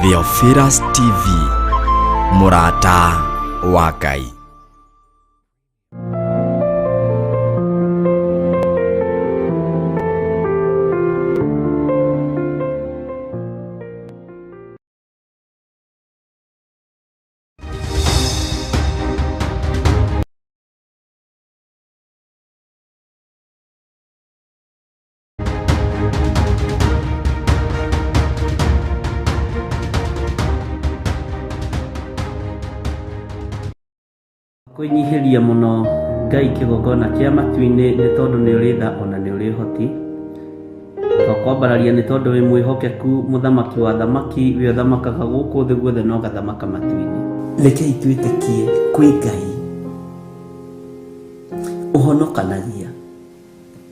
Theophilus TV, mũrata wa Ngai. Kwĩnyihĩria mũno Ngai kĩgongona kĩa matu-inĩ nĩ tondũ nĩ ũrĩ tha ona nĩ ũrĩ ũhoti. Twakwambararia nĩ tondũ wĩ mwĩhokeku mũthamaki wa thamaki we ũthamakaga gũkũ thĩ guothe na ũgathamaka matu-inĩ. Rekei twĩtĩkie kwĩ Ngai ũhonokanagia,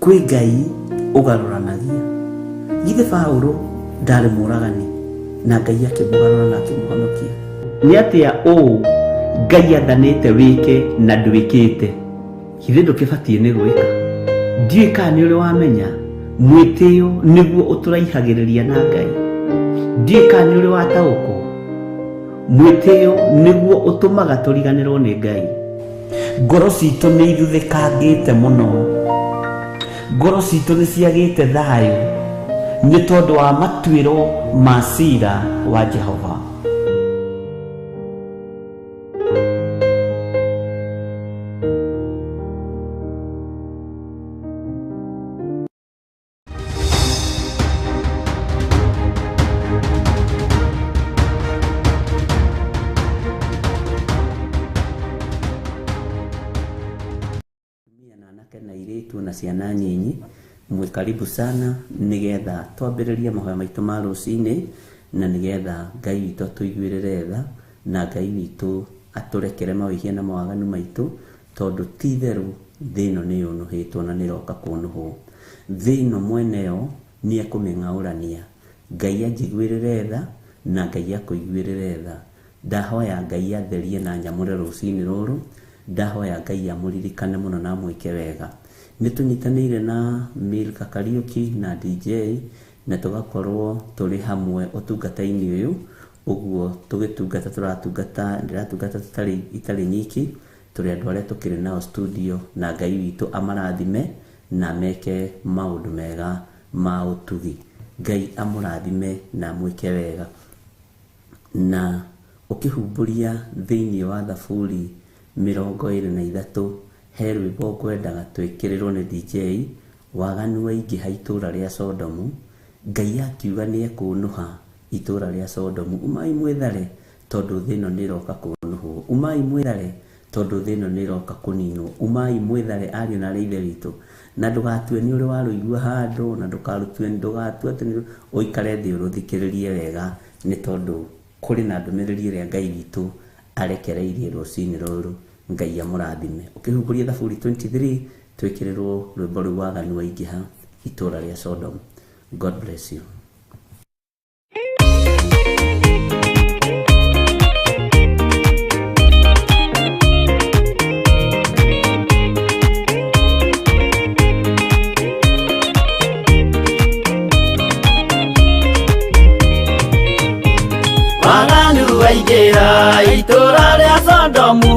kwĩ Ngai ũgarũranagia. Githĩ Paũlũ ndarĩ mũragani na Ngai akĩmũgarũra na akĩmũhonokia? Nĩ atĩa ũũ Ngai athanĩte wĩke na ndwĩkĩte? Githĩ ndũkĩbatiĩ nĩ gwĩka? Ndiũĩ kana nĩ ũrĩ wamenya mwĩtĩo nĩguo ũtũraihagĩrĩria na Ngai. Ndiũĩ kana nĩ ũrĩ wataũkwo mwĩtĩo nĩguo ũtũmaga tũriganĩrwo nĩ Ngai. Ngoro citũ nĩ ithuthĩkangĩte mũno, ngoro citũ nĩ ciagĩte thayũ nĩ tondũ wa matuĩro ma cira wa Jehova. Atumia na anake na airĩtu na ciana nyinyi mwĩ karibu sana nĩgetha twambĩrĩrie mahoya maitũ ma rũcinĩ na nĩgetha Ngai witũ atũiguĩrĩre tha na Ngai witũ atũrekere mawĩhia na mawaganu maitũ tondũ ti itherũ thĩ ĩno nĩ yũnũhĩtwo na nĩ ĩroka kũnũhwo. Thĩ ĩno mwene yo nĩ ekũmĩng'aũrania. Ngai anjiguĩrĩre tha na Ngai akũiguĩrĩre tha. Ndahoya Ngai atherie na anyamũre rũcinĩ rũrũ. Ndahoya Ngai amũririkane mũno na amwĩke wega. Nĩ tũnyitanĩire na Milka Kariũki na DJ na tũgakorwo tũrĩ hamwe ũtungata-inĩ ũyũ. Ũguo tũgĩtungata tũratungata, ndĩratungata tũtarĩ itarĩ nyiki, tũrĩ andũ arĩa tũkĩrĩ nao studio na Ngai witũ amarathime na meke maũndũ mega ma ũtugi. Ngai amũrathime na amwĩke wega. Na ũkĩhumbũria thĩinĩ wa Thaburi 23 he rwĩmbo ngwendaga twĩkĩrĩrwo nĩ DJ, waganu waingĩha itũra rĩa Sodomu, Ngai akiuga nĩ ekũnũha itũra rĩa Sodomu, umai mwĩthare tondũ thĩ ĩno nĩ ĩroka kũnũhwo, umai mwĩthare tondũ thĩ ĩno nĩ ĩroka kũninwo, umai mwĩthare ariũ na aarĩ a Ithe witũ. Na ndũgatue nĩ ũrĩ warũigua handũ, na ndũkarũtue ndũgatue atĩ nĩ ũikare thĩ ũrũthikĩrĩrie wega nĩ tondũ kũrĩ na ndũmĩrĩri ĩrĩa Ngai witũ arekereirie rũcinĩ rũrũ. Ngai amũrathime. Ũkĩhumbũria Thaburi 23 twĩkĩrĩrwo rwĩmbo rũu waganu waingĩha itũra rĩa Sodom. God bless you. Waganu waingĩra itũra rĩa Sodomu,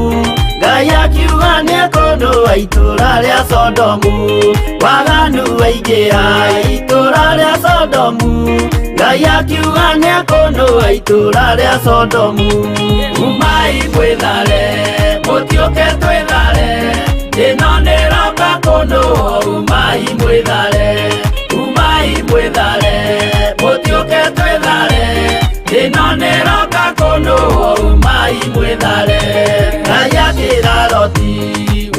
Ngai akiuga nĩekũnũa itũra rĩa Sodomu. Waganu waingĩra itũra rĩa Sodomu, Ngai akiuga nĩekũnũa itũra rĩa Sodomu. Umai mwĩthare, mũtiũke twĩthare, ĩno nĩroka kũnũo, umai mwĩthare, umai mwĩthare, mũtiũke twĩthare, ĩno nĩroka kũnũo, umai mwĩthare. Ngai akĩra Loti,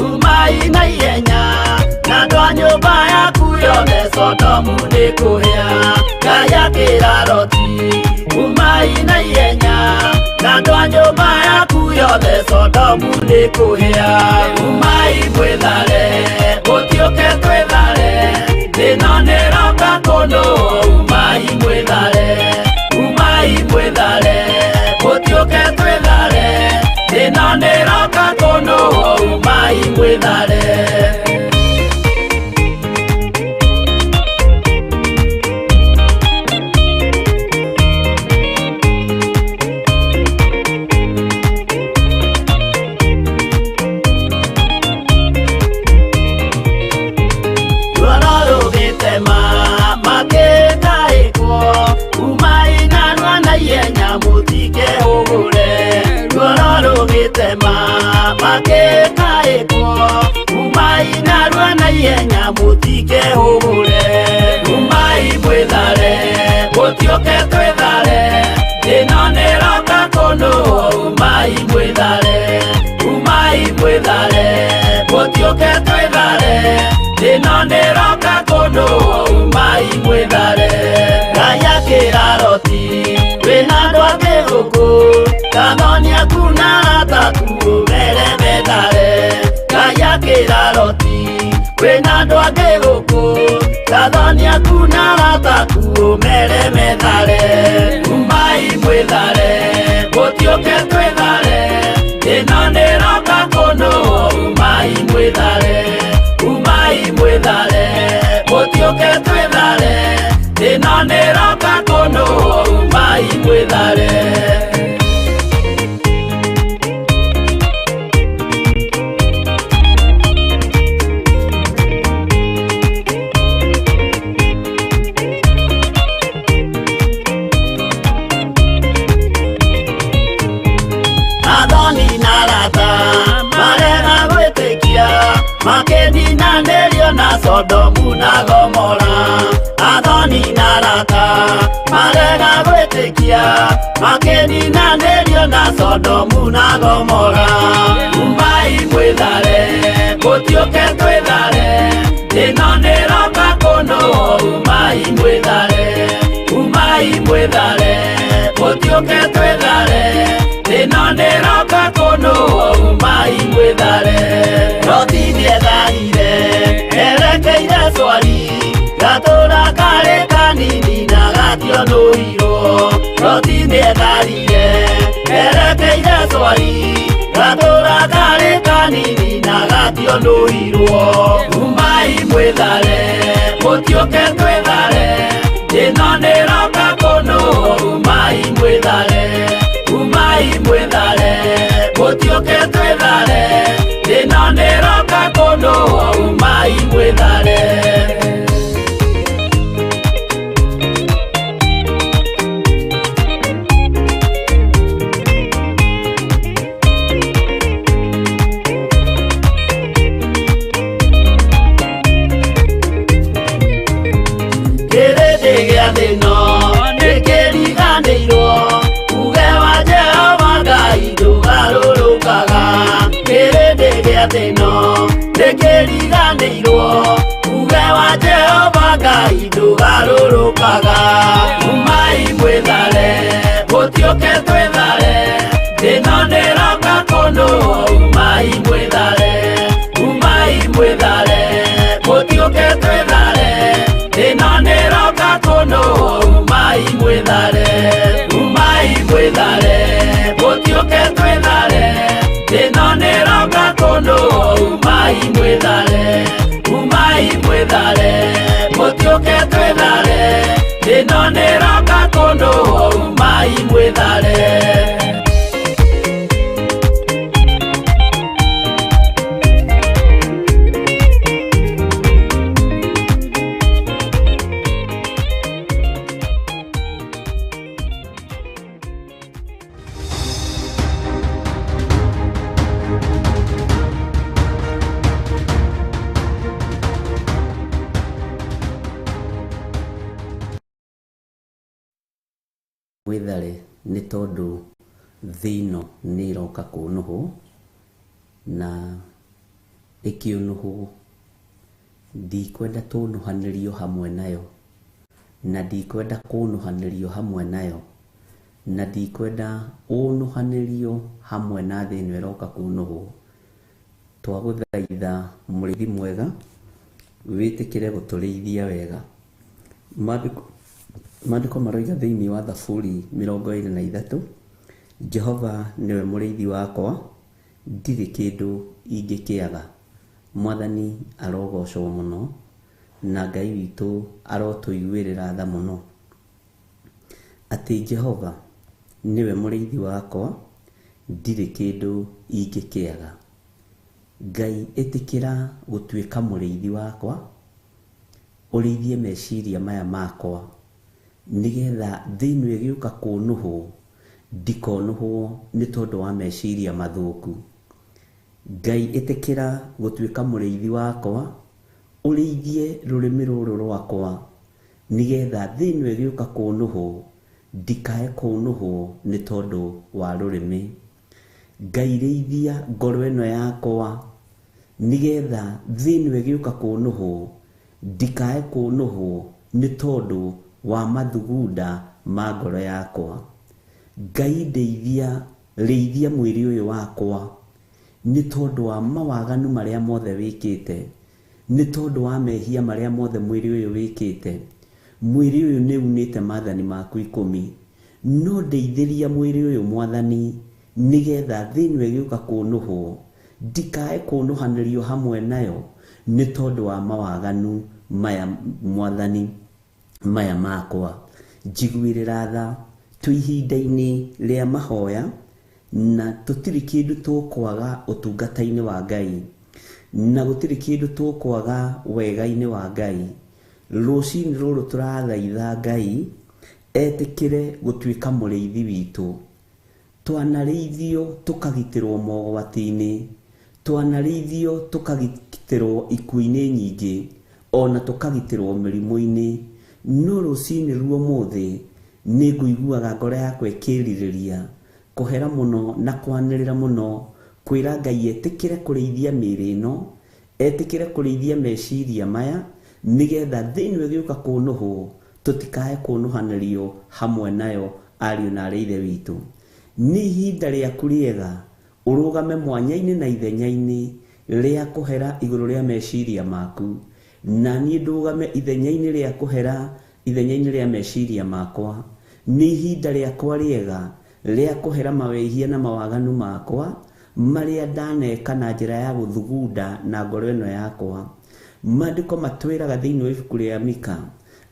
umai na ihenya, na andũ a nyũmba yaku yothe Sodomu nĩkũhĩa. Ngai akĩra Loti, umai na ihenya, na andũ a nyũmba yaku yothe Sodomu nĩkũhĩa. Umai mwĩthare, mũtiũke twĩthare, ĩno nĩroka kũnũo, umai mwĩthare, umai mwĩthare, mũtiũke twĩthare, ĩno nĩroka kũnũo, umai mwĩthare. Mũtiũke twĩthare, ĩno nĩroka kũnũhwo, umai mwĩthare, umai mwĩthare. Mũtiũke twĩthare, ĩno nĩroka kũnũhwo, umai mwĩthare. Ngai akĩra Loti, wĩna andũ angĩ gũkũ, kathoni aku na arata aku ũmere methare. Ngai akĩra Loti, wĩna andũ angĩ gũkũ, kathoni aku na arata aku ũmere methare. Umai mwĩthare, mũtiũke twĩthare, ĩno nĩroka kũnũhwo, umai mwĩthare, umai mwĩthare. Mũtiũke twĩthare, ĩno nĩroka kũnũhwo, umai mwĩthare. Athoni na arata marega gwĩtĩkia, makĩninanĩrio na Sodomu na Gomora. Athoni na arata marega gwĩtĩkia, makĩninanĩrio na Sodomu na Gomora. Umai mwĩthare, mũtiũke twĩthare, ĩno nĩroka kũnũhwo, umai mwĩthare, umai mwĩthare. Mũtiũke twĩthare, ĩno nĩroka kũnũhwo, umai mwĩthare. Loti nĩetharire erekeire Swari, gatũra karĩ kanini na gationũirwo. Loti nĩetharire erekeire Swari, gatũra karĩ kanini na gationũirwo. Umai mwĩthare, mũtiũke twĩthare, ĩno nĩroka kũnũhwo, umai mwĩthare, umai mwĩthare. Mũtiũke twĩthare, ĩno nĩroka kũnũhwo, umai mwĩthare. Kĩrĩndĩ gĩa thĩ ĩno nĩkĩriganĩirwo, uge wa Jehova Ngai ndũgarũrũkaga. Kĩrĩndĩ gĩa thĩ ĩno nĩkĩriganĩirwo, uge wa Jehova Ngai ndũgarũrũkaga. Umai mwĩthare, mũtiũke twĩthare, ĩno nĩroka kũnũhwo, umai mwĩthare, umai mwĩthare. Mũtiũke twĩthare, ĩno nĩroka kũnũhwo, umai mwĩthare, umai mwĩthare. Mũtiũke twĩthare, ĩno nĩroka kũnũhwo, umai mwĩthare, umai mwĩthare. Mũtiũke twĩthare, ĩno nĩroka kũnũhwo, umai mwĩthare. Mwĩthare nĩ tondũ thĩ ĩno nĩ ĩroka kũnũhwo, na ĩkĩũnũhwo ndikwenda tũnũhanĩrio hamwe nayo, na ndikwenda kũnũhanĩrio hamwe nayo, na ndikwenda ũnũhanĩrio hamwe na thĩ ĩno ĩroka kũnũhwo. Twagũthaitha mũrĩithi mwega, wĩtĩkĩre gũtũrĩithia wega. Maandĩko maroiga thĩinĩ wa Thaburi 23, Jehova nĩwe mũrĩithi wakwa, ndirĩ kĩndũ ingĩkĩaga. Mwathani arogocwo mũno, na Ngai witũ arotũiguĩrĩra tha mũno. Atĩ Jehova nĩwe mũrĩithi wakwa, ndirĩ kĩndũ ingĩkĩaga. Ngai ĩtĩkĩra gũtuĩka mũrĩithi wakwa, ũrĩithie meciria maya makwa, nĩgetha thĩ ĩno ĩgĩũka kũnũhwo, ndikonũhwo nĩ tondũ wa meciria mathũku. Ngai ĩtĩkĩra gũtuĩka mũrĩithi wakwa, ũrĩithie rũrĩmĩ rũrũ rwakwa, nĩgetha thĩ ĩno ĩgĩũka kũnũhwo, Ndikae kũnũhwo nĩ tondũ wa rũrĩmĩ. Ngai rĩithia ngoro ĩno yakwa nĩgetha thĩ ĩno ĩgĩũka kũnũhwo ndikae kũnũhwo nĩ tondũ wa mathugunda ma ngoro yakwa. Ngai ndeithia, rĩithia mwĩrĩ ũyũ wakwa nĩ tondũ wa mawaganu marĩa mothe wĩkĩte, nĩ tondũ wa mehia marĩa mothe mwĩrĩ ũyũ wĩkĩte. Mwĩrĩ ũyũ nĩ unĩte maathani maku 10, no ndeithĩria mwĩrĩ ũyũ Mwathani nĩgetha thĩ ĩno ĩgĩũka kũnũhwo ndikae kũnũhanĩrio hamwe nayo nĩ tondũ wa mawaganu maya Mwathani maya makwa. Njiguĩrĩra tha, twĩ ihinda-inĩ rĩa mahoya na tũtirĩ kĩndũ tũkwaga ũtungata-inĩ wa Ngai, na gũtirĩ kĩndũ tũkwaga wega-inĩ wa Ngai. Rũcinĩ rũrũ tũrathaitha Ngai etĩkĩre gũtuĩka mũrĩithi witũ. Twanarĩithio tũkagitĩrwo mogwati-inĩ, twanarĩithio tũkagitĩrwo ikuũ-inĩ nyingĩ, ona tũkagitĩrwo mĩrimũ-inĩ. No rũcinĩ ruo ũmũthĩ nĩ ngũiguaga ngoro yakwa ĩkĩrirĩria kũhera mũno na kwanĩrĩra mũno kwĩra Ngai etĩkĩre kũrĩithia mĩĩrĩ ĩno, etĩkĩre kũrĩithia meciria maya nĩgetha thĩ ĩno ĩgĩũka kũnũhwo tũtikae kũnũhanĩrio hamwe nayo ariũ na arĩ ithe witũ. Nĩ ihinda rĩaku rĩega ũrũgame mwanya-inĩ na ithenya-inĩ rĩa kũhera igũrũ rĩa meciria maku, na niĩ ndũgame ithenya-inĩ rĩa kũhera ithenya-inĩ rĩa meciria makwa. Nĩ ihinda rĩakwa rĩega rĩa kũhera mawĩhia na mawaganu makwa marĩa ndaneka na njĩra ya gũthugunda na ngoro ĩno yakwa. Maandĩko matwĩraga thĩinĩ wa ibuku rĩa Mika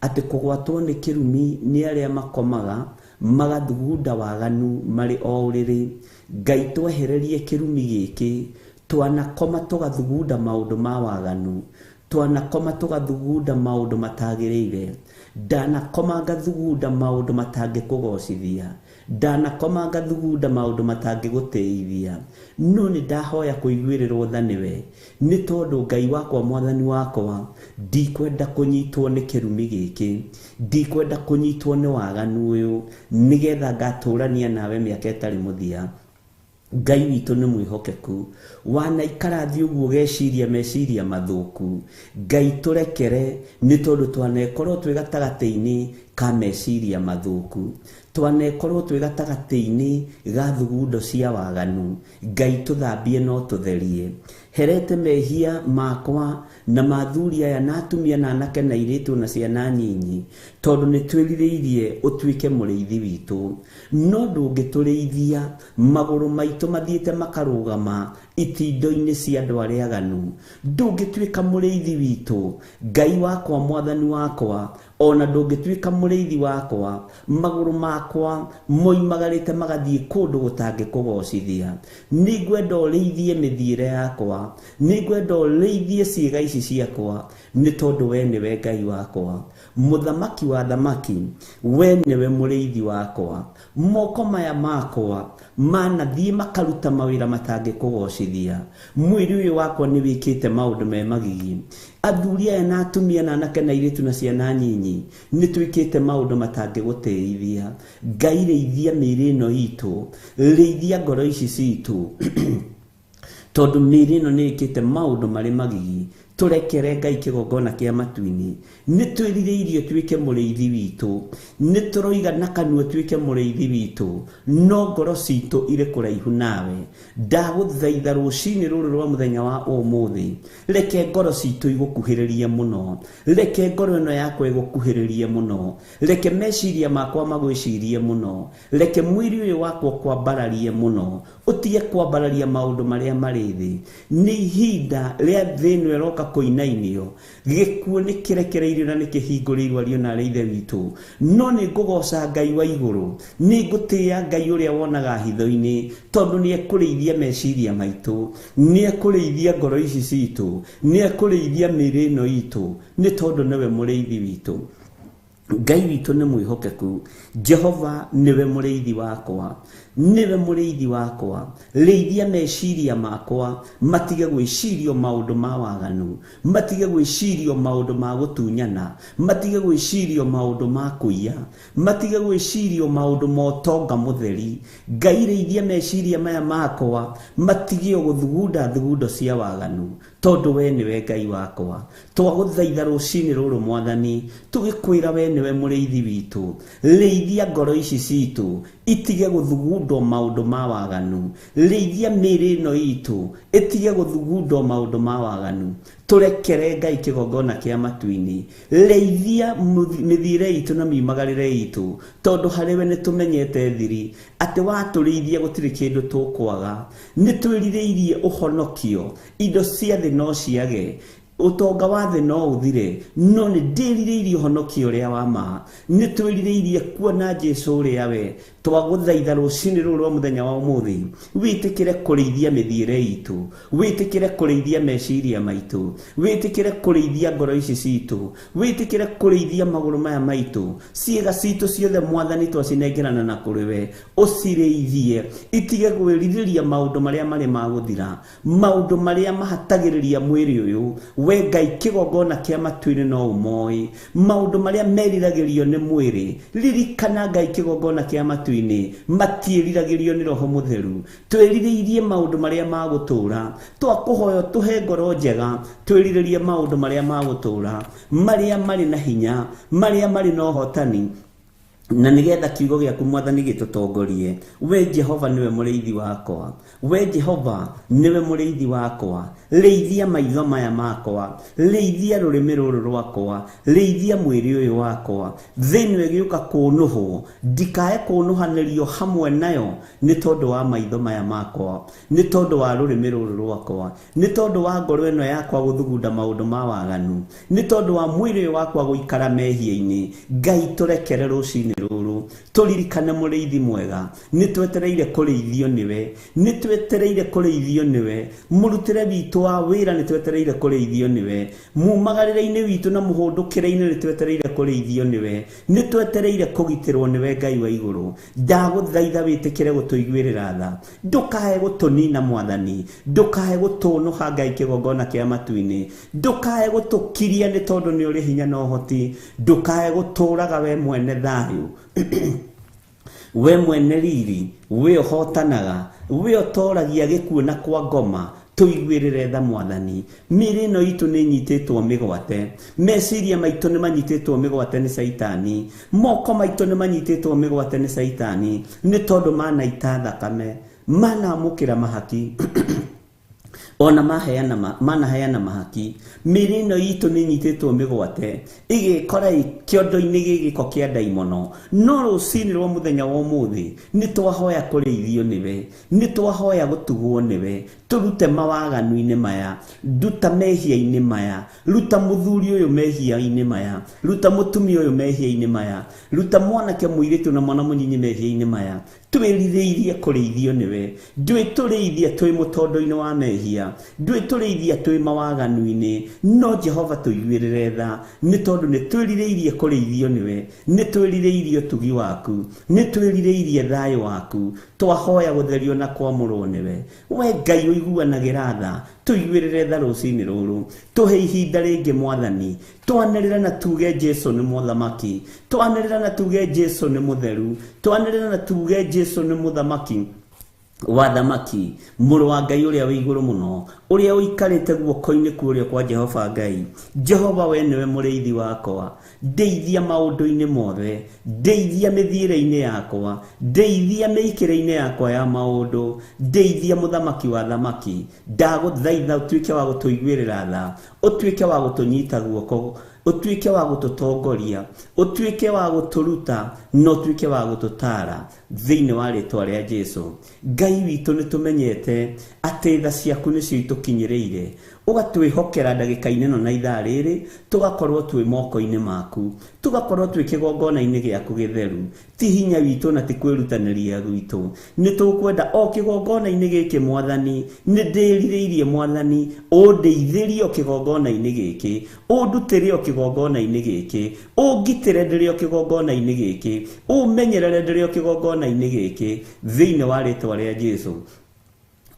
atĩ kũgwatwo nĩ kĩrumi nĩ arĩa makomaga magathugunda waganu marĩ o ũrĩrĩ. Ngai twehererie kĩrumi gĩkĩ, twanakoma tũgathugunda maũndũ ma waganu, twanakoma tũgathugunda maũndũ matagĩrĩire, ndanakoma ngathugunda maũndũ matangĩkũgocithia, ndanakoma ngathugunda maũndũ matangĩgũtĩithia. No nĩ ndahoya kũiguĩrĩrwo tha nĩwe, nĩ tondũ Ngai wakwa Mwathani wakwa ndikwenda kũnyitwo nĩ kĩrumi gĩkĩ, ndikwenda kũnyitwo nĩ waganu ũyũ, nĩgetha ngatũrania nawe mĩaka ĩtarĩ mũthia. Ngai witũ nĩ mwĩhokeku, wanaikara thĩ ũguo ũgeciria meciria mathũku, Ngai tũrekere nĩ tondũ twanekorwo twĩ gatagatĩ-inĩ ka meciria mathũku, twanekorwo twĩ gatagatĩ-inĩ ga thugundo cia waganu. Ngai tũthambie no tũtherie. Herete mehia makwa na mathuri aya na atumia na anake na airĩtu na ciana nyinyi, tondũ nĩ twĩrirĩirie ũtuĩke mũrĩithi witũ. No ndũngĩtũrĩithia magũrũ maitũ mathiĩte makarũgama itindo-inĩ cia andũ arĩa aganu. Ndũngĩtuĩka mũrĩithi witũ, Ngai wakwa Mwathani wakwa, ona ndũngĩtuĩka mũrĩithi wakwa magũrũ makwa moimagarĩte magathiĩ kũndũ gũtangĩkũgocithia. Nĩngwenda ũrĩithie mĩthiĩre yakwa, nĩngwenda ũrĩithie ciĩga ici ciakwa, nĩ tondũ we nĩwe Ngai wakwa, mũthamaki wa thamaki, we nĩwe mũrĩithi wakwa. Moko maya makwa manathiĩ makaruta mawĩra matangĩkũgocithia. Mwĩrĩ ũyũ wakwa nĩ wĩkĩte maũndũ me magigi. Athuri aya na atumia na anake na airĩtu na ciana nyinyi nĩ twĩkĩte maũndũ matangĩgũtĩithia. Ngai rĩithia mĩĩrĩ ĩno itũ, rĩithia ngoro ici citũ, tondũ mĩĩrĩ ĩno nĩ ĩkĩte maũndũ marĩ magigi. Tũrekere Ngai kĩgongona kĩa matu-inĩ. Nĩ twĩrirĩirie tuĩke mũrĩithi witũ, nĩ tũroiga na kanua tuĩke mũrĩithi witũ, no ngoro citũ irĩ kũraihu nawe. Ndagũthaitha rũcinĩ rũrũ rwa mũthenya wa ũmũthĩ, reke ngoro citũ igũkuhĩrĩrie mũno, reke ngoro ĩno yakwa ĩgũkuhĩrĩrie mũno, reke meciria makwa magwĩcirie mũno, reke mwĩrĩ ũyũ wakwa kwambararie mũno, ũtige kwambararia maũndũ marĩa marĩ thĩ. Nĩ ihinda rĩa thĩ ĩno ĩroka kũinainio, gĩkuũ nĩ kĩrekereirio na nĩ kĩhingũrĩirwo ariũ na arĩ ithe witũ. No nĩ ngũgoca Ngai wa igũrũ, nĩ ngũtĩĩa Ngai ũrĩa wonaga hitho-inĩ, tondũ nĩ ekũrĩithia meciria maitũ, nĩ ekũrĩithia ngoro ici citũ, nĩ ekũrĩithia mĩĩrĩ ĩno itũ, nĩ tondũ nĩwe mũrĩithi witũ. Ngai witũ nĩ mwĩhokeku. Jehova nĩwe mũrĩithi wakwa, nĩwe mũrĩithi wakwa. Rĩithia meciria makwa matige gwĩcirio maũndũ ma waganu, matige gwĩcirio maũndũ ma gũtunyana, matige gwĩcirio maũndũ ma kũiya, matige gwĩcirio maũndũ ma ũtonga mũtheri. Ngai rĩithia meciria maya makwa matige gũthugunda thugundo cia waganu, tondũ we nĩwe Ngai wakwa. Twagũthaitha rũcinĩ rũrũ Mwathani, tũgĩkwĩra we nĩwe mũrĩithi witũ. Rĩithia ngoro ici citũ itige gũthugundwo maũndũ ma waganu, rĩithia mĩĩrĩ ĩno itũ ĩtige gũthugundwo maũndũ ma waganu. Tũrekere Ngai kĩgongona kĩa matu-inĩ. Rĩithia mĩthiĩre itũ na miumagarĩre itũ, tondũ harĩ we nĩtũmenyete thiri atĩ watũrĩithia gũtirĩ kĩndũ tũkwaga. Nĩtwĩrirĩirie ũhonokio, indo cia thĩ no ciage, ũtonga wa thĩ no ũthire, no nĩ ndĩrirĩirie ũhonokio ũrĩa wa ma. Nĩtwĩrirĩirie kuona Jesũ ũrĩa we. Twagũthaitha rũcinĩ rũrũ rwa mũthenya wa ũmũthĩ, wĩtĩkĩre kũrĩithia mĩthiĩre itũ, wĩtĩkĩre kũrĩithia meciria maitũ, wĩtĩkĩre kũrĩithia ngoro ici citũ, wĩtĩkĩre kũrĩithia magũrũ maya maitũ, ciĩga citũ ciothe Mwathani twacinengerana na kũrĩ we, ũcirĩithie itige gwĩrirĩria maũndũ marĩa marĩ ma gũthira, maũndũ marĩa mahatagĩrĩria mwĩrĩ ũyũ. We Ngai kĩgongona kĩa matu-inĩ no ũmoĩ, maũndũ marĩa meriragĩrio nĩ mwĩrĩ. Ririkana Ngai kĩgongona kĩa matu-inĩ matiĩriragĩrio nĩ Roho Mũtheru. Twĩrirĩirie maũndũ marĩa ma gũtũũra, twakũhoya tũhe ngoro njega, twĩrirĩrie maũndũ marĩa ma gũtũũra, marĩa marĩ na hinya, marĩa marĩ na ũhotani, na nĩgetha kiugo gĩaku Mwathani gĩtũtongorie. We Jehova nĩwe mũrĩithi wakwa, we Jehova nĩwe mũrĩithi wakwa. Rĩithia maitho maya makwa, rĩithia rũrĩmĩ rũrũ rwakwa, rĩithia mwĩrĩ ũyũ wakwa. Thĩ ĩno ĩgĩũka kũnũhwo, ndikae kũnũhanĩrio hamwe nayo nĩ tondũ wa maitho maya makwa, nĩ tondũ wa rũrĩmĩ rũrũ rwakwa, nĩ tondũ wa ngoro ĩno yakwa gũthugunda maũndũ ma waganu, nĩ tondũ wa mwĩrĩ ũyũ wakwa gũikara mehia-inĩ. Ngai tũrekere rũcinĩ rũrũ, tũririkane mũrĩithi mwega. Nĩtwetereire kũrĩithio nĩwe, nĩtwetereire kũrĩithio nĩwe. Mũrutĩre witũ wa wĩra nĩtwetereire kũrĩithio nĩwe, mumagarĩre-inĩ witũ na mũhũndũkĩre-inĩ nĩtwetereire kũrĩithio nĩwe, nĩtwetereire kũgitĩrwo nĩwe Ngai wa igũrũ. Ndagũthaitha wĩtĩkĩre gũtũiguĩrĩra tha, ndũkae gũtũnina Mwathani, ndũkae gũtũnũha Ngai kĩgongona kĩa matu-inĩ, ndũkae gũtũkiria nĩ tondũ nĩ ũrĩ hinya na ũhoti, ndũkae gũtũũraga we mwene thayũ, we mwene riri, we ũhotanaga, we ũtoragia gĩkuũ na kwa ngoma. Tũiguĩrĩre tha Mwathani. Mĩĩrĩ ĩno itũ nĩ ĩnyitĩtwo mĩgwate, meciria maitũ nĩ manyitĩtwo mĩgwate nĩ Caitani, moko maitũ nĩ manyitĩtwo mĩgwate nĩ Caitani, nĩ tondũ manaita thakame, manamũkĩra mahaki, ona manaheana mahaki. Mĩĩrĩ ĩno itũ nĩ ĩnyitĩtwo mĩgwate, ĩgĩkora kĩondo-inĩ gĩgĩko kĩa ndaimono. No rũcinĩ rwa mũthenya wa ũmũthĩ nĩtwahoya kũrĩithio nĩwe, nĩtwahoya gũtugwo nĩwe. Tũrute mawaganu-inĩ maya, nduta mehia-inĩ maya, ruta mũthuri ũyũ mehia-inĩ maya, ruta mũtumia ũyũ mehia-inĩ maya, ruta mwanake mũirĩtu na mwana mũnyinyi mehia-inĩ maya. Twĩrirĩirie kũrĩithio nĩwe, ndwĩtũrĩithia twĩ mũtondo-inĩ wa mehia, ndwĩtũrĩithia twĩ mawaganu-inĩ. No Jehova tũiguĩrĩre tha, nĩ tondũ nĩtwĩrirĩirie kũrĩithio nĩwe, nĩtwĩrirĩirie ũtugi waku, nĩtwĩrirĩirie thayũ waku. Twahoya gũtherio na kwamũrwo nĩwe. We Ngai ũiguanagĩra tha, tũiguĩrĩre tha rũcinĩ rũrũ, tũhe ihinda rĩngĩ Mwathani. Twanĩrĩre na tuge Jesũ nĩ mũthamaki, twanĩrĩre na tuge Jesũ nĩ mũtheru, twanĩrĩre na tuge Jesũ nĩ mũthamaki wa thamaki, mũrũ wa Ngai ũrĩa wĩ igũrũ mũno, ũrĩa ũikarĩte guoko-inĩ kũrĩa kwa Jehova Ngai. Jehova we nĩwe mũrĩithi wakwa, ndeithia maũndũ-inĩ mothe, ndeithia mĩthiĩre-inĩ yakwa, ndeithia mĩikĩre-inĩ yakwa ya maũndũ, ndeithia mũthamaki wa thamaki. Ndagũthaitha ũtuĩke wa gũtũiguĩrĩra tha, ũtuĩke wa gũtũnyita guoko, ũtuĩke wa gũtũtongoria, ũtuĩke wa gũtũruta. na ũtuĩke wa gũtũtaara thĩinĩ wa rĩtwa rĩa Jesu. Ngai witũ, nĩ tũmenyete atĩ tha ciaku nĩcio itũkinyĩrĩire, ũgatwĩhokera ndagĩka-inĩ ĩno na ithaa rĩrĩ, tũgakorwo twĩ moko-inĩ maku, tũgakorwo twĩ kĩgongona-inĩ gĩaku gĩtheru. Ti hinya witũ na ti kwĩrutanĩria gwitũ, nĩ tũkwenda o kĩgongona-inĩ gĩkĩ Mwathani, nĩ ndĩrirĩirie Mwathani ũndeithĩrie o kĩgongona-inĩ gĩkĩ, ũndutĩre o kĩgongona-inĩ gĩkĩ, ũngitĩre ndĩrĩ o kĩgongona-inĩ gĩkĩ, ũmenyerere ndĩrĩ o kĩgongona-inĩ gĩkĩ thĩinĩ wa rĩtwa rĩa Jesu.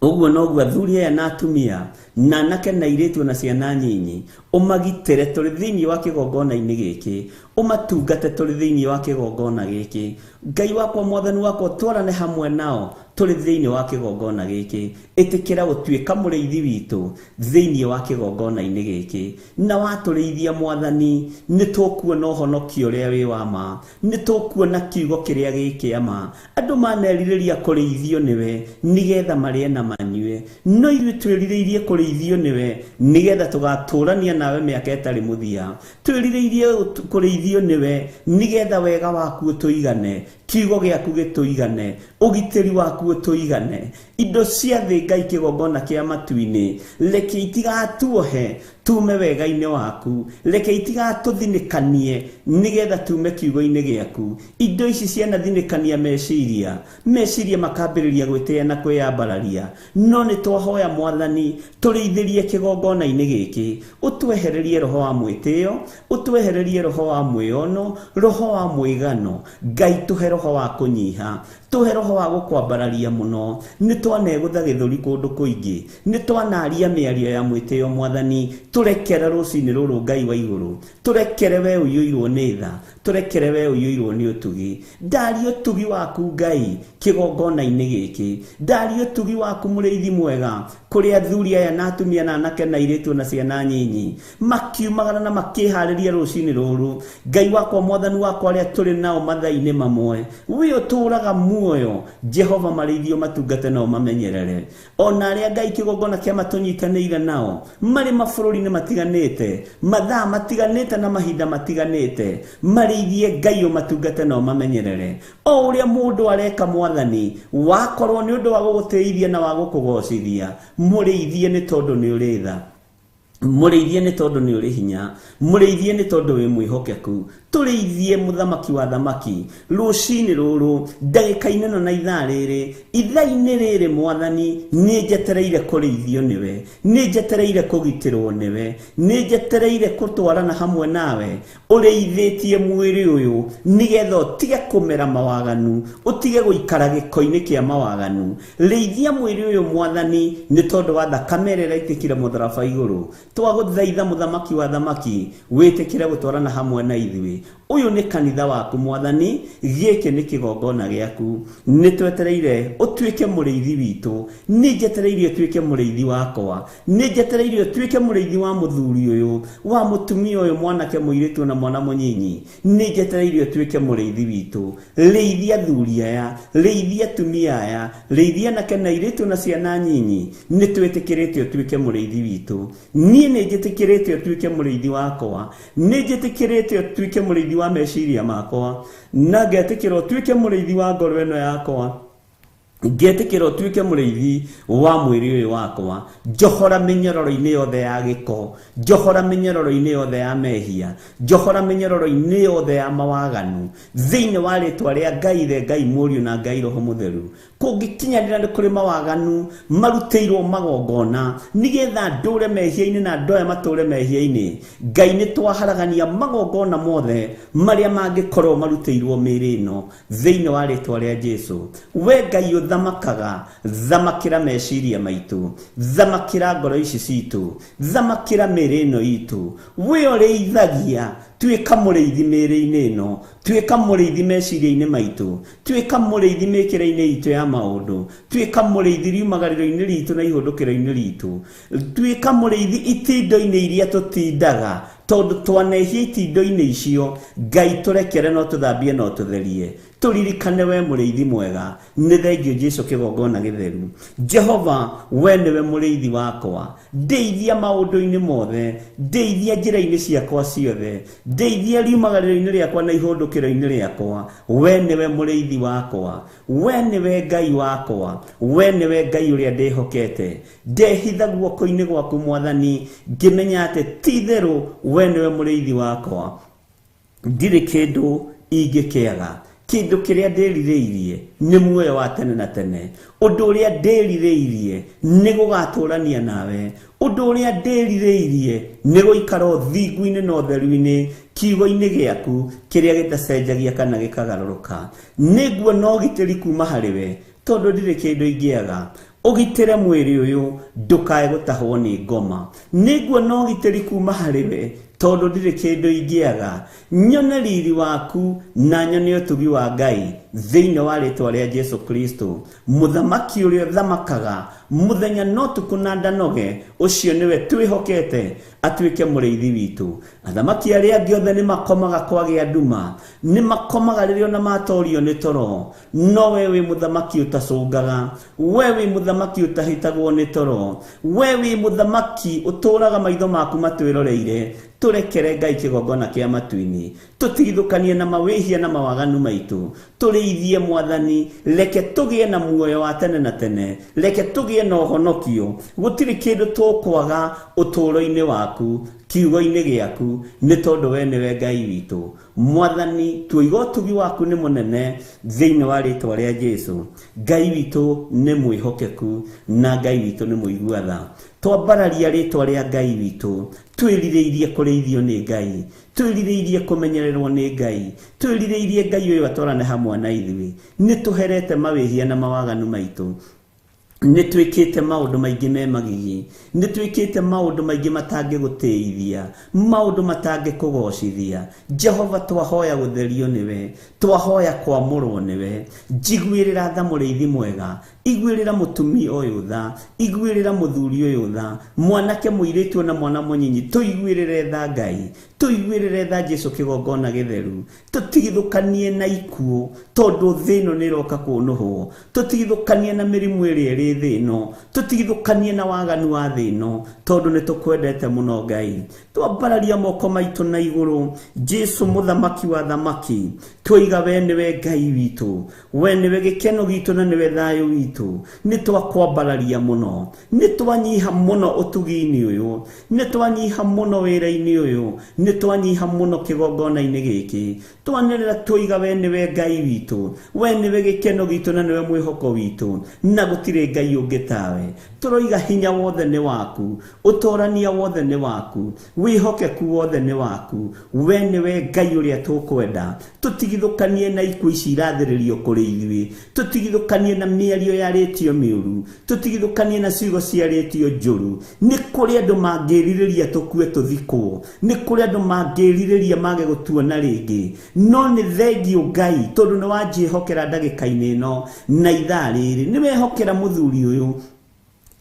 Ũguo noguo athuri aya na atumia na anake na airĩtu na ciana nyinyi ũmagitĩre tũrĩ thĩinĩ wa kĩgongona-inĩ gĩkĩ, ũmatungate tũrĩ thĩinĩ wa kĩgongona gĩkĩ. Ngai wakwa, Mwathani wakwa, twarane hamwe nao tũrĩ thĩinĩ wa kĩgongona gĩkĩ. Ĩtĩkĩra gũtuĩka mũrĩithi witũ thĩinĩ wa kĩgongona-inĩ gĩkĩ, na watũrĩithia Mwathani nĩ tũkuona ũhonokio ũrĩa wĩ wa ma, nĩ tũkuona kiugo kĩrĩa gĩ kĩa ma. Andũ manerirĩria kũrĩithio nĩwe nĩgetha marĩe na manyue, no ithuĩ twĩrirĩirie kũrĩithio nĩwe nĩgetha tũgatũrania nawe mĩaka ĩtarĩ mũthia. Twĩrirĩirie kũrĩithio nĩwe nĩgetha wega waku ũtũigane, kiugo gĩaku gĩtũigane, ũgitĩri waku ũtũigane. Indo cia thĩ Ngai kĩgongona kĩa matu-inĩ, reke itigatuohe tume wega-inĩ waku, reke itigatũthinĩkanie nĩgetha tume kiugo-inĩ gĩaku. Indo ici cianathinĩkania meciria, meciria makambĩrĩria gwĩtĩa na kwĩyambararia, no nĩ twahoya Mwathani tũrĩithĩrie kĩgongona-inĩ gĩkĩ, ũtwehererie roho wa mwĩtĩo, ũtwehererie roho wa mwĩono, roho wa mwĩgano. Ngai tũhe roho wa kũnyiha, tũhe roho wa gũkwambararia mũno. Nĩ twanegũtha gĩthũri kũndũ kũingĩ, nĩ twanaria mĩario ya mwĩtĩo Mwathani, tũrekere rũcinĩ rũrũ Ngai wa igũrũ, tũrekere we ũiyũirwo nĩ tha, tũrekere we ũiyũirwo nĩ ũtugi. Ndaria ũtugi waku Ngai kĩgongona-inĩ gĩkĩ, ndaria ũtugi waku mũrĩithi mwega kũrĩ athuri aya na atumia na anake na airĩtu na ciana nyinyi makiumagara na makĩharĩria rũcinĩ rũrũ. Ngai wakwa, Mwathani wakwa, arĩa tũrĩ nao mathaa-inĩ mamwe, we ũtũũraga muoyo Jehova, marĩithio matungate nao mamenyerere. Ona arĩa Ngai kĩgongona kĩa matũnyitanĩire nao marĩ mabũrũri-inĩ matiganĩte, mathaa matiganĩte na mahinda matiganĩte, marĩithie Ngai ũmatungate nao mamenyerere. O ũrĩa mũndũ areka Mwathani, wakorwo nĩ ũndũ wa gũgũtĩithia na wa gũkũgocithia, mũrĩithie nĩ tondũ nĩ ũrĩ tha, mũrĩithie nĩ tondũ nĩ ũrĩ hinya, mũrĩithie nĩ tondũ wĩ mwĩhokeku. Tũrĩithie mũthamaki wa thamaki rũcinĩ rũrũ, ndagĩka-inĩ ĩno na ithaa rĩrĩ, ithaa-inĩ rĩrĩ Mwathani, nĩ njetereire kũrĩithio nĩwe, nĩ njetereire kũgitĩrwo nĩwe, nĩ njetereire gũtwarana hamwe nawe. Ũrĩithĩtie mwĩrĩ ũyũ nĩgetha ũtige kũmera mawaganu, ũtige gũikara gĩko-inĩ kĩa mawaganu. Rĩithia mwĩrĩ ũyũ Mwathani nĩ tondũ wa thakame ĩrĩa ĩraitĩkire mũtharaba igũrũ. Twagũthaitha mũthamaki wa thamaki, wĩtĩkĩre gũtwarana hamwe na ithuĩ. Ũyũ nĩ kanitha waku Mwathani, gĩkĩ nĩ kĩgongona gĩaku. Nĩ twetereire ũtuĩke mũrĩithi witũ, nĩ njetereire ũtuĩke mũrĩithi wakwa, nĩ njetereire ũtuĩke mũrĩithi wa mũthuri ũyũ, wa mũtumia ũyũ, mwanake, mũirĩtu na mwana mũnyinyi. Nĩ njetereire ũtuĩke mũrĩithi witũ. Rĩithia athuri aya, rĩithia atumia aya, rĩithia anake na airĩtu na ciana nyinyi. Nĩ twĩtĩkĩrĩte ũtuĩke mũrĩithi witũ. Niĩ nĩ njĩtĩkĩrĩte ũtuĩke mũrĩithi wakwa, nĩ njĩtĩkĩrĩte ũtuĩke mũrĩithi wa meciria makwa, na ngetĩkĩra ũtuĩke mũrĩithi wa ngoro ĩno yakwa, ngetĩkĩra ũtuĩke mũrĩithi wa mwĩrĩ ũyũ wakwa. Njohora mĩnyororo-inĩ yothe ya gĩko, njohora mĩnyororo-inĩ yothe ya mehia, njohora mĩnyororo-inĩ yothe ya mawaganu thĩinĩ wa rĩtwa rĩa Ngai Ithe, Ngai Mũriũ na Ngai Roho Mũtheru. Kũngĩkinyanĩra nĩ kũrĩ mawaganu marutĩirwo magongona nĩgetha ndũre mehia-inĩ na andũ aya matũre mehia-inĩ, Ngai nĩ twaharagania magongona mothe marĩa mangĩkorwo marutĩirwo mĩĩrĩ ĩno thĩinĩ wa rĩtwa rĩa Jesu. We Ngai ũthamakaga, thamakĩra meciria maitũ, thamakĩra ngoro ici citũ, thamakĩra mĩĩrĩ ĩno itũ. We ũrĩithagia, tuĩka mũrĩithi mĩĩrĩ-inĩ ĩno, tuĩka mũrĩithi meciria-inĩ maitũ, tuĩka mũrĩithi mĩkĩre-inĩ itũ ya maũndũ, tuĩka mũrĩithi riumagarĩro-inĩ ritũ na ihũndũkĩro-inĩ ritũ, tuĩka mũrĩithi itindo-inĩ iria tũtindaga. Tondu twanehia itindo-inĩ icio, Ngai tũrekere no tũthambie no tũtherie. Tũririkane we mũrĩithi mwega, nĩ thengio Jesu kĩgongona gĩtheru. Jehova, we nĩwe mũrĩithi wakwa, ndeithia maũndũ-inĩ mothe, ndeithia njĩra-inĩ ciakwa ciothe, ndeithia riumagarĩro-inĩ rĩakwa na ihũndũkĩro-inĩ rĩakwa. We nĩwe mũrĩithi wakwa, we nĩwe Ngai wakwa, we nĩwe Ngai ũrĩa ndĩhokete. Ndehitha guoko-inĩ gwaku Mwathani, ngĩmenya atĩ ti-itherũ we nĩwe mũrĩithi wakwa. Ndirĩ kĩndũ ingĩkĩaga. Kĩndũ kĩrĩa ndĩrirĩirie nĩ muoyo wa tene na tene. Ũndũ ũrĩa ndĩrirĩirie nĩ gũgatũrania nawe. Ũndũ ũrĩa ndĩrirĩirie nĩ gũikara ũthingu-inĩ na ũtheru-inĩ kiugo-inĩ gĩaku kĩrĩa gĩtacenjagia kana gĩkagarũrũka. Nĩnguona ũgitĩri kuma harĩ we, tondũ ndirĩ kĩndũ ingĩaga. Ũgitĩre mwĩrĩ ũyũ ndũkae gũtahwo nĩ ngoma. Nĩnguona ũgitĩri kuma harĩ we, tondũ ndirĩ kĩndũ ingĩaga. Nyone riri waku na nyone ũtugi wa Ngai thĩinĩ wa rĩtwa rĩa Jesu Kristo, mũthamaki ũrĩa ũthamakaga mũthenya no ũtukũ na ndanoge, ũcio nĩwe twĩhokete atuĩke mũrĩithi witũ. Athamaki arĩa angĩ othe nĩ makomaga kwagĩa nduma, nĩ makomaga rĩrĩa ona matorio nĩ toro, no we wĩ mũthamaki ũtacũngaga, we wĩ mũthamaki ũtahĩtagwo nĩ toro, we wĩ mũthamaki ũtũraga maitho maku matwĩroreire. Tũrekere Ngai kĩgongona kĩa matu-inĩ, tũtigithũkanie na mawĩhia na mawaganu maitũ. Tũrĩithie Mwathani, reke tũgĩe na muoyo wa tene na tene, reke tũgĩe na ũhonokio. Gũtirĩ kĩndũ tũkwaga ũtũũro-inĩ waku, kiugo-inĩ gĩaku, nĩ tondũ we nĩwe Ngai witũ. Mwathani, tuiga ũtugi waku nĩ mũnene thĩinĩ wa rĩtwa rĩa Jesu. Ngai witũ nĩ mwĩhokeku na Ngai witũ nĩ mũigua tha. Twambararia rĩtwa rĩa Ngai witũ, twĩrirĩirie kũrĩithio nĩ Ngai, twĩrirĩirie kũmenyererwo nĩ Ngai, twĩrirĩirie Ngai ũyũ atwarane hamwe na ithuĩ. Nĩ tũherete mawĩhia na mawaganu maitũ, nĩ twĩkĩte maũndũ maingĩ me magigi, nĩ twĩkĩte maũndũ maingĩ matangĩgũtĩithia, maũndũ matangĩkũgocithia. Jehova, twahoya gũtherio nĩwe, twahoya kwamũrwo nĩwe. Njiguĩrĩra tha mũrĩithi mwega, iguĩrĩra mũtumia ũyũ tha, iguĩrĩra mũthuri ũyũ tha, mwanake mũirĩtu na mwana mũnyinyi, tũiguĩrĩre tha Ngai, tũiguĩrĩre tha Jesu kĩgongona gĩtheru. Tũtigithũkanie na ikuũ, tondũ thĩ ĩno nĩ ĩroka kũnũhwo. Tũtigithũkanie na mĩrimũ ĩrĩa ĩrĩ thĩ ĩno, tũtigithũkanie na waganu wa thĩ ĩno, tondũ nĩ tũkwendete mũno Ngai. Twambararia moko maitũ na igũrũ, Jesu mũthamaki wa thamaki, twoiga we nĩwe Ngai witũ, we nĩwe gĩkeno gitũ na nĩwe thayũ witũ. Nĩ twakwambararia mũno, nĩ twanyiha mũno ũtugi-inĩ ũyũ, nĩ twanyiha mũno wĩra-inĩ ũyũ, nĩ twanyiha mũno kĩgongona-inĩ gĩkĩ. Twanĩrĩra twoiga we nĩwe Ngai witũ, we nĩwe gĩkeno gitũ na nĩwe mwĩhoko witũ, na gũtirĩ Ngai ũngĩ tawe. Tũroiga hinya wothe nĩ waku, ũtorania wothe nĩ waku, wĩhokeku wothe nĩ waku. We nĩwe Ngai ũrĩa tũkwenda. Tũtigithũkanie na ikuũ ici irathĩrĩrio kũrĩ ithuĩ, tũtigithũkanie na mĩario yarĩtio mĩũru, tũtigithũkanie na ciugo ciarĩtio njũru. Nĩ kũrĩ andũ mangĩrirĩria tũkue tũthikwo, nĩ kũrĩ andũ mangĩrirĩria mage gũtuona rĩngĩ, no nĩ thengio Ngai tondũ nĩ wanjĩhokera ndagĩka-inĩ ĩno na ithaa rĩrĩ. Nĩ wehokera mũthuri ũyũ,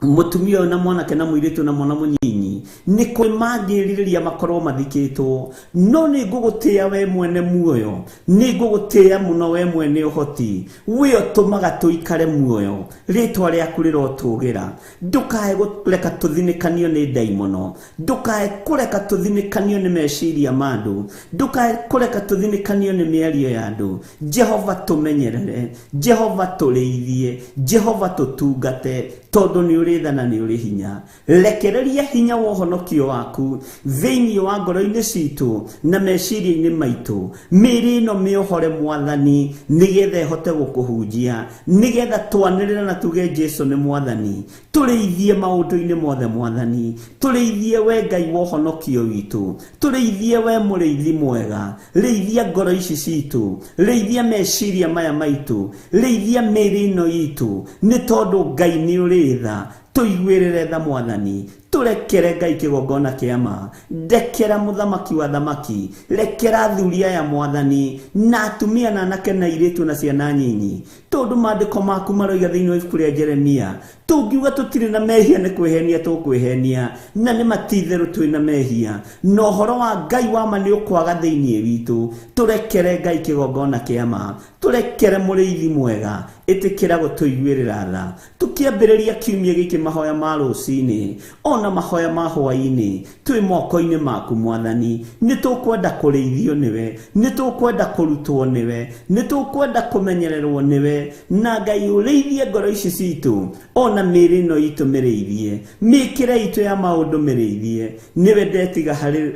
mũtumia ũyũ na mwanake na mũirĩtu na mwana mũnyinyi, nĩ kũrĩ mangĩrirĩria makorwo mathikĩtwo, no nĩ ngũgũtĩĩa we mwene muoyo, nĩ ngũgũtĩĩa mũno we mwene ũhoti, we ũtũmaga tũikare muoyo. Rĩtwa rĩaku rĩrotũgĩra. Ndũkae kũreka tũthinĩkanio nĩ ndaimono, ndũkae kũreka tũthinĩkanio nĩ meciria ma andũ, ndũkae kũreka tũthinĩkanio nĩ mĩario ya andũ. Jehova tũmenyerere, Jehova tũrĩithie, Jehova tũtungate, tondũ nĩ ũrĩ tha na nĩ ũrĩ hinya. Rekereria hinya wa ũhonokio waku thĩinĩ wa ngoro-inĩ citũ na meciria-inĩ maitũ. Mĩĩrĩ ĩno mĩohore Mwathani, nĩgetha ĩhote gũkũhunjia, nĩgetha twanĩrĩre na tuge Jesu nĩ Mwathani. Tũrĩithie maũndũ-inĩ mothe Mwathani, tũrĩithie we Ngai wa ũhonokio witũ, tũrĩithie we mũrĩithi mwega. Rĩithia ngoro ici citũ, rĩithia meciria maya maitũ, rĩithia mĩĩrĩ ĩno itũ, nĩ tondũ Ngai nĩ ũrĩ tha. Tũiguĩrĩre tha Mwathani, Tũrekere Ngai kĩgongona kĩa ma. Ndekera mũthamaki wa thamaki, rekera athuri aya mwathani, na atumia na anake na airĩtu na ciana nyinyi, tondũ maandĩko maku maroiga thĩinĩ wa ibuku rĩa Jeremia, tũngiuga tũtirĩ na mehia nĩ kwĩhenia tũkwĩhenia, na nĩ matitherũ twĩna mehia, na ũhoro wa Ngai wa ma nĩ ũkwaga thĩinĩ witũ. Tũrekere Ngai kĩgongona kĩa ma, tũrekere mũrĩithi mwega, ĩtĩkĩra gũtũiguĩrĩra tha. Tũkĩambĩrĩria kiumia gĩkĩ mahoya ma rũcinĩ ona mahoya ma hwaĩ-inĩ, twĩ moko-inĩ maku mwathani. Nĩ tũkwenda kũrĩithio nĩwe, nĩ tũkwenda kũrutwo nĩwe, nĩ tũkwenda kũmenyererwo nĩwe, na Ngai ũrĩithie ngoro ici citũ ona mĩĩrĩ ĩno itũ mĩrĩithie, mĩĩkĩre itũ ya maũndũ mĩrĩithie. Nĩwe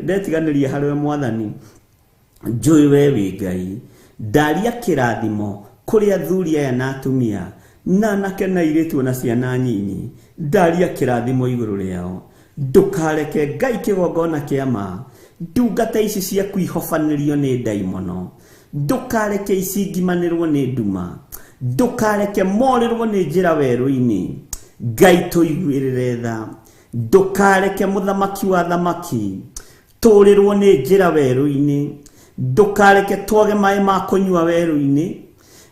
ndetiganĩria harĩwe mwathani, njũĩ we wĩ Ngai. Ndaria kĩrathimo kũrĩ athuri aya na atumia na anake na airĩtu na ciana nyinyi, ndaria kĩrathimo igũrũ rĩao. Ndũkareke Ngai kĩgongona kĩa ma ndungata ici ciaku ihobanĩrio nĩ ndaimono, ndũkareke icingimanĩrwo nĩ nduma, ndũkareke morĩrwo nĩ njĩra werũ-inĩ. Ngai tũiguĩrĩre tha, ndũkareke mũthamaki wa thamaki tũrĩrwo nĩ njĩra werũ-inĩ, ndũkareke twage maĩ ma kũnyua werũ-inĩ,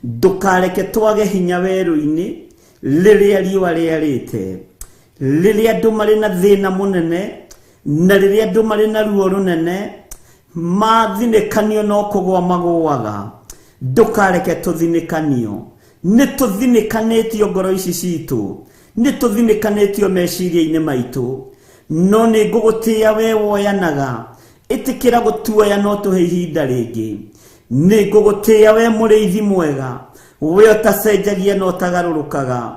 ndũkareke twage hinya werũ-inĩ rĩrĩa riũa rĩarĩte, rĩrĩa andũ marĩ na thĩna mũnene na rĩrĩa andũ marĩ na ruo rũnene, mathinĩkanio no kũgũa magũaga. Ndũkareke tũthinĩkanio. Nĩ tũthinĩkanĩtio ngoro ici citũ, nĩ tũthinĩkanĩtio meciria-inĩ maitũ, no nĩ ngũgũtĩĩa we woyanaga, ĩtĩkĩra gũtuoya no tũhe ihinda rĩngĩ. Nĩ ngũgũtĩĩa we mũrĩithi mwega, we ũtacenjagia na ũtagarũrũkaga.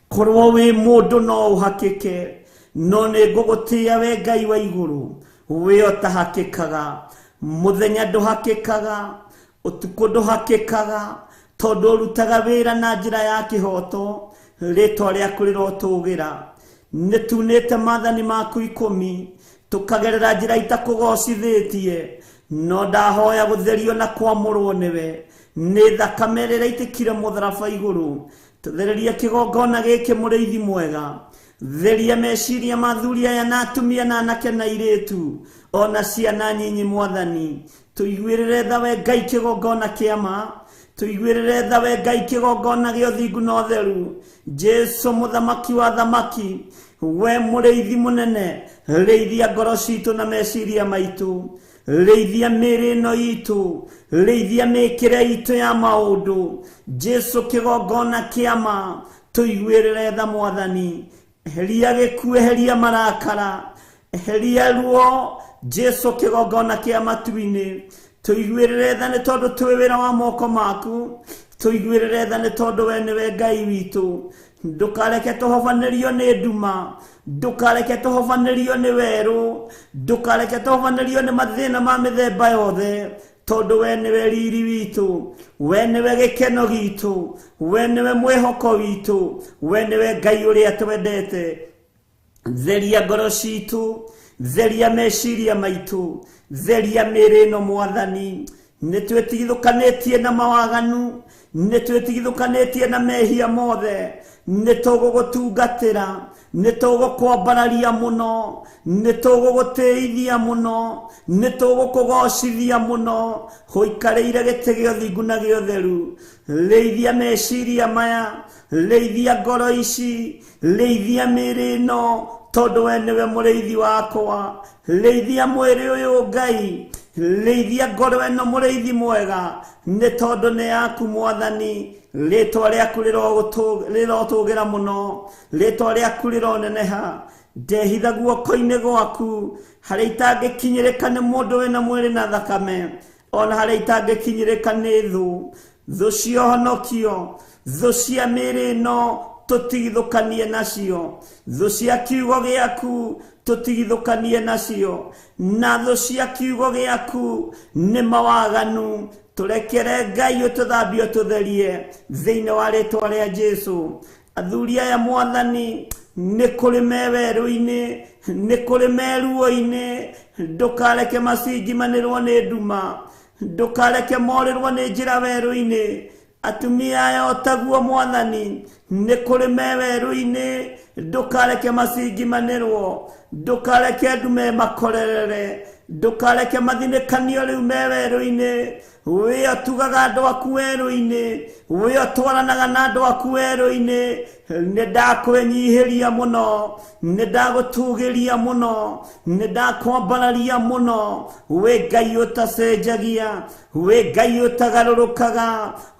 Korwo wĩ mũndũ no ũhakĩke, no nĩ ngũgũtĩĩa we Ngai wa igũrũ, we ũtahakĩkaga. Mũthenya ndũhakĩkaga, ũtukũ ndũhakĩkaga, tondũ ũrutaga wĩra na njĩra ya kĩhooto, rĩtwa rĩaku rĩrotũgĩra. Nĩ tunĩte maathani maku 10, tũkagerera njĩra itakũgocithĩtie, no ndahoya gũtherio na kwamũrwo nĩwe nĩ thakame ĩrĩa ĩraitĩkire mũtharaba igũrũ. Tũthererie kĩgongona gĩkĩ mũrĩithi mwega, theria meciria ma athuri aya na atumia na anake na airĩtu ona ciana nyinyi mwathani. Tũiguĩrĩre tha we Ngai kĩgongona kĩa ma, tũiguĩrĩre tha we Ngai kĩgongona gĩa ũthingu na ũtheru. Jesu mũthamaki wa thamaki, we mũrĩithi mũnene, rĩithia ngoro citũ na meciria maitũ, rĩithia mĩĩrĩ ĩno itũ, rĩithia mĩĩkĩre itũ ya maũndũ. Jesu kĩgongona kĩa ma, tũiguĩrĩre tha mwathani. Eheria gĩkuũ, eheria marakara, eheria ruo. Jesu kĩgongona kĩa matu-inĩ, tũiguĩrĩre tha nĩ tondũ twĩ wĩra wa moko maku, tũiguĩrĩre tha nĩ tondũ we nĩwe Ngai witũ. Ndũkareke tũhobanĩrio nĩ nduma, ndũkareke tũhobanĩrio nĩ werũ, ndũkareke tũhobanĩrio nĩ mathĩna ma mĩthemba yothe, tondũ we nĩwe riri witũ, we nĩwe gĩkeno gitũ, we nĩwe mwĩhoko witũ, we nĩwe Ngai ũrĩa twendete. Theria ngoro citũ, theria meciria maitũ, theria mĩĩrĩ ĩno mwathani. Nĩ twĩtigithũkanĩtie na mawaganu, nĩ twĩtigithũkanĩtie na mehia mothe, nĩ tũgũgũtungatĩra, nĩ tũgũkwambararia mũno, nĩ tũgũgũtĩithia mũno, nĩ tũgũkũgocithia mũno. Ũikarĩire gĩtĩ gĩa ũthingu na gĩa ũtheru. Rĩithia meciria maya, rĩithia ngoro ici, rĩithia mĩĩrĩ ĩno, tondũ we nĩwe mũrĩithi wakwa. Rĩithia mwĩrĩ ũyũ Ngai, rĩithia ngoro ĩno mũrĩithi mwega, nĩ tondũ nĩ yaku mwathani. Rĩtwa rĩaku rĩrotũgĩra mũno, rĩtwa rĩaku rĩroneneha. Ndehitha guoko-inĩ gwaku harĩa itangĩkinyĩrĩka nĩ mũndũ wĩna mwĩrĩ na thakame, ona harĩa itangĩkinyĩrĩka nĩ thũ. Thũ cia ũhonokio, thũ cia mĩĩrĩ ĩno tũtigithũkanie nacio, thũ cia kiugo gĩaku tũtigithũkanie nacio, na thũ cia kiugo gĩaku nĩ mawaganu. Tũrekere Ngai ũtũthambie ũtũtherie thĩinĩ wa rĩtwa rĩa Jesu. Athuri aya mwathani, nĩ kũrĩ me werũ-inĩ, nĩ kũrĩ me ruo-inĩ, ndũkareke macingimanĩrwo nĩ nduma, ndũkareke morĩrwo nĩ njĩra werũ-inĩ. Atumia aya o taguo Mwathani, nĩ kũrĩ me werũ-inĩ, ndũkareke macingimanĩrwo, ndũkareke ndume makorerere, ndũkareke mathinĩkanio rĩu me werũ-inĩ. Wĩ ũtugaga andũ aku werũ-inĩ, wĩ ũtwaranaga na andũ aku werũ-inĩ. Nĩ ndakwĩnyihĩria mũno, nĩ ndagũtũgĩria mũno, nĩ ndakwambararia mũno. Wĩ Ngai ũtacenjagia, wĩ Ngai ũtagarũrũkaga,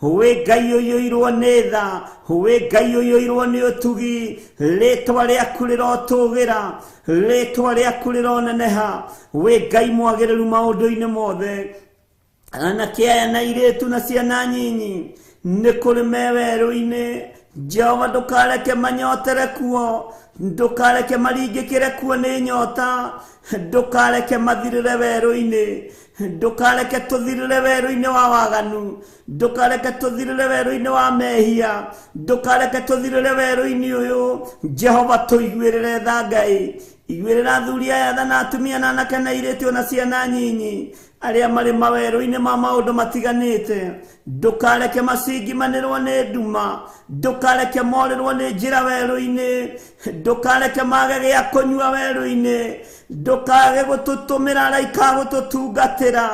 wĩ Ngai ũiyũirwo nĩ tha, wĩ Ngai ũiyũirwo nĩ ũtugi. Rĩtwa rĩaku rĩrotũgĩra, rĩtwa rĩaku rĩroneneha. Wĩ Ngai mwagĩrĩru maũndũ-inĩ mothe. Anake aya na airĩtu na ciana nyinyi nĩ kũrĩ me werũ-inĩ. Jehova, ndũkareke manyotere kuo, ndũkareke maringĩkĩre kuo nĩ nyota, ndũkareke mathirĩre werũ-inĩ, ndũkareke tũthirĩre werũ-inĩ wa waganu, ndũkareke tũthirĩre werũ-inĩ wa mehia, ndũkareke tũthirĩre werũ-inĩ ũyũ. Jehova, tũiguĩrĩre tha Ngai, iguĩrĩra athuri aya tha na atumia na anake na airĩtu ona ciana nyinyi arĩa marĩ mawerũ-inĩ ma maũndũ matiganĩte. Ndũkareke macingimanĩrwo nĩ nduma, ndũkareke morĩrwo nĩ njĩra werũ-inĩ, ndũkareke mage gĩa kũnyua werũ-inĩ, ndũkage gũtũtũmĩra araika gũtũtungatĩra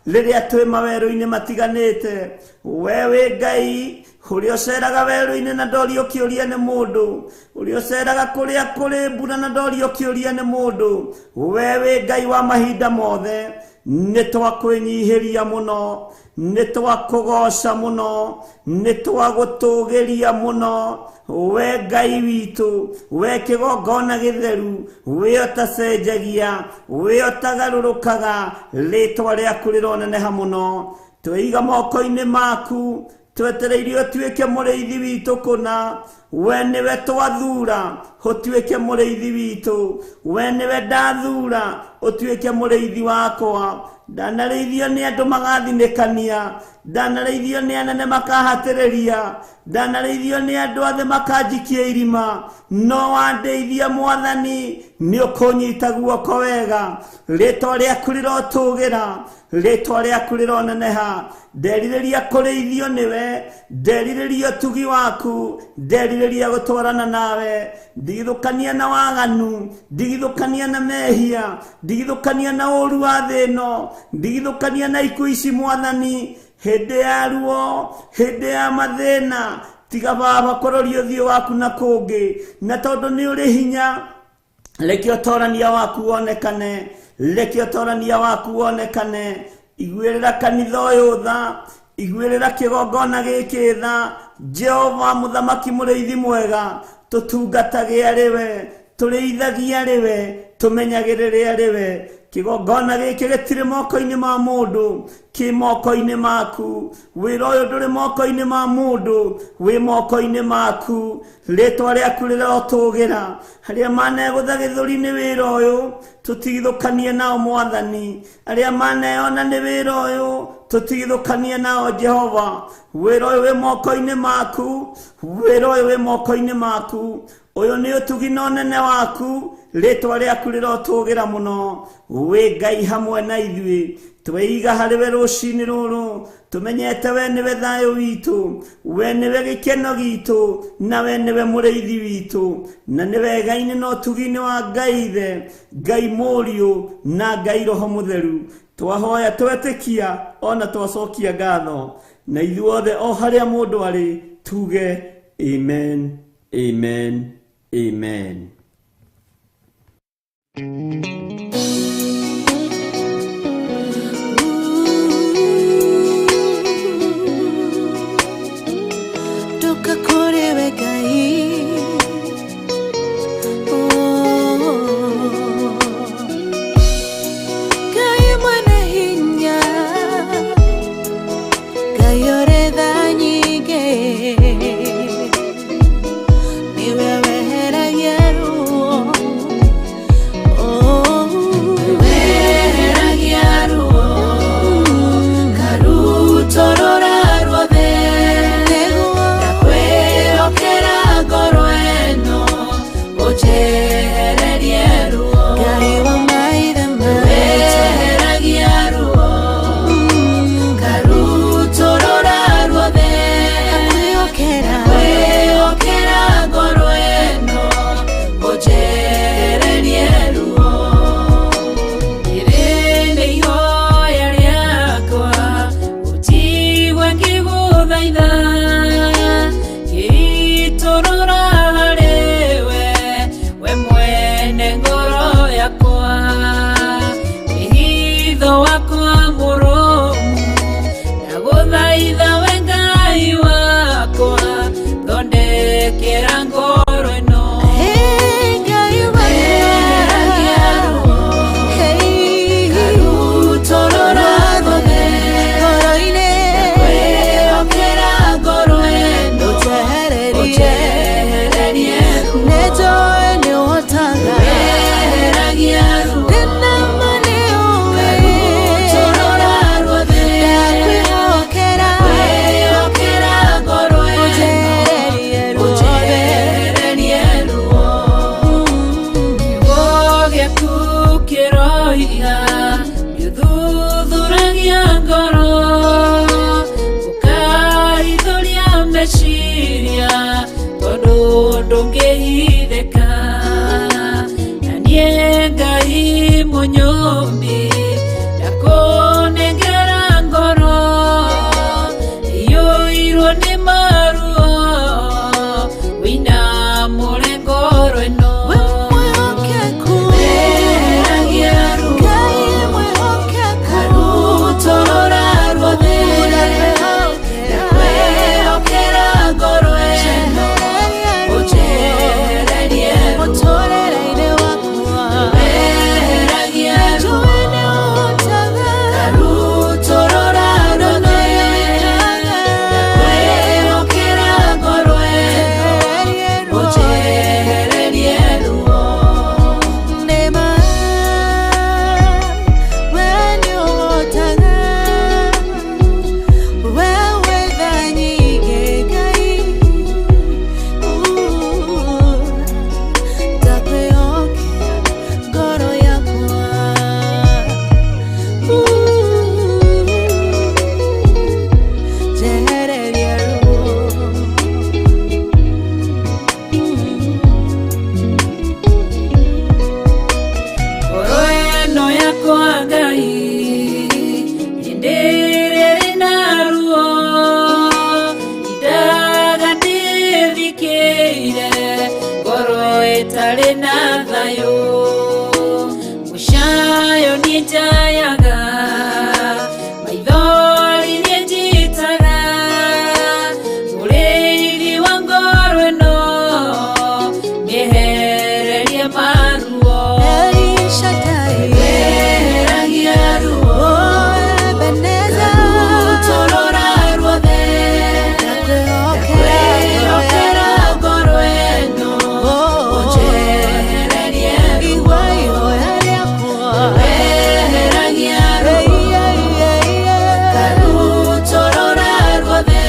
rĩrĩa twĩ mawerũ-inĩ matiganĩte. We wĩ Ngai ũrĩa ũceraga werũ-inĩ na ndorio kĩũria nĩ mũndũ, ũrĩa ũceraga kũrĩa kũrĩ mbura na ndorio kĩũria nĩ mũndũ. We wĩ Ngai wa mahinda mothe. Nĩ twakwĩnyihĩria mũno, nĩ twakũgoca mũno, nĩ twagũtũgĩria mũno. We Ngai witũ, we kĩgongona gĩtheru, we ũtacenjagia, we ũtagarũrũkaga, rĩtwa rĩaku rĩroneneha mũno. Twĩiga moko-inĩ maku, twetereire ũtuĩke mũrĩithi witũ kũna. We nĩwe twathura ũtuĩke mũrĩithi witũ, we nĩwe ndathura ũtuĩke mũrĩithi wakwa. Ndanarĩithio nĩ andũ magathinĩkania, ndanarĩithio nĩ anene makahatĩrĩria, ndanarĩithio nĩ andũ othe makanjikia irima, no wandeithia Mwathani, nĩ ũkũnyita guoko wega. Rĩtwa rĩaku rĩrotũgĩra, rĩtwa rĩaku rĩroneneha. Nderirĩria kũrĩithio nĩwe, nderirĩria ũtugi waku, nderirĩria gũtwarana nawe. Ndigithũkania na waganu, ndigithũkania na mehia, ndigithũkania na ũru wa thĩ ĩno, ndigithũkania na ikuũ ici Mwathani. Hĩndĩ ya ruo, hĩndĩ ya mathĩna, tiga Baba kũroria ũthiũ waku na kũngĩ, na tondũ nĩ ũrĩ hinya, reke ũtorania waku wonekane, reke ũtorania waku wonekane. Iguĩrĩra kanitha ũyũ tha, iguĩrĩra kĩgongona gĩkĩ tha. Jehova mũthamaki mũrĩithi mwega, tũtungatage arĩ we, tũrĩithagie arĩ we, tũmenyagĩrĩre arĩ we. Kĩgongona gĩkĩ gĩtirĩ moko-inĩ ma mũndũ, kĩ moko-inĩ maku. Wĩra ũyũ ndũrĩ moko-inĩ ma mũndũ, wĩ moko-inĩ maku. Rĩtwa rĩaku rĩrotũgĩra. Arĩa manegũtha gĩthũri nĩ wĩra ũyũ, tũtigithũkanie nao Mwathani. Arĩa maneyona nĩ wĩra ũyũ, tũtigithũkanie nao Jehova. Wĩra ũyũ wĩ moko-inĩ maku, wĩra ũyũ wĩ moko-inĩ maku. Ũyũ nĩ ũtugi na ũnene waku, rĩtwa rĩaku rĩrotũgĩra mũno. Wĩ Ngai hamwe na ithuĩ, tweiga harĩ we rũcinĩ rũrũ, tũmenyete we nĩwe thayũ witũ, we nĩwe gĩkeno gitũ, na we nĩwe mũrĩithi witũ, na nĩ wega-inĩ na ũtugi-inĩ wa Ngai Ithe, Ngai Mũriũ, na Ngai Roho Mũtheru. Twahoya twetĩkia ona twacokia ngatho, na ithuothe o harĩa mũndũ arĩ tuge amen, amen, amen. Ndoka kũrĩ we Ngai. Oh. Ngai mwene hinya, Ngai ũrĩ tha nyingĩ, nĩwe weheragia ruo. Oh. Weheragia ruo, karutorora ruothe, ndakwĩhokera ngoro. Meciria tondũ ndũngĩhithĩka na niĩ Ngai mũnyũmbi ndakũnengera ngoro iyũirwo nĩ maruo wĩinamũre ngoro ĩno. We mwĩhokeku, Weheragia ruo, Ngai mwĩhokeku, karutorora ruothe, ndakwĩhokera ngoro ĩno, ũnjehererie ruo. Mũtũrĩre-inĩ wakwa, Weheragia ruo, njũĩ nĩũhotaga, karutorora ruothe, ndakwĩhokera ngoro ĩno, njehererie ruo. ũnjehererie ruo. Nĩma, we nĩũhotaga, we wĩ tha nyingĩ Ngai. Ndakwĩhokera ngoro yakwa. Njehererie ruo. Ngoro ĩno yakwa Ngai hĩndĩ ĩrĩa ĩrĩ na ruo indaga ndĩthikĩire ngoro ĩtarĩ na thayũ mũcayo niĩ njayaga maithori niĩ njitaga mũrĩithi wa ngoro ĩno mĩehererie maruo. El Shaddai, Weheragia ruo, oh Ebenezer, karutorora ruothe, ndakwĩhokera ndakwĩhokera ngoro ĩno, Oh, ũnjehererie ruo. igua ihoya rĩakwa. Weheragia ruo, Ei, ei, ei, ei. karutorora ruothe,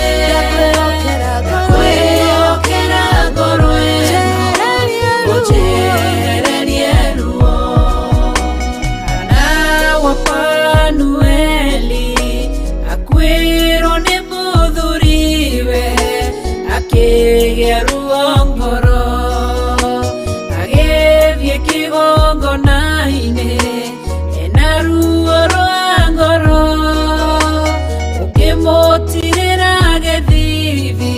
Ndakwĩhokera ngoro ĩno, ndakwĩhokera ngoro ĩno, njehererie ruo. ũnjehererie ruo. Hana wa Fanueli akuĩrwo nĩ mũthuriwe akĩgĩa ruo ngoro agĩthiĩ kĩgongona-inĩ ena ruo rwa ngoro ũkĩmũtirĩra gĩthithi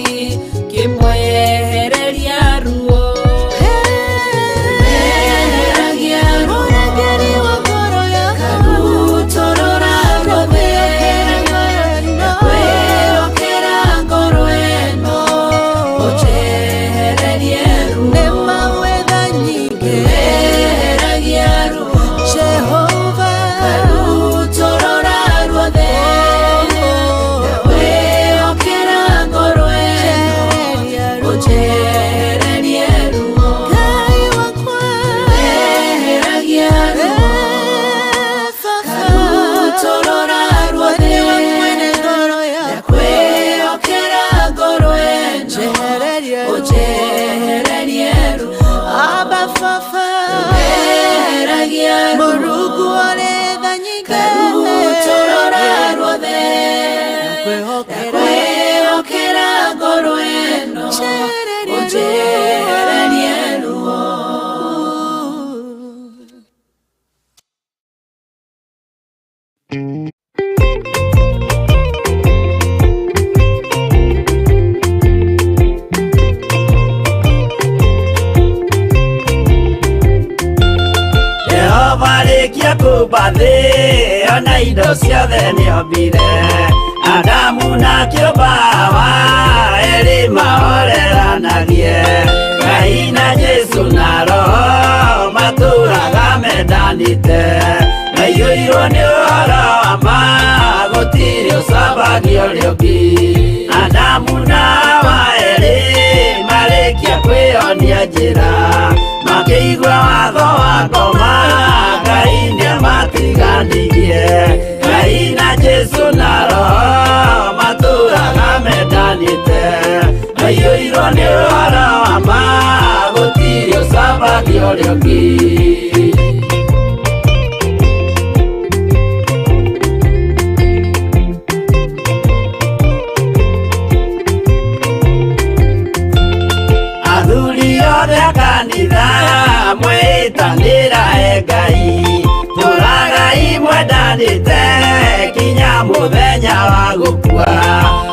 kĩmwehereria ruo. Weheragia ruo, Mũrangĩri wa ngoro yakwa, karutorora ruothe, ndakwĩhokera ngoro ĩno, ũnjehererie ruo. Nĩma wĩ tha nyingĩ, Weheragia ruo, Jehova, karutorora ruothe, ndakwĩhokera ngoro ĩno, njehereria ruo. ũnjehererie ruo. Ngai wakwa, Weheragia ruo, karutorora ruothe, nĩwe mwene ngoro yakwa, ndakwĩhokera ngoro ĩno, njehererie ruo. ũnjehererie ruo. Abba Baba, Weheragia ruo, Mũrungu ũrĩ tha nyingĩ, karutorora ruothe, ndakwĩhokera ndakwĩhokera ngoro ĩno, njehererie ruo. ũnjehererie ruo. Jehova arĩkia kũmba thĩ ona indo ciothe nĩombire Adamu na kĩũmba Hawa erĩ mahoreranagie Ngai na Jesu na Roho matũraga mendanĩte maiyũirwo nĩ ũhoro wa ma gũtirĩ ũcambagia ũrĩa ũngĩ Adamu na Hawa erĩ marĩkia kwĩyonia njĩra makĩigua watho wa ngoma Ngai nĩamatiganirie Ngai na Jesu na Roho matũraga mendanĩte maiyũirwo nĩ ũhoro wa ma gũtirĩ ũcambagia ũrĩa ũngĩ. Kanitha mwĩtanĩra e Ngai tũragai mwendanĩte kinya mũthenya wa gũkua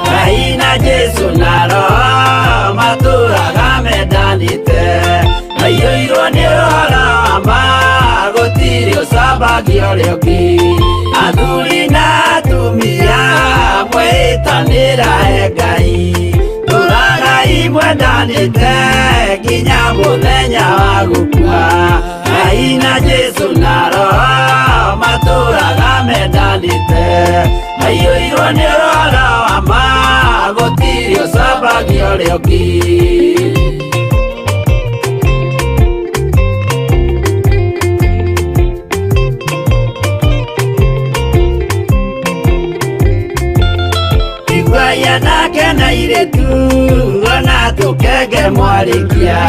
Ngai na Jesũ na Roho matũraga mendanĩte maiyũirwo nĩ ũhoro wa ma gũtirĩ ũcambagia ũrĩa ũngĩ athuri na atumia mwĩtanĩra e Ngai tũragai mwendanĩte kinya mũthenya wa gũkua Ngai na Jesũ na Roho matũraga mendanĩte maiyũirwo nĩ ũhoro wa ma gũtirĩ ũcambagia ũrĩa ũngĩ. Anake na airĩtu ona tũkenge mwarĩkia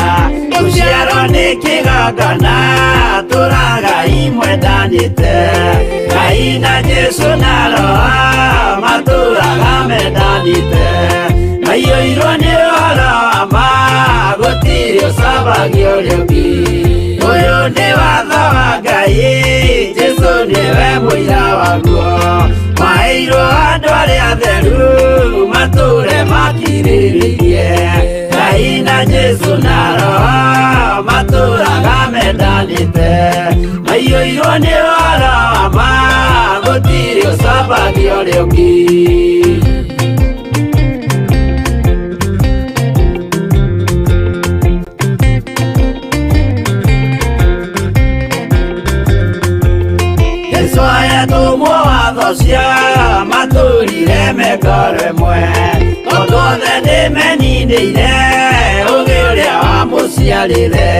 gũciarwo nĩ kĩgongona tũragai mwendanĩte Ngai na Jesũ na Roho matũraga mendanĩte maiyũirwo nĩ ũhoro wa ma gũtirĩ ũcambagia ũrĩa ũngĩ ũyũ nĩ watho wa Ngai Jesũ nĩwe mũira waguo maheirwo andũ arĩa atheru matũre makirĩrĩirie Ngai na Jesũ na Roho matũraga mendanĩte maiyũirwo nĩ ũhoro wa ma gũtirĩ ũcambagia ũrĩa ũngĩ. Jesũ ayatũmwo watho cia matũrire mekore mwe tondũ othe nĩmeninĩire ũgĩ ũrĩa wamũciarire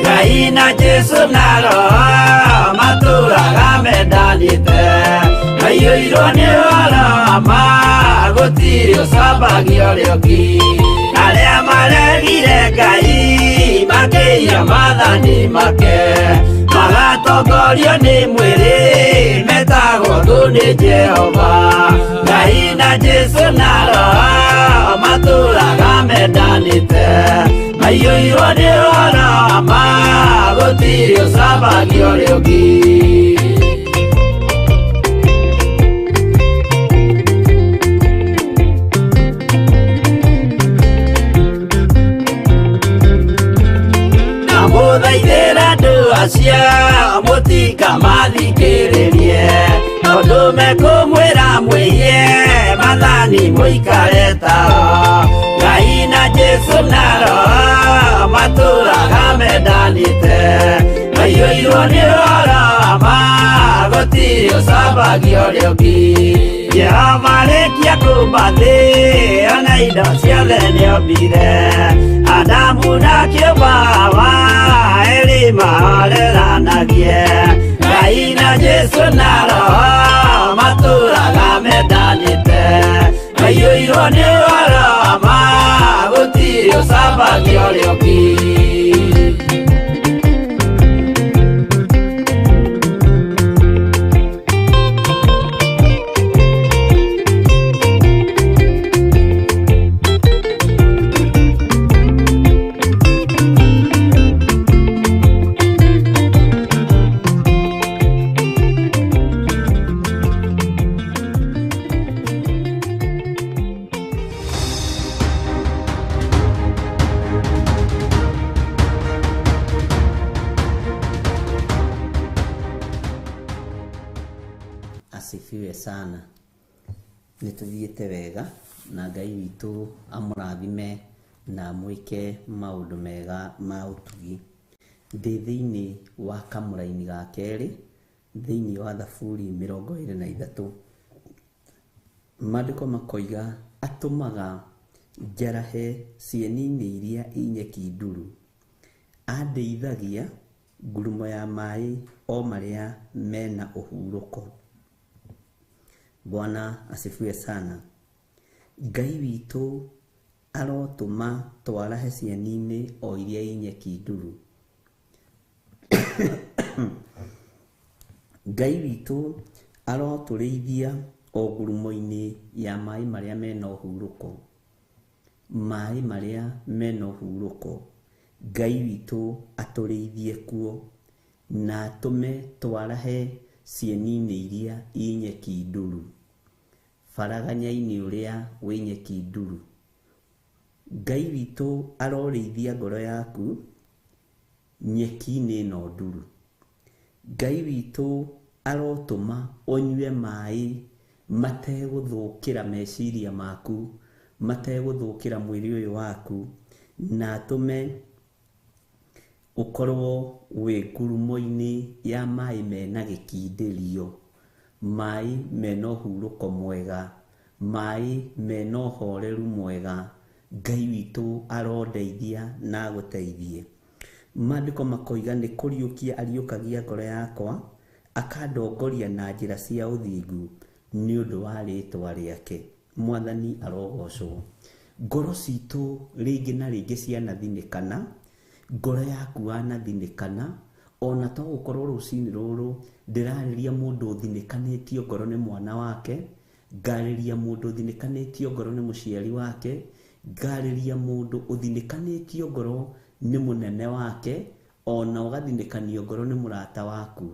Ngai na Jesũ na Roho matũraga mendanĩte maiyũirwo nĩ ũhoro wa ma gũtirĩ ũcambagia ũrĩa ũngĩ arĩa maregire Ngai makĩiya maathani make magatongorio nĩ mwĩrĩ metagwo thũ nĩ Jehova Ngai na Jesũ na Roho matũraga mendanĩte maiyũirwo nĩ ũhoro wa ma gũtirĩ ũcambagia ũrĩa ũngĩ. Ndamũthaithĩra andũ acio mũtikamathikĩrĩrie tondũ mekũmwĩra mwĩiye maathani mũikare tao Ngai na Jesũ na Roho matũraga mendanĩte maiyũirwo nĩ ũhoro wa ma gũtirĩ ũcambagia ũrĩa ũngĩ Jehova arĩkia kũũmba thĩ ona indo ciothe nĩombire Adamu na kĩũmba Hawa erĩ mahoreranagie Ngai na Jesũ na Roho matũraga mendanĩte maiyũirwo nĩ ũhoro wa ma gũtirĩ ũcambagia ũrĩa ũngĩ. Asifiwe sana. Nĩtũthiĩte wega na Ngai witũ amũrathime na amwĩke maũndũ mega ma ũtugi. Ndĩ thĩinĩ wa kamũraini ga kerĩ thĩinĩ wa Thaburi 23 maandĩko makoiga atũmaga njarahe cieni-inĩ iria i nyeki nduru, andeithagia ngurumo ya maĩ o marĩa mena ũhurũko. Bwana asifiwe sana. Ngai witũ arotũma twarahe cieni-inĩ o iria i nyeki nduru. Ngai witũ arotũrĩithia o ngurumo-inĩ ya maĩ marĩa mena ũhurũko. Maĩ marĩa mena ũhurũko. Ngai witũ atũrĩithie kuo na atũme twarahe cieni-inĩ iria i nyeki nduru, baraganya-inĩ ũrĩa wĩ nyeki nduru. Ngai witũ arorĩithia ngoro yaku nyeki-inĩ ĩno nduru. Ngai witũ arotũma ũnyue maĩ mategũthũkĩra meciria maku, mategũthũkĩra mwĩrĩ ũyũ waku, na atũme ũkorwo wĩ ngurumo-inĩ ya maĩ mena gĩkindĩrio, maĩ mena ũhurũko mwega, maĩ mena ũhoreru mwega. Ngai witũ arondeithia na agũteithie. Maandĩko makoiga nĩ kũriũkia ariũkagia ngoro yakwa, akandongoria na njĩra cia ũthingu nĩ ũndũ wa rĩtwa rĩake. Mwathani arogocwo. Ngoro citũ rĩngĩ na rĩngĩ cianathinĩkana, ngoro yaku wanathinĩkana, ona to gũkorwo rũcinĩ rũrũ ndĩrarĩria mũndũ ũthinĩkanĩtio ngoro nĩ mwana wake, ngarĩria mũndũ ũthinĩkanĩtio ngoro nĩ mũciari wake, ngarĩria mũndũ ũthinĩkanĩtio ngoro nĩ mũnene wake, ona ũgathinĩkanio ngoro nĩ mũrata waku.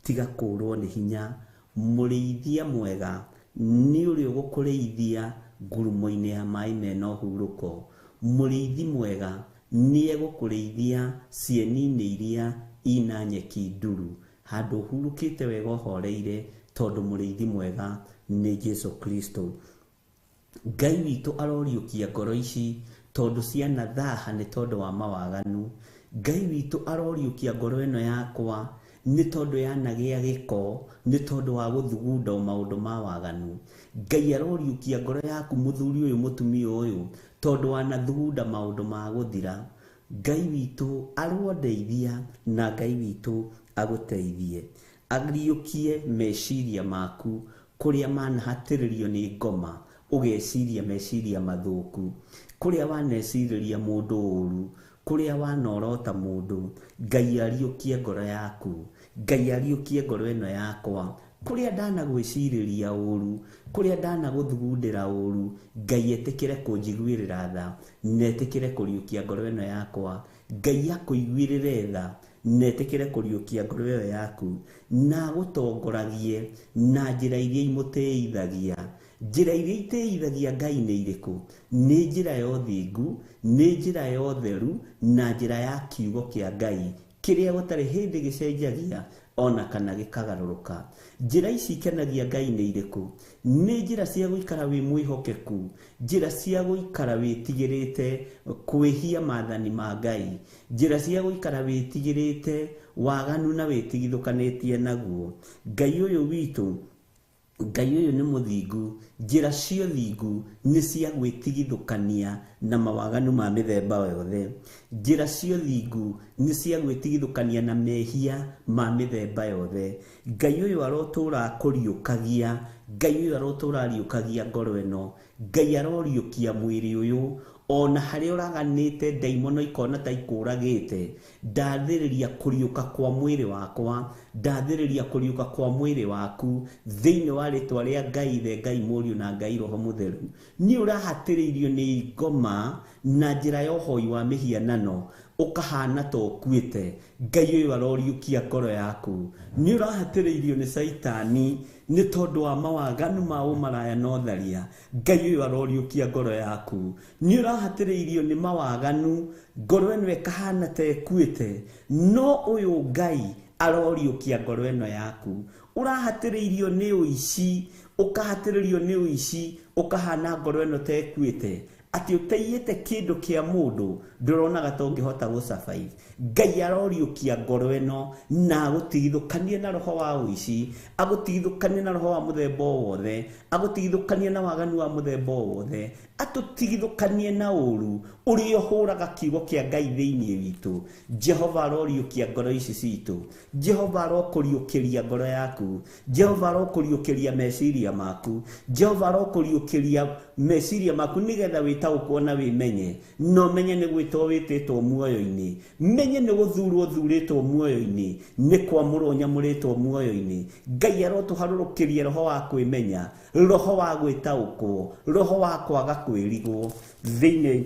Tiga kũrwo nĩ hinya. Mũrĩithia mwega nĩ ũrĩa ũgũkũrĩithia ngurumo-inĩ ya maĩ mena ũhurũko. Mũrĩithi mwega nĩ egũkũrĩithia cieni-inĩ iria ina nyeki nduru, handũ ũhurũkĩte wega ũhoreire, tondũ mũrĩithi mwega nĩ Jesu Kristo. Ngai witũ aroriũkia ngoro ici tondũ cianathaha nĩ tondũ wa mawaganu. Ngai witũ aroriũkia ngoro ĩno yakwa nĩ tondũ yanagĩa gĩko, nĩ tondũ wa gũthugunda maũndũ ma waganu. Ngai aroriũkia ngoro yaku mũthuri ũyũ mũtumia ũyũ, tondũ wanathugunda maũndũ ma gũthira. Ngai witũ arondeithia na Ngai witũ agũteithie. Ariũkie meciria maku kũrĩa manahatĩrĩrio nĩ ngoma, ũgeciria meciria mathũku, kũrĩa wanecirĩria mũndũ ũru, kũrĩa wanorota mũndũ. Ngai ariũkie ngoro yaku, Ngai ariũkie ngoro ĩno yakwa, kũrĩa ndanagwĩcirĩria ũru, kũrĩa ndanagũthugundĩra ũru, Ngai etĩkĩre kũnjiguĩrĩra tha, na etĩkĩre kũriũkia ngoro ĩno yakwa. Ngai akũiguĩrĩre tha, na etĩkĩre kũriũkia ngoro ĩyo yaku, na agũtongoragie na njĩra iria imũtĩithagia. Njĩra iria itĩithagia Ngai nĩ irĩkũ? Nĩ njĩra ya ũthingu, nĩ njĩra ya ũtheru, na njĩra ya kiugo kĩa Ngai kĩrĩa gũtarĩ hĩndĩ gĩcenjagia ona kana gĩkagarũrũka. Njĩra ici ikenagia Ngai nĩ irĩkũ? Nĩ njĩra cia gũikara wĩ mwĩhokeku, njĩra cia gũikara wĩtigĩrĩte kwĩhia maathani ma Ngai, njĩra cia gũikara wĩtigĩrĩte waganu na wĩtigithũkanĩtie naguo. Ngai ũyũ witũ, Ngai ũyũ nĩ mũthingu. Njĩra cia ũthingu nĩ cia gwĩtigithũkania na mawaganu ma mĩthemba yothe. Njĩra cia ũthingu nĩ cia gwĩtigithũkania na mehia ma mĩthemba yothe. Ngai ũyũ arotũra akũriũkagia, Ngai ũyũ arotũra ariũkagia ngoro ĩno, Ngai aroriũkia mwĩrĩ ũyũ, ona harĩa ũraganĩte ndaimono ikona ta ikũragĩte. Ndathĩrĩria kũriũka kwa mwĩrĩ wakwa, ndathĩrĩria kũriũka kwa mwĩrĩ waku thĩinĩ wa rĩtwa rĩa Ngai Ithe, Ngai Mũriũ na Ngai Roho Mũtheru. Nĩ ũrahatĩrĩirio nĩ ngoma na njĩra ya ũhoi wa mĩhianano, ũkahana ta ũkuĩte. Ngai ũyũ aroriũkia ngoro yaku. Nĩ ũrahatĩrĩirio nĩ Caitani nĩ tondũ wa mawaganu ma ũmaraya na ũtharia. Ngai ũyũ aroriũkia ngoro yaku. Nĩ ũrahatĩrĩirio nĩ mawaganu, ngoro ĩno ĩkahana ta ĩkuĩte, no ũyũ Ngai aroriũkia ngoro ĩno yaku. Ũrahatĩrĩirio nĩ ũici, ũkahatĩrĩrio nĩ ũici, ũkahana ngoro ĩno ta ĩkuĩte, atĩ ũteiyĩte kĩndũ kĩa mũndũ ndũronaga ta ũngĩhota gũ survive. Ngai aroriũkia ngoro ĩno na agũtigithũkanie na roho wa ũici, agũtigithũkanie na roho wa mũthemba o wothe, agũtigithũkanie na waganu wa mũthemba o wothe, atũtigithũkanie na ũru ũrĩa ũhũraga kiugo kĩa Ngai thĩinĩ witũ. Jehova aroriũkia ngoro ici citũ. Jehova arokũriũkĩria ngoro yaku. Jehova arokũriũkĩria meciria maku. Jehova arokũriũkĩria meciria maku nĩgetha wĩtaũkwo na wĩmenye, na ũmenye nĩ gwĩtwo wĩtĩtwo muoyo-inĩ, menye nĩ gũthurwo ũthurĩtwo muoyo-inĩ, nĩ kwamũrwo nyamũrĩtwo muoyo-inĩ. Ngai arotũharũrũkĩria roho wa kwĩmenya, roho wa gwĩtaũkwo, roho wa kwaga kwĩrigwo thĩinĩ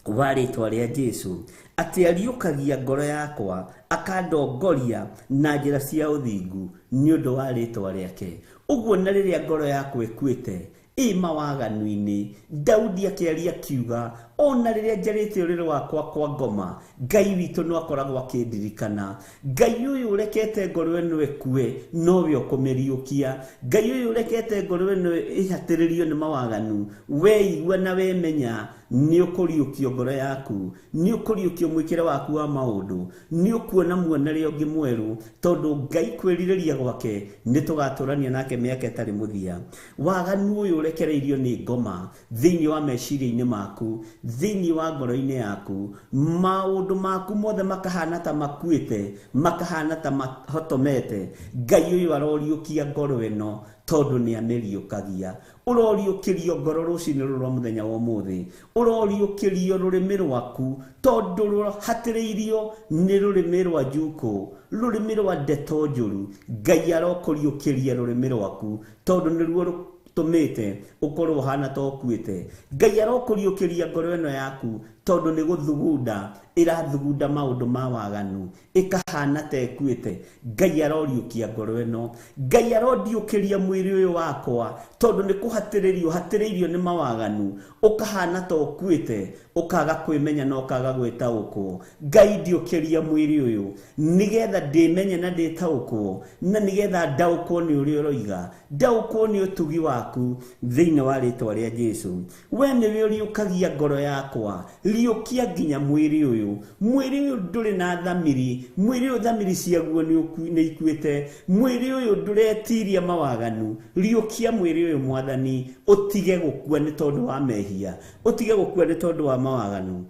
wa rĩtwa rĩa Jesu. Atĩ ariũkagia ngoro yakwa akandongoria na njĩra cia ũthingu nĩ ũndũ wa rĩtwa rĩake. Ũguo na rĩrĩa ngoro yakwa ĩkuĩte ĩ mawaganu-inĩ, Daudi akĩaria akiuga ona rĩrĩa njarĩte ũrĩrĩ wakwa kwa ngoma, Ngai witũ no akoragwo akĩndirikana. Ngai ũyũ ũrekete ngoro ĩno ĩkue nowe ũkũmĩriũkia. Ngai ũyũ ũrekete ngoro ĩno ĩhatĩrĩrio nĩ mawaganu, weigua na wemenya nĩ ũkũriũkio ngoro yaku, nĩ ũkũriũkio mwĩkĩre waku wa maũndũ, nĩ ũkuona muonere ũngĩ mwerũ, tondũ Ngai kwĩrirĩria gwake nĩ tũgatũrania nake mĩaka ĩtarĩ mũthia. Waganu ũyũ ũrekereirio nĩ ngoma thĩinĩ wa meciria-inĩ maku, thĩinĩ wa ngoro-inĩ yaku, maũndũ maku mothe makahana ta makuĩte, makahana ta mahotomete. Ngai ũyũ aroriũkia ngoro ĩno tondũ nĩ amĩriũkagia. Ũroriũkĩrio ngoro rũcinĩ rũrũ rwa mũthenya wa ũmũthĩ, ũroriũkĩrio rũrĩmĩ rwaku tondũ rũhatĩrĩirio nĩ rũrĩmĩ rwa njukũ, rũrĩmĩ rwa ndeto njũru. Ngai arokũriũkĩria rũrĩmĩ rwaku tondũ nĩruo rũtũmĩte ũkorwo ũhana ta ũkuĩte. Ngai arokũriũkĩria ngoro ĩno yaku tondũ nĩ gũthugunda ĩrathugunda maũndũ ma waganu ĩkahana ta ĩkuĩte. Ngai aroriũkia ngoro ĩno. Ngai arondiũkĩria mwĩrĩ ũyũ wakwa tondũ nĩ kũhatĩrĩrio hatĩrĩirio nĩ mawaganu, ũkahana ta ũkuĩte, ũkaga kwĩmenya na ũkaga gwĩtaũkwo. Ngai ndiũkĩria mwĩrĩ ũyũ nĩgetha ndĩmenye na ndĩtaũkwo, na nĩgetha ndaũkwo nĩ ũrĩa ũroiga, ndaũkwo nĩ ũtugi waku thĩinĩ wa rĩtwa rĩa Jesũ. We nĩwe ũriũkagia ngoro yakwa, riũkia nginya mwĩrĩ ũyũ. Mwĩrĩ ũyũ ndũrĩ na thamiri, mwĩrĩ ũyũ thamiri ciaguo nĩ ikuĩte, mwĩrĩ ũyũ ndũretiria mawaganu. Riũkia mwĩrĩ ũyũ Mwathani, ũtige gũkua nĩ tondũ wa mehia, ũtige gũkua nĩ tondũ wa mawaganu,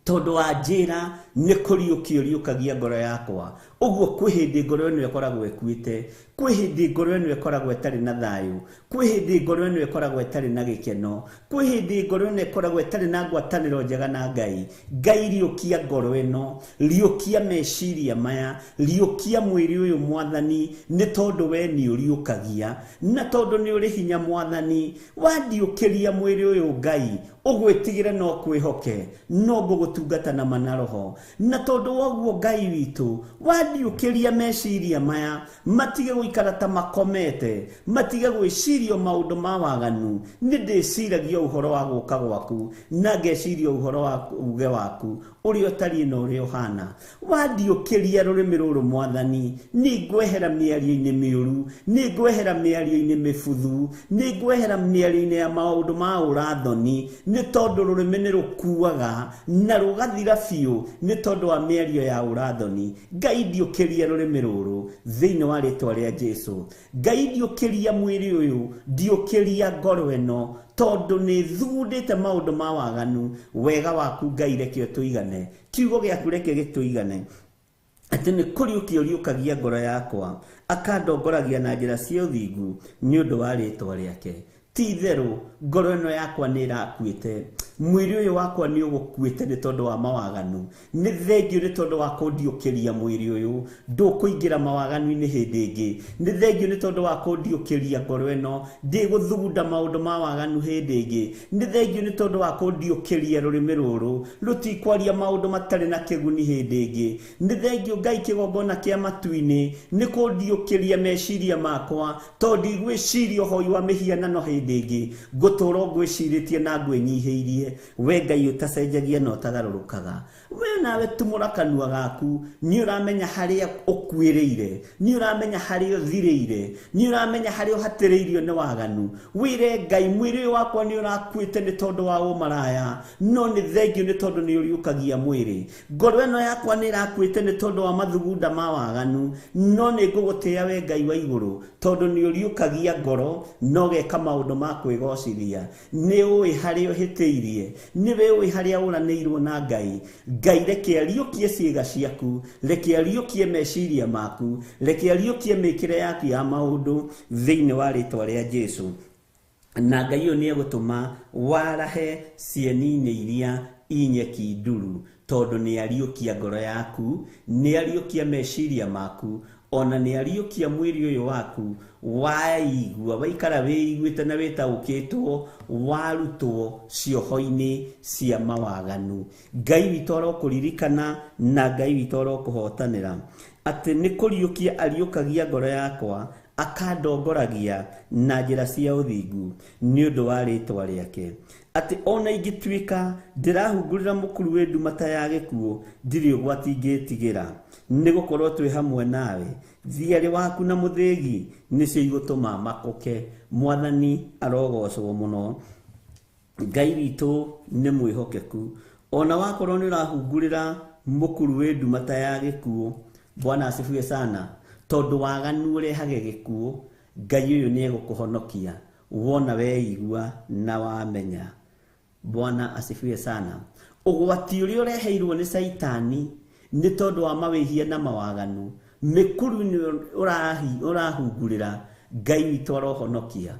tondũ wa njĩra nĩ kũriũkia ũriũkagia ngoro yakwa. Ũguo kwĩ hĩndĩ ngoro ĩno ĩkoragwo ĩkuĩte, kwĩ hĩndĩ ngoro ĩno ĩkoragwo ĩtarĩ na thayũ, kwĩ hĩndĩ ngoro ĩno ĩkoragwo ĩtarĩ na gĩkeno, kwĩ hĩndĩ ngoro ĩno ĩkoragwo ĩtarĩ na ngwatanĩro njega na Ngai. Ngai riũkia ngoro ĩno, riũkia meciria maya, riũkia mwĩrĩ ũyũ Mwathani, nĩ tondũ we nĩ ũriũkagia, na tondũ nĩ ũrĩ hinya Mwathani. Wandiũkĩria mwĩrĩ ũyũ Ngai, ũgwĩtigĩre no kwĩhoke, no ngũgũtungata na ma na roho. Na tondũ wa ũguo Ngai witũ, wandiũkĩria meciria maya, matige gũikara ta makomete, matige gwĩciria maũndũ ma waganu. Nĩ ndĩciragia ũhoro wa gũka gwaku, na ngeciria ũhoro wa uge waku ũrĩa ũtariĩ na ũrĩa ũhana. Wandiũkĩria rũrĩmĩ rũrũ Mwathani, nĩ ngwehera mĩario-inĩ mĩũru, nĩ ngwehera mĩario-inĩ mĩbuthu, nĩ ngwehera mĩario-inĩ ya maũndũ ma ũrathoni, nĩ tondũ rũrĩmĩ nĩ rũkuaga na rũgathira biũ nĩ tondũ wa mĩario ya ũrathoni. Ngai ndiũkĩria rũrĩmĩ rũrũ thĩinĩ wa rĩtwa rĩa Jesũ. Ngai ndiũkĩria mwĩrĩ ũyũ, ndiũkĩria ngoro ĩno, tondũ nĩ thugundĩte maũndũ ma waganu. Wega waku Ngai reke ũtũigane, kiugo gĩaku reke gĩtũigane, atĩ nĩ kũriũkia ũriũkagia ngoro yakwa, akandongoragia na njĩra cia ũthingu nĩ ũndũ wa rĩtwa rĩake. Ti itherũ ngoro ĩno yakwa nĩ ĩrakuĩte, mwĩrĩ ũyũ wakwa nĩ ũgũkuĩte nĩ tondũ wa mawaganu. Nĩ thengio nĩ tondũ wa kũndiũkĩria mwĩrĩ ũyũ, ndũkũingĩra mawaganu-inĩ hĩndĩ ĩngĩ. Nĩ thengio nĩ tondũ wa kũndiũkĩria ngoro ĩno, ndĩgũthugunda maũndũ ma waganu hĩndĩ ĩngĩ. Nĩ thengio nĩ tondũ wa kũndiũkĩria rũrĩmĩ rũrũ, rũtikwaria maũndũ matarĩ na kĩguni hĩndĩ ĩngĩ. Nĩ thengio Ngai kĩgongona kĩa matu-inĩ nĩ kũndiũkĩria meciria makwa, tondũ ndigwĩciria ũhoi wa mĩhianano hĩndĩ ĩngĩ. Ngũtũũra ngwĩcirĩtie na ngwĩnyihĩirie. We Ngai ũtacenjagia na ũtagarũrũkaga, we nawe tumũra kanua gaku. Nĩ ũramenya harĩa ũkuĩrĩire, nĩ ũramenya harĩa ũthirĩire, nĩ ũramenya harĩa ũhatĩrĩirio nĩ waganu. Wĩre Ngai, mwĩrĩ ũyũ wakwa nĩ ũrakuĩte nĩ tondũ wa ũmaraya, no nĩ thengio nĩ tondũ nĩ ũriũkagia mwĩrĩ. Ngoro ĩno yakwa nĩ ĩrakuĩte nĩ tondũ wa mathugunda ma waganu, no nĩ ngũgũtĩĩa we Ngai wa igũrũ, tondũ nĩ ũriũkagia ngoro na ũgeka maũndũ ma kwĩgocithia. Nĩ ũĩ harĩa ũhĩtĩirie, nĩwe ũĩ harĩa ũranĩirwo na Ngai. Ngai reke ariũkie ciĩga ciaku, reke ariũkie meciria maku, reke ariũkie mĩkĩre yaku ya maũndũ thĩinĩ wa rĩtwa rĩa Jesũ. Na Ngai ũyũ nĩ egũtũma warahe cieni-inĩ iria inyeki nduru, tondũ nĩ ariũkia ngoro yaku, nĩ ariũkia meciria maku. Ona nĩ ariũkia mwĩrĩ ũyũ waku waigua waikara wĩiguĩte na wĩtaũkĩtwo warutwo cioho-inĩ cia mawaganu. Ngai witũ arokũririkana na Ngai witũ arokũhotanĩra atĩ nĩ kũriũkia ariũkagia ngoro yakwa akandongoragia na njĩra cia ũthingu nĩ ũndũ wa rĩtwa rĩake. Atĩ ona ingĩtuĩka ndĩrahungurĩra mũkuru wĩ nduma ta ya gĩkuũ ndirĩ ũgwati ingĩtigĩra nĩ gũkorwo twĩ hamwe nawe. Thiarĩ waku na mũthĩgi nĩcio igũtũma makũke. Mwathani arogocwo mũno. Ngai witũ nĩ mwĩhokeku. Ona wakorwo nĩ ũrahungurĩra mũkuru wĩ nduma ta ya gĩkuũ, Bwana asifiwe sana, tondũ waganu ũrehage gĩkuũ, Ngai ũyũ nĩ egũkũhonokia wona weigua na wamenya. Bwana asifiwe sana. Ũgwati ũrĩa ũreheirwo nĩ Caitani nĩ tondũ wa mawĩhia na mawaganu, mĩkuru-inĩ ũrahungurĩra, Ngai witũ arohonokia,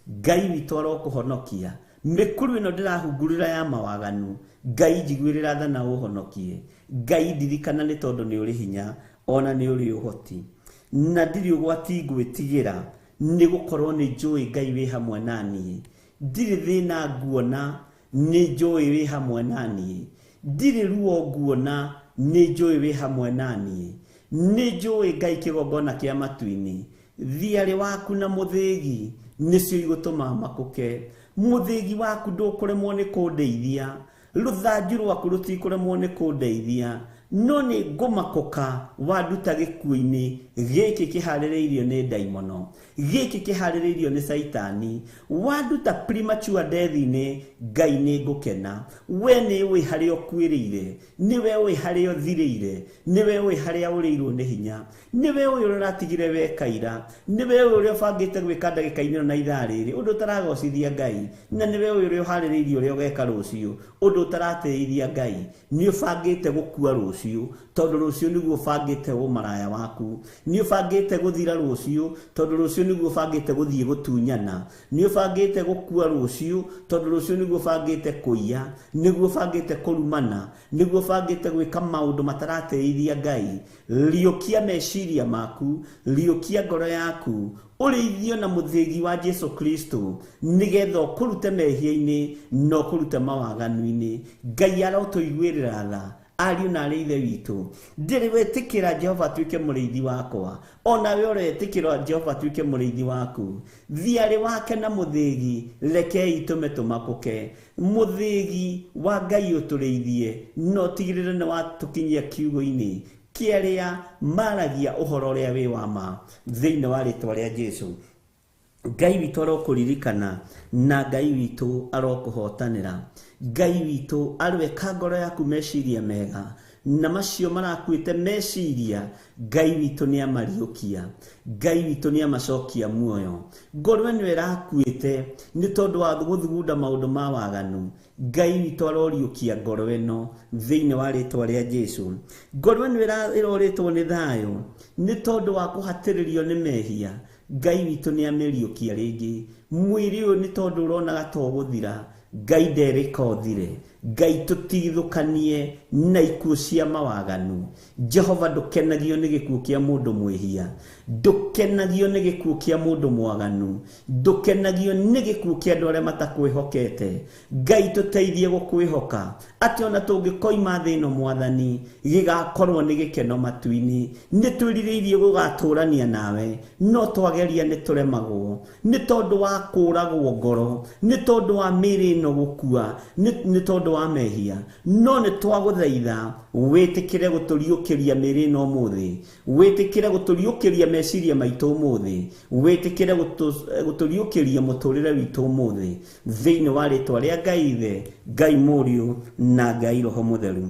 Ngai witũ arokũhonokia. Mĩkuru ĩno ndĩrahungurĩra ya mawaganu, Ngai njiguĩrĩra tha na ũhonokie. Ngai ndirikana nĩ tondũ nĩ ũrĩ hinya ona nĩ ũrĩ ũhoti, na ndirĩ ũgwati ngwĩtigĩra nĩ gũkorwo nĩ njũĩ Ngai wĩ hamwe na niĩ. Ndirĩ thĩna nguona nĩ njũĩ wĩ hamwe na niĩ. Ndirĩ ruo nguona nĩ njũĩ wĩ hamwe na niĩ. Nĩ njũĩ Ngai kĩgongona kĩa matu-inĩ, thiarĩ waku na mũthĩgi nĩcio igũtũma makũke. Mũthĩgi waku ndũkũremwo nĩ kũndeithia, rũthanju rwaku rũtikũremwo nĩ kũndeithia, no nĩ ngũmakũka wanduta gĩkuũ-inĩ gĩkĩ kĩharĩrĩirio nĩ ndaimono, gĩkĩ kĩharĩrĩirio nĩ Caitani. Wanduta premature death-inĩ, Ngai nĩ ngũkena. We nĩ ũĩ harĩa ũkuĩrĩire, nĩwe ũĩ harĩa ũthirĩire, nĩwe ũĩ harĩa ũrĩirwo nĩ hinya, nĩwe ũĩ ũrĩa ũratigire wekaira, nĩwe ũĩ ũrĩa ũbangĩte gwĩka ndagĩka-inĩ ĩno na ithaa rĩrĩ, ũndũ ũtaragocithia Ngai, na nĩwe ũĩ ũrĩa ũharĩrĩirie ũrĩa ũgeka rũciũ, ũndũ ũtaratĩithia Ngai. Nĩ ũbangĩte gũkua rũciũ tondũ rũciũ nĩguo ũbangĩte ũmaraya waku, nĩ ũbangĩte gũthira rũciũ tondũ rũciũ nĩguo ũbangĩte gũthiĩ gũtunyana, nĩ ũbangĩte gũkua rũciũ tondũ rũciũ nĩguo ũbangĩte kũiya, nĩguo ũbangĩte kũrumana, nĩguo ũbangĩte gwĩka maũndũ mataratĩithia Ngai. Riũkia meciria maku, riũkia ngoro yaku, ũrĩithio na mũthĩgi wa Jesu Kristo nĩgetha ũkũrute mehia-inĩ na ũkũrute mawaganu-inĩ. Ngai arotũiguĩrĩra tha ariũ na arĩ ithe witũ. Ndĩrĩ wetĩkĩra Jehova atuĩke mũrĩithi wakwa, ona we ũretĩkĩra Jehova atuĩke mũrĩithi waku. Thiarĩ wake na mũthĩgi rekei tũme tũmakũke. Mũthĩgi wa Ngai ũtũrĩithie na ũtigĩrĩre nĩ watũkinyia kiugo-inĩ kĩarĩa maragia ũhoro ũrĩa wĩ wa ma thĩinĩ wa rĩtwa rĩa Jesu. Ngai witũ arokũririkana na Ngai witũ arokũhotanĩra. Ngai witũ arweka ngoro yaku meciria mega, na macio marakuĩte meciria Ngai witũ nĩ amariũkia, Ngai witũ nĩ amacokia muoyo. Ngoro ĩno ĩrakuĩte nĩ tondũ wa gũthugunda maũndũ ma waganu, Ngai witũ aroriũkia ngoro ĩno thĩinĩ wa rĩtwa rĩa Jesu. Ngoro ĩno ĩrorĩtwo nĩ thayũ nĩ tondũ wa kũhatĩrĩrio nĩ mehia, Ngai witũ nĩ amĩriũkia rĩngĩ. Mwĩrĩ ũyũ nĩ tondũ ũronaga to gũthira, Ngai nderĩka ũthire. Ngai tũtigithũkanie na ikuũ cia mawaganu. Jehova ndũkenagio nĩ gĩkuũ kĩa mũndũ mwĩhia, ndũkenagio nĩ gĩkuũ kĩa mũndũ mwaganu, ndũkenagio nĩ gĩkuũ kĩa andũ arĩa matakwĩhokete. Ngai tũteithie gũkwĩhoka atĩ ona tũngĩkoima thĩ ĩno Mwathani, gĩgakorwo nĩ gĩkeno matu-inĩ. Nĩ twĩrirĩirie gũgatũrania nawe, no twageria nĩ tũremagwo nĩ tondũ wa kũragwo ngoro, nĩ tondũ wa mĩĩrĩ ĩno gũkua, nĩ tondũ wa mehia. No nĩ twagũthaitha wĩtĩkĩre gũtũriũkĩria mĩĩrĩ ĩno ũmũthĩ, wĩtĩkĩre gũtũriũkĩria meciria maitũ ũmũthĩ, wĩtĩkĩre gũtũriũkĩria mũtũrĩre witũ ũmũthĩ thĩinĩ wa rĩtwa rĩa Ngai Ithe, Ngai Mũriũ na Ngai Roho Mũtheru.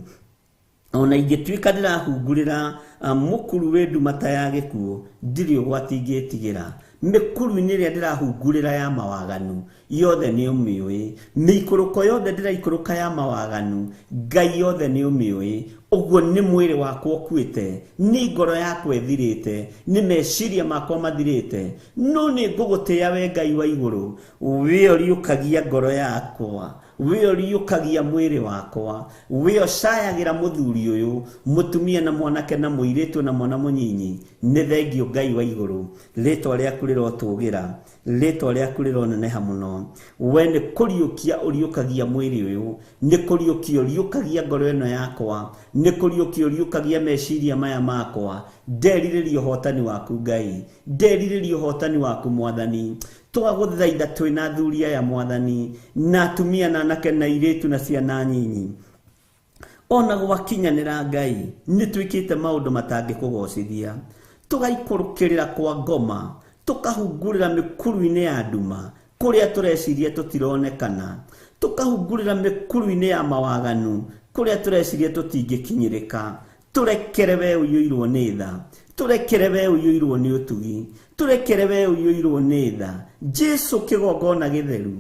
Ona ingĩtuĩka ndĩrahungurĩra mũkuru wĩ nduma ta ya gĩkuũ, ndirĩ ũgwati ingĩtigĩra. Mĩkuru-inĩ ĩrĩa ndĩrahungurĩra ya mawaganu yothe nĩ ũmĩũĩ, mĩikũrũko yothe ndĩraikũrũka ya mawaganu Ngai yothe nĩ ũmĩũĩ. Ũguo nĩ mwĩrĩ wakwa ũkuĩte, nĩ ngoro yakwa ĩthirĩte, nĩ meciria makwa mathirĩte, no nĩ ngũgũtĩĩa we Ngai wa igũrũ, we ũriũkagia ngoro yakwa, We ũriũkagia mwĩrĩ wakwa, we ũcayagĩra mũthuri ũyũ, mũtumia na mwanake na mũirĩtu na mwana mũnyinyi. Nĩ thengio Ngai wa igũrũ, rĩtwa rĩaku rĩrotũgĩra, rĩtwa rĩaku rĩroneneha mũno. We nĩ kũriũkia ũriũkagia mwĩrĩ ũyũ, nĩ kũriũkia ũriũkagia ngoro ĩno yakwa, nĩ kũriũkia ũriũkagia meciria maya makwa. Nderirĩria ũhotani waku Ngai, nderirĩria ũhotani waku Mwathani. Twagũthaitha twĩna athuri aya Mwathani, na atumia na anake na airĩtu na ciana nyinyi. Ona gwakinyanĩra Ngai, nĩ twĩkĩte maũndũ matangĩkũgocithia, tũgaikũrũkĩrĩra kwa ngoma, tũkahungurĩra mĩkuru-inĩ ya nduma kũrĩa tũreciria tũtironekana, tũkahungurĩra mĩkuru-inĩ ya mawaganu kũrĩa tũreciria tũtingĩkinyĩrĩka. Tũrekere we ũiyũirwo nĩ tha, tũrekere we ũiyũirwo nĩ ũtugi, tũrekere we ũiyũirwo nĩ tha. Jesu kĩgongona gĩtheru,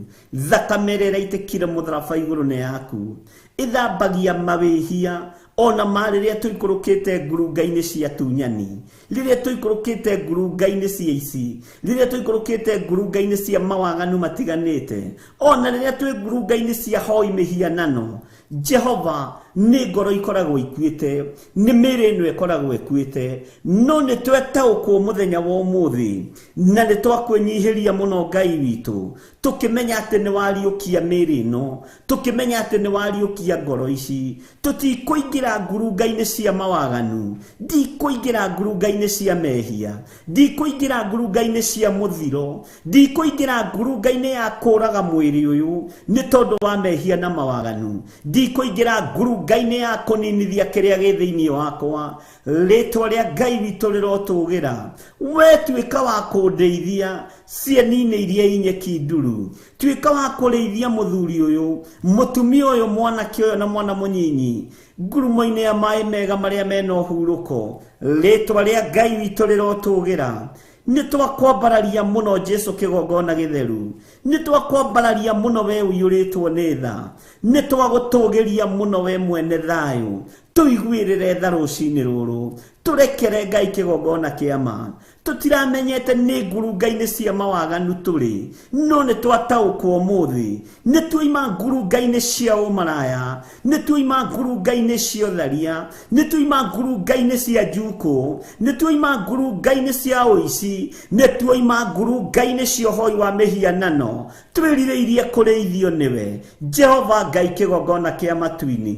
thakame ĩrĩa ĩraitĩkire mũtharaba igũrũ nĩ yaku, ĩthambagia mawĩhia ona ma rĩrĩa tũikũrũkĩte ngurunga-inĩ cia tunyani, rĩrĩa tũikũrũkĩte ngurunga-inĩ cia ici, rĩrĩa tũikũrũkĩte ngurunga-inĩ cia mawaganu matiganĩte, ona rĩrĩa twĩ ngurunga-inĩ cia hoi mĩhianano. Jehova, nĩ ngoro ikoragwo ikuĩte, nĩ mĩĩrĩ ĩno ĩkoragwo ĩkuĩte, no nĩ twetaũkwo mũthenya wa ũmũthĩ, na nĩ twakwĩnyihĩria mũno Ngai witũ, tũkĩmenya atĩ nĩ wariũkia mĩĩrĩ ĩno, tũkĩmenya atĩ nĩ wariũkia ngoro ici. Tũtikũingĩra ngurunga-inĩ cia mawaganu, ndikũingĩra ngurunga-inĩ cia mehia, ndikũingĩra ngurunga-inĩ cia mũthiro, ndikũingĩra ngurunga-inĩ ya kũraga mwĩrĩ ũyũ nĩ tondũ wa mehia na mawaganu, ndikũingĩra ngurunga-inĩ ya kũninithia kĩrĩa gĩ thĩinĩ wakwa. Rĩtwa rĩa Ngai witũ rĩrotũgĩra. We tuĩka wa kũndeithia cieni-inĩ iria inyeki nduru, tuĩka wa kũrĩithia mũthuri ũyũ, mũtumia ũyũ, mwanake ũyũ na mwana mũnyinyi ngurumo-inĩ ya maĩ mega marĩa mena ũhurũko. Rĩtwa rĩa Ngai witũ rĩrotũgĩra. Nĩ twakwambararia mũno Jesu kĩgongona gĩtheru, nĩ twakwambararia mũno we ũiyũrĩtwo nĩ tha, nĩ twagũtũgĩria mũno we mwene thayũ. Tũiguĩrĩre tha rũcinĩ rũrũ, tũrekere Ngai kĩgongona kĩa ma. Tũtiramenyete nĩ ngurunga-inĩ cia mawaganu tũrĩ, no nĩ twataũkwo ũmũthĩ. Nĩ tuoima ngurunga-inĩ cia ũmaraya, nĩ tuoima ngurunga-inĩ cia ũtharia, nĩ tuoima ngurunga-inĩ cia njukũ, nĩ tuoima ngurunga-inĩ cia ũici, nĩ tuoima ngurunga-inĩ cia ũhoi wa mĩhianano. Twĩrirĩirie kũrĩithio nĩwe Jehova Ngai kĩgongona kĩa matu-inĩ,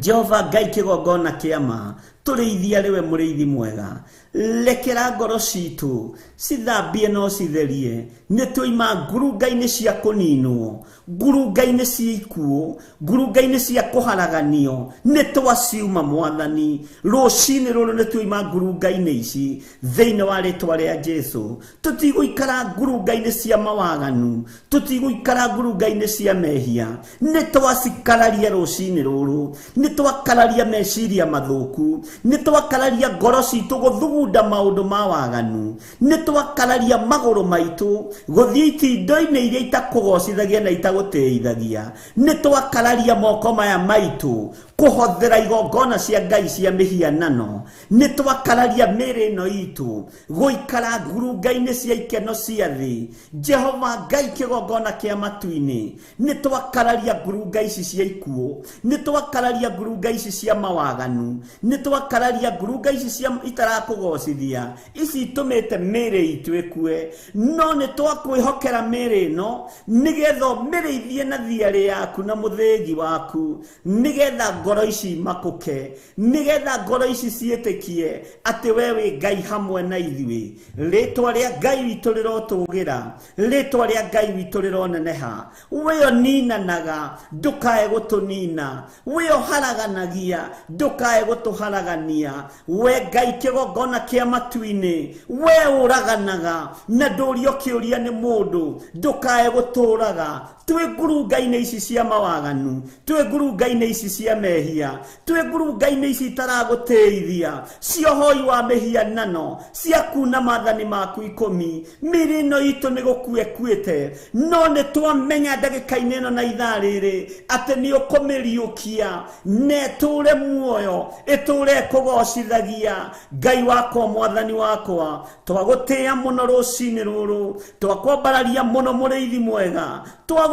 Jehova Ngai kĩgongona kĩa ma. Tũrĩithia rĩwe mũrĩithi mwega, lekera ngoro citũ cithambie no citherie. Nĩ tuoima ngurunga-inĩ cia kũninwo, ngurunga-inĩ cia ikuũ, ngurunga-inĩ cia kũharaganio, nĩ twaciuma Mwathani. Rũcinĩ rũrũ nĩ tuoima ngurunga-inĩ ici thĩinĩ wa rĩtwa rĩa Jesu. Tũtigũikara ngurunga-inĩ cia mawaganu, tũtigũikara ngurunga-inĩ cia mehia. Nĩ twacikararia rũcinĩ rũrũ, nĩ twakararia meciria mathũku, nĩ twakararia ngoro citũ gũthugunda maũndũ ma waganu, nĩ twakararia magũrũ maitũ gũthiĩ itindo-inĩ iria itakũgocithagia na itagũtĩithagia, nĩ twakararia moko maya maitũ kũhothera igongona cia Ngai cia mĩhianano, nĩ twakararia mĩĩrĩ ĩno itũ gũikara ngurunga-inĩ cia ikeno cia thĩ. Jehova Ngai kĩgongona kĩa matu-inĩ, nĩ twakararia ngurunga ici cia ikuũ, nĩ twakararia ngurunga ici cia mawaganu, nĩ twakararia ngurunga ici cia itarakũgocithia, ici itũmĩte mĩĩrĩ itũ ĩkue. No nĩ twakwĩhokera mĩĩrĩ ĩno nĩgetha ũmĩrĩithie na thiarĩ yaku na mũthĩgi waku, nĩgetha ngoro ici makũke, nĩgetha ngoro ici ciĩtĩkie atĩ we wĩ Ngai hamwe na ithuĩ. Rĩtwa rĩa Ngai witũ rĩrotũgĩra, rĩtwa rĩa Ngai witũ rĩroneneha. We ũninanaga, ndũkae gũtũnina. We ũharaganagia, ndũkae gũtũharagania. We Ngai kĩgongona kĩa matu-inĩ, we ũraganaga na ndũrio kĩũria nĩ mũndũ, ndũkae gũtũraga. Twĩ ngurunga-inĩ ici cia mawaganu, twĩ ngurunga-inĩ ici cia mehia, twĩ ngurunga-inĩ ici itaragũtĩithia, cia ũhoi wa mĩhianano, cia kuna maathani maku ikũmi. Mĩĩrĩ ĩno itũ nĩ gũkua ĩkuĩte, no nĩ twamenya ndagĩka-inĩ ĩno na ithaa rĩrĩ atĩ nĩ ũkũmĩriũkia na ĩtũre muoyo, ĩtũre ĩkũgocithagia. Ngai wakwa, Mwathani wakwa, twagũtĩĩa mũno rũcinĩ rũrũ, twakwambararia mũno mũrĩithi mwega,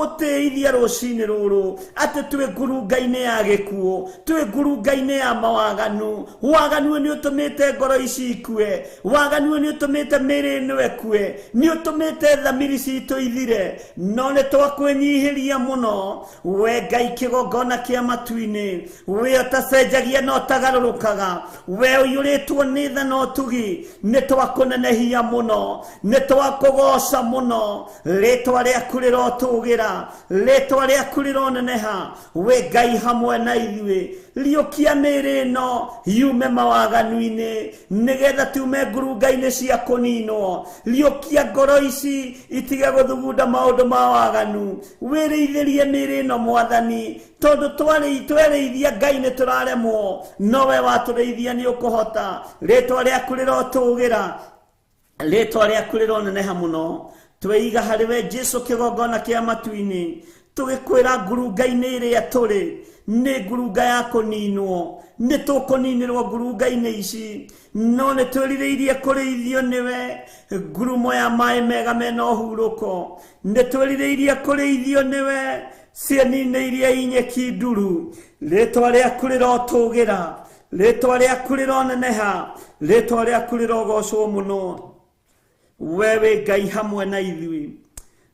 Twagũtĩithia rũcinĩ rũrũ atĩ twĩ ngurunga-inĩ ya gĩkuũ, twĩ ngurunga-inĩ ya mawaganu. Waganu nĩ ũtũmĩte ngoro ici ikue, waganu nĩ ũtũmĩte mĩĩrĩ ĩno ĩkue, nĩ ũtũmĩte thamiri citũ ithire, no nĩ twakwĩnyihĩria mũno. We Ngai kĩgongona kĩa matu-inĩ, we ũtacenjagia na ũtagarũrũkaga, we ũiyũrĩtwo nĩ tha na ũtugi, nĩ twakũnenehia mũno, nĩ twakũgoca mũno. Rĩtwa rĩaku rĩrotũgĩra, rĩtwa rĩaku rĩroneneha. We Ngai hamwe na ithuĩ, riũkia mĩĩrĩ ĩno yume mawaganu-inĩ, nĩgetha tume ngurunga-inĩ cia kũninwo. Riũkia ngoro ici itige gũthugunda maũndũ ma waganu. Wĩrĩithĩrie mĩĩrĩ ĩno Mwathani, tondũ twerĩithia Ngai nĩ tũraremwo, nowe watũrĩithia nĩ ũkũhota. Rĩtwa rĩaku rĩrotũgĩra, rĩtwa rĩaku rĩroneneha mũno. Tweiga harĩ we Jesu kĩgongona kĩa matu-inĩ, tũgĩkwĩra ngurunga-inĩ ĩrĩa tũrĩ nĩ ngurunga ya kũninwo, nĩ tũkũninĩrwo ngurunga-inĩ ici, no nĩ twĩrirĩirie kũrĩithio nĩwe ngurumo ya maĩ mega mena ũhurũko. Nĩ twĩrirĩirie kũrĩithio nĩwe cieni-inĩ iria inyeki nduru. Rĩtwa rĩaku rĩrotũgĩra, rĩtwa rĩaku rĩroneneha, rĩtwa rĩaku rĩrogocwo mũno. We wĩ Ngai hamwe na ithuĩ,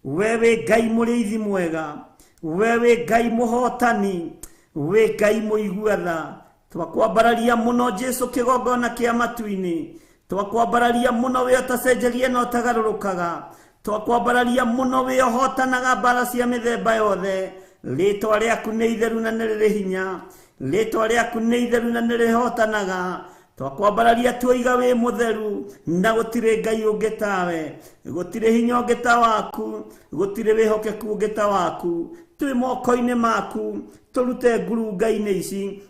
we wĩ Ngai mũrĩithi mwega, we wĩ Ngai mũhotani, wĩ Ngai mũigua tha. Twakwambararia mũno Jesu kĩgongona kĩa matu-inĩ, twakwambararia mũno we ũtacenjagia na ũtagarũrũkaga, twakwambararia mũno we ũhotanaga mbara cia mĩthemba yothe. Rĩtwa rĩaku nĩ itheru na nĩ rĩrĩ hinya, rĩtwa rĩaku nĩ itheru na nĩ rĩhotanaga. Twakwambararia tuoiga wĩ mũtheru, na gũtirĩ Ngai ũngĩ tawe, gũtirĩ hinya ũngĩ ta waku, gũtirĩ wĩhokeku ũngĩ ta waku. Twĩ moko-inĩ maku, tũrute ngurunga-inĩ ici,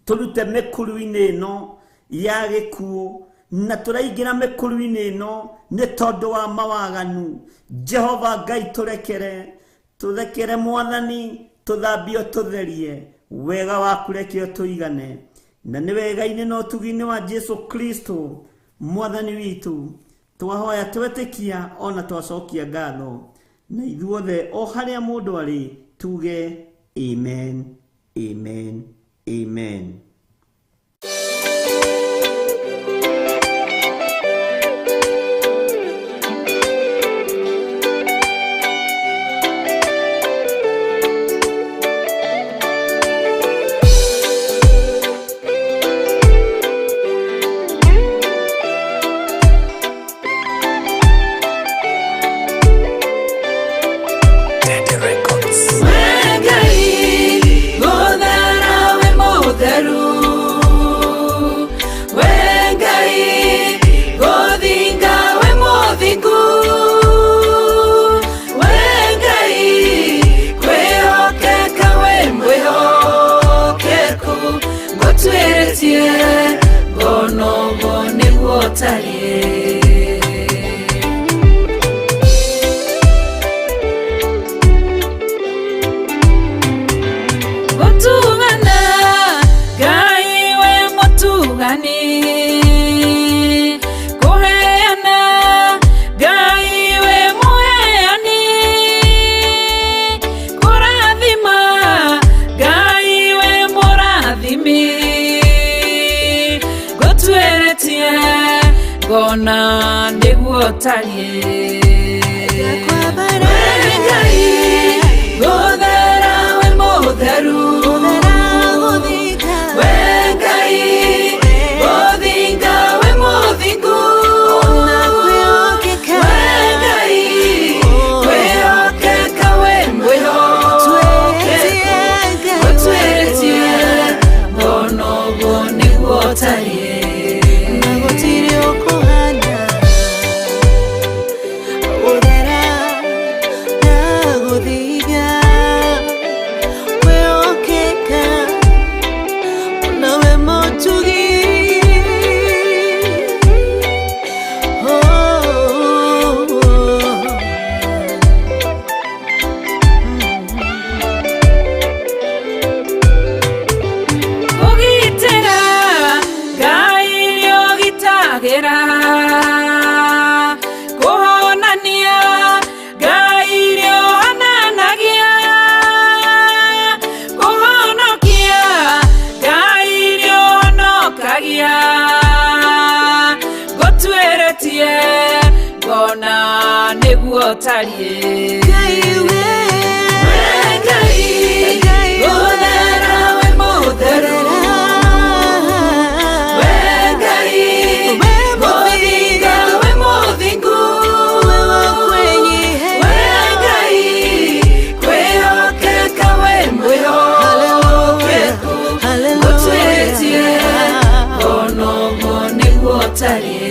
tũrute mĩkuru-inĩ ĩno ya gĩkuũ, na tũraingĩra mĩkuru-inĩ ĩno nĩ tondũ wa mawaganu. Jehova Ngai tũrekere, tũrekere Mwathani, tũthambio tũtherie, wega waku reke ũtũigane. Na nĩ wega-inĩ na ũtugi-inĩ wa Jesu Kristo Mwathani witũ twahoya twetĩkia ona twacokia ngatho, na ithuothe o harĩa mũndũ arĩ tuge amen, amen, amen. Gona nĩguo tariĩ. We Ngai gũthera wĩ mũtheru, we Ngai gũthinga wĩ mũthingu, we Ngai kwĩhokeka wĩ mwĩhokeku, gũtuĩrĩtie ngona ũguo nĩguo tariĩ. Gũthiga, kwĩhokeka. nĩguo ũtariĩ. Ngai mũthera wĩ mũtheru, we Ngai mũthinga wĩ mũthingu, we Ngai kwĩhokeka wĩ mwĩhokeku, gũtuĩtie onoguo nĩguo ũtariĩ.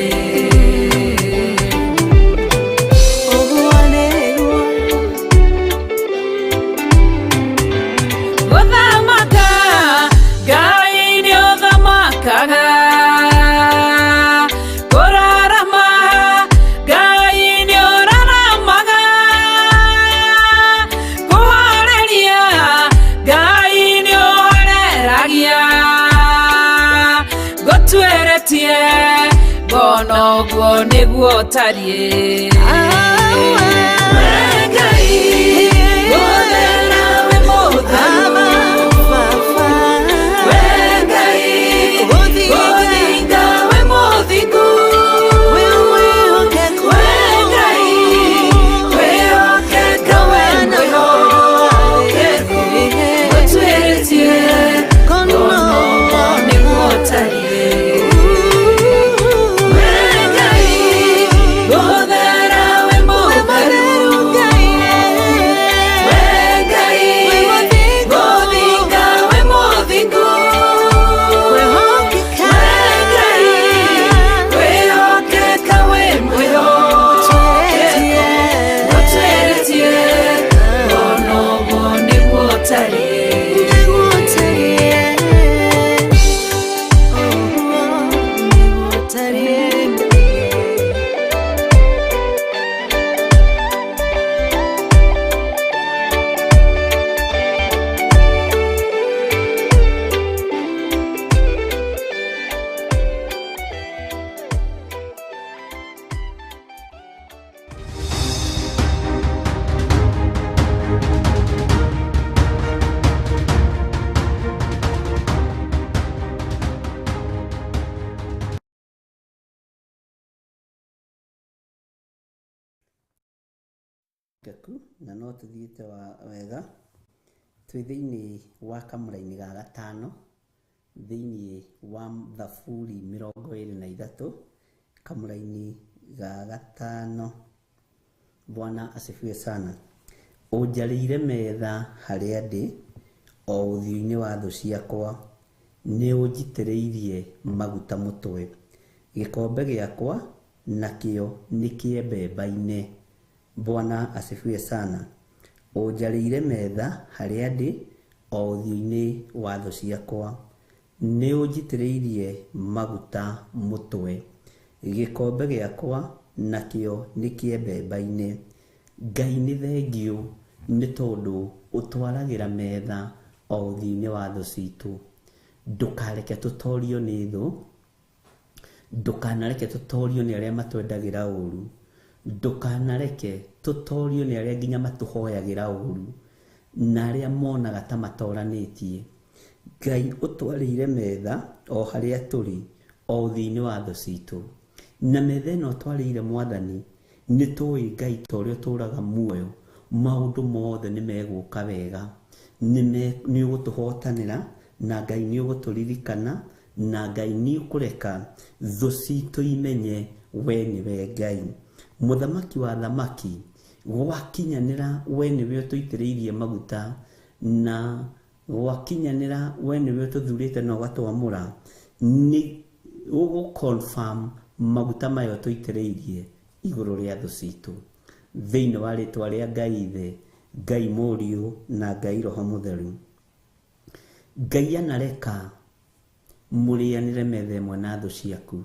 Gũthamaka Ngai nĩ ũthamakaga, kũrarama Ngai nĩ ũraramaga, kũhoreria Ngai nĩ ũhoreragia, ngũtuĩrĩtie ngona ũguo nĩguo ũtariĩ. We Ngai mũthera wĩ mũtheru, we Ngai mũthinga wĩ mũthingu, we Ngai kwĩhokeka wĩ mwĩhokeku, gũtuĩrĩtie ngona ũguo nĩguo ũtariĩ. We Ngai mũthera wĩ mũtheru, we Ngai mũthinga wĩ mũthingu, we Ngai kwĩhokeka wĩ mwĩhokeku, gũtuĩrĩtie ngona ũguo nĩguo ũtariĩ. Gaku na no tũthiĩte wega twĩ thĩinĩ wa kamũraini ga gatano thĩinĩ wa Thaburi 23 kamũraini ga gatano. Bwana asifiwe sana. Ũnjarĩire metha harĩa ndĩ o ũthiũ-inĩ wa thũ ciakwa, nĩ ũnjitĩrĩirie maguta mũtwe, gĩkombe gĩakwa nakĩo nĩ kĩembembaine. Bwana asifiwe sana. Ũnjarĩire metha harĩa ndĩ o ũthiũ-inĩ wa thũ ciakwa, nĩ ũnjitĩrĩirie maguta mũtwe, gĩkombe gĩakwa nakĩo nĩ kĩembembaine. Ngai nĩ thengiũ nĩ tondũ ũtwaragĩra metha o ũthiũ-inĩ wa thũ citũ. Ndũkareke tũtorio nĩ thũ, ndũkanareke tũtorio nĩ arĩa matwendagĩra ũru, ndũkanareke tũtorio nĩ arĩa nginya matũhoyagĩra ũru na arĩa monaga ta matoranĩtie. Ngai ũtwarĩire metha o harĩa tũrĩ o ũthiũ-inĩ wa thũ citũ, na metha ĩno ũtwarĩire Mwathani nĩ tũĩ Ngai ta ũrĩa ũtũraga muoyo, maũndũ mothe nĩ megũka wega, nĩ ũgũtũhotanĩra na Ngai nĩ ũgũtũririkana na Ngai nĩ ũkũreka thũ citũ imenye we nĩwe Ngai. Mũthamaki wa thamaki, gwakinyanĩra we nĩwe ũtũitĩrĩirie maguta, na gwakinyanĩra we nĩwe ũtũthurĩte na ũgatwamũra, nĩ ũgũ confirm maguta maya ũtũitĩrĩirie igũrũ rĩa thũ citũ. Thĩinĩ wa rĩtwa rĩa Ngai Ithe, Ngai Mũriũ na Ngai Roho Mũtheru. Ngai anareka mũrĩanĩre metha ĩmwe na thũ ciaku.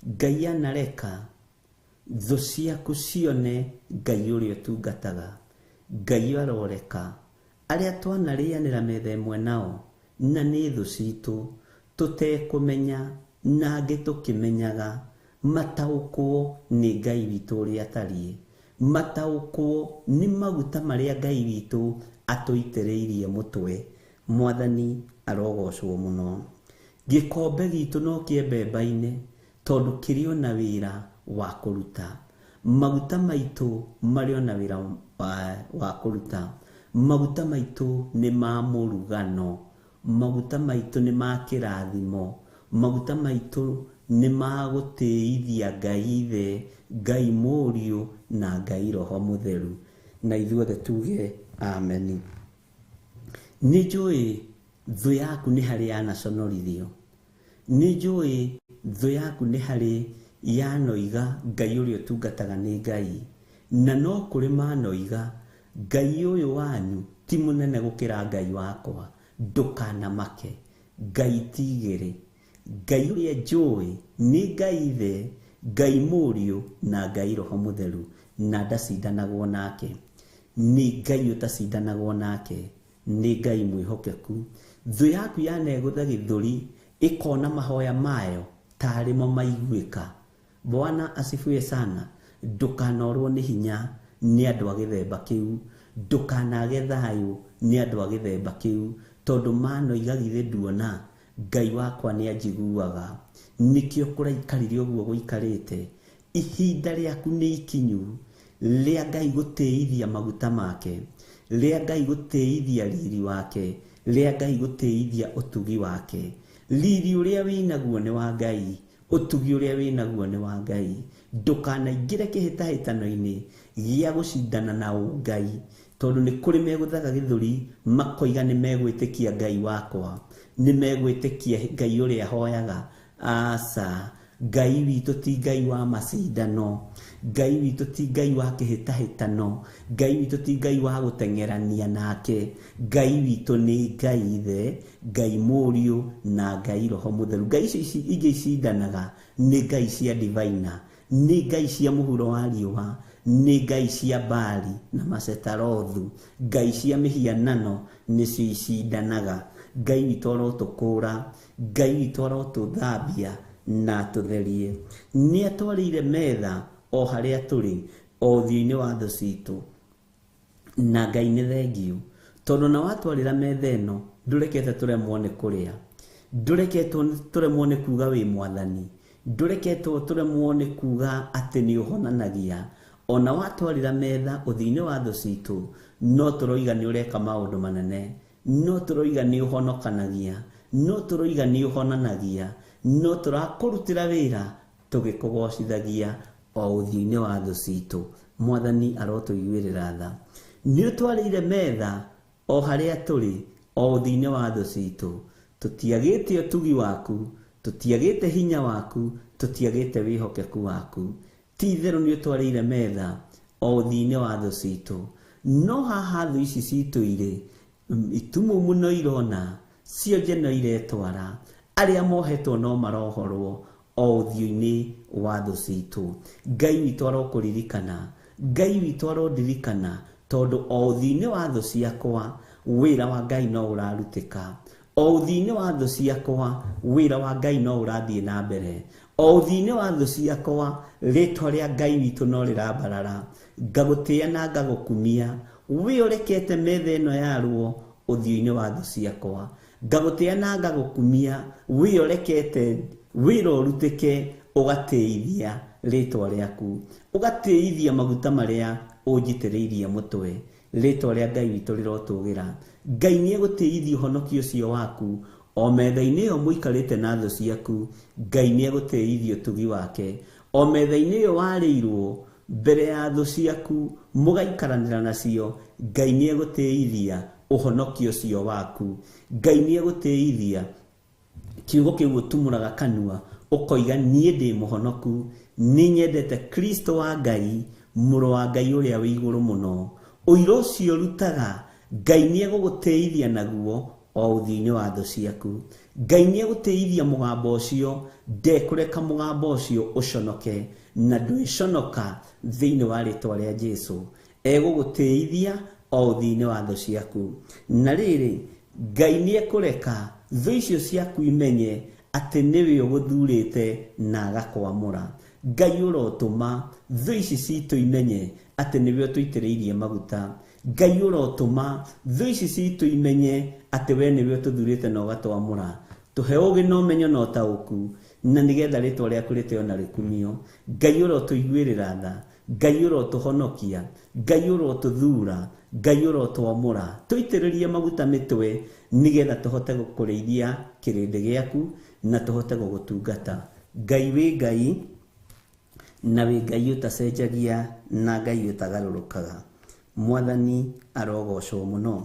Ngai anareka thũ ciaku cione Ngai ũrĩa ũtungataga. Ngai aroreka arĩa twanarĩanĩra metha ĩmwe nao na nĩ thũ citũ tũtekũmenya na angĩ tũkĩmenyaga, mataũkwo nĩ Ngai witũ ũrĩa atariĩ, mataũkwo nĩ maguta marĩa Ngai witũ atũitĩrĩirie mũtwe. Mwathani arogocwo mũno. Gĩkombe gitũ no kĩembembaine tondũ kĩrĩ ona wĩra wa kũruta. Maguta maitũ marĩ ona wĩra wa kũruta. Maguta maitũ nĩ ma mũrugano, maguta maitũ nĩ ma kĩrathimo, maguta maitũ nĩ ma gũtĩithia Ngai Ithe, Ngai Mũriũ na Ngai Roho Mũtheru. Na ithuothe tuge ameni. Nĩ njũĩ thũ yaku nĩ harĩ yanaconorithio, nĩ njũĩ thũ yaku nĩ harĩ yanoiga Ngai ũrĩa ũtungataga nĩ Ngai, na no kũrĩ manoiga Ngai ũyũ wanyu ti mũnene gũkĩra Ngai wakwa. Ndũkanamake, Ngai ti igĩrĩ. Ngai ũrĩa njũĩ nĩ Ngai Ithe, Ngai Mũriũ na Ngai Roho Mũtheru, na ndacindanagwo nake. Nĩ Ngai ũtacindanagwo nake, nĩ Ngai mwĩhokeku. Thũ yaku yanegũtha gĩthũri ĩkona mahoya mayo tarĩ mo maiguĩka. Bwana asifiwe sana. Ndũkanorwo nĩ hinya nĩ andũ a gĩthemba kĩu, ndũkanage thayũ nĩ andũ a gĩthemba kĩu, tondũ manoiga githĩ nduona Ngai wakwa nĩ anjiguaga. Nĩkĩo kũraikarire ũguo gũikarĩte. Ihinda rĩaku nĩ ikinyu rĩa Ngai gũtĩithia maguta make, rĩa Ngai gũtĩithia riri wake, rĩa Ngai gũtĩithia ũtugi wake. Riri ũrĩa wĩnaguo nĩ wa Ngai, ũtugi ũrĩa wĩnaguo nĩ wa Ngai. Ndũkanaingĩre kĩhĩtahĩtano-inĩ gĩa gũcindana na ũngai, tondũ nĩ kũrĩ megũthaga gĩthũri makoiga nĩ megwĩtĩkia Ngai wakwa, nĩ megwĩtĩkia Ngai ũrĩa hoyaga. Aca, Ngai witũ ti Ngai wa macindano, Ngai witũ ti Ngai wa kĩhĩtahĩtano, Ngai witũ ti Ngai wa gũteng'erania nake. Ngai witũ nĩ Ngai Ithe, Ngai Mũriũ na Ngai Roho Mũtheru. Ngai icio ingĩ icindanaga nĩ Ngai cia divina, nĩ Ngai cia mũhuro wa riũa, nĩ Ngai cia Baali na Masetarothu. Ngai cia mĩhianano nĩcio icindanaga. Ngai witũ arotũkũra, Ngai witũ arotũthambia na atũtherie. Nĩ atwarĩire metha o harĩa tũrĩ, o ũthiũ-inĩ wa thũ citũ. Na Ngai nĩ thengiũ, tondũ na watwarĩra metha ĩno ndũrekete tũremwo nĩ kũrĩa, ndũreketwo tũremwo nĩ kuga wĩ mwathani, ndũreketwo tũremwo nĩ kuga atĩ nĩ ũhonanagia. Ona watwarĩra metha ũthiũ-inĩ wa thũ citũ, no tũroiga nĩ ũreka maũndũ manene, no tũroiga nĩ ũhonokanagia, no tũroiga nĩ ũhonanagia, no tũrakũrutĩra wĩra tũgĩkũgocithagia o ũthiũ-inĩ wa thũ citũ. Mwathani arotũiguĩrĩra tha. Nĩ ũtwarĩire metha o harĩa tũrĩ, o ũthiũ-inĩ wa thũ citũ. Tũtiagĩte ũtugi waku, tũtiagĩte hinya waku, tũtiagĩte wĩhokeku waku. Ti itherũ nĩ ũtwarĩire metha o ũthiũ-inĩ wa thũ citũ. No haha thũ ici citũ irĩ itumumu no irona, cionje no iretwara, arĩa mohetwo no marohorwo o ũthiũ-inĩ wa thũ citũ. Ngai witũ arokũririkana, Ngai witũ arondirikana, tondũ o ũthiũ-inĩ wa thũ ciakwa wĩra wa Ngai no ũrarutĩka. O ũthiũ-inĩ wa thũ ciakwa wĩra wa Ngai no ũrathiĩ na mbere. O ũthiũ-inĩ wa thũ ciakwa rĩtwa rĩa Ngai witũ no rĩrambarara. Ngagũtĩĩa na ngagũkumia, wĩ ũrekete metha ĩno yarwo ũthiũ-inĩ wa thũ ciakwa. Ngagũtĩĩa na ngagũkumia, wĩ ũrekete wĩra ũrutĩke, ũgatĩithia rĩtwa rĩaku, ũgatĩithia maguta marĩa ũnjitĩrĩirie mũtwe. Rĩtwa rĩa Ngai witũ rĩrotũgĩra. Ngai nĩ egũtĩithia ũhonokio ũcio waku o metha-inĩ ĩyo mũikarĩte na thũ ciaku. Ngai nĩ egũtĩithia ũtugi wake o metha-inĩ ĩyo warĩirwo mbere ya thũ ciaku mũgaikaranĩra nacio. Ngai nĩ egũtĩithia ũhonokio ũcio waku. Ngai nĩ egũtĩithia kiugo kĩu ũtumũraga kanua ũkoiga niĩ ndĩ mũhonoku, nĩ nyendete Kristo wa Ngai, mũrũ wa Ngai ũrĩa wĩ igũrũ mũno. Ũira ũcio ũrutaga Ngai nĩ egũgũtĩithia naguo o ũthiũ-inĩ wa thũ ciaku. Ngai nĩ egũtĩithia mũgambo ũcio, ndekũreka mũgambo ũcio ũconoke, na ndwĩconoka thĩinĩ wa rĩtwa rĩa Jesũ. Egũgũtĩithia o ũthiũ-inĩ wa thũ ciaku. Na rĩrĩ, Ngai nĩ ekũreka thũ icio ciaku imenye atĩ nĩwe ũgũthurĩte na agakwamũra. Ngai ũrotũma thũ ici citũ imenye atĩ nĩwe ũtũitĩrĩirie maguta. Ngai ũrotũma thũ ici citũ imenye atĩ we nĩwe ũtũthurĩte na ũgatwamũra. Tũhe ũũgĩ na ũmenyo na ũtaũku, na nĩgetha rĩtwa rĩaku rĩtĩo na rĩkumio. Ngai ũrotũiguĩrĩra tha. Ngai ũrotũhonokia, Ngai ũrotũthura, Ngai ũrotwamũra, tũitĩrĩrie maguta mĩtwe nĩgetha tũhote gũkũrĩithia kĩrĩndĩ gĩaku na tũhote gũgũtungata. Ngai wĩ Ngai na wĩ Ngai ũtacenjagia na Ngai ũtagarũrũkaga. Mwathani arogocwo mũno.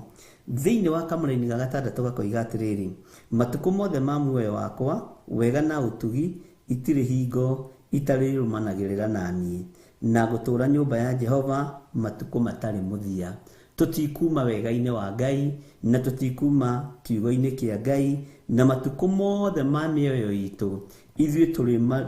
Thĩinĩ wa kamũraini ga gatandatũ gakoiga atĩrĩrĩ, matukũ mothe ma muoyo wakwa wega na ũtugi itirĩ hingo itarĩrũmanagĩrĩra na niĩ, na ngũtũũra nyũmba ya Jehova matukũ matarĩ mũthia. Tũtikuma wega-inĩ wa Ngai na tũtikuma kiugo-inĩ kĩa Ngai, na matukũ mothe ma mĩoyo itũ ithuĩ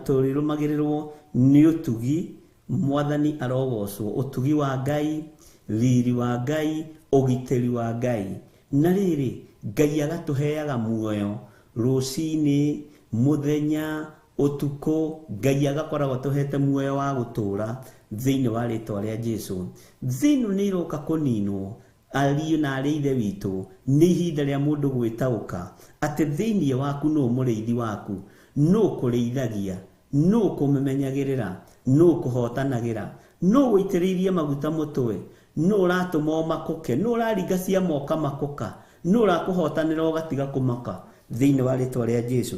tũrĩrũmagĩrĩrwo nĩ ũtugi. Mwathani arogocwo, ũtugi wa Ngai, riri wa Ngai, ũgitĩri wa Ngai. Na rĩrĩ, Ngai agatũheaga muoyo rũcinĩ, mũthenya, ũtukũ. Ngai agakoragwo tũhete muoyo wa gũtũũra thĩinĩ wa rĩtwa rĩa Jesu. Thĩ ĩno nĩ ĩroka kũninwo, ariũ na arĩ ithe witũ, nĩ ihinda rĩa mũndũ gwĩtaũka atĩ thĩinĩ waku nũ mũrĩithi waku, nũ kũrĩithagia, nũ kũmemenyagĩrĩra, nũ kũhotanagĩra, nũ gũitĩrĩirie maguta mũtwe, nũ ũratũma ũmakũke, nũ ũraringa cia moka makũka, nũ ũrakũhotanĩra ũgatiga kũmaka thĩinĩ wa rĩtwa rĩa Jesu.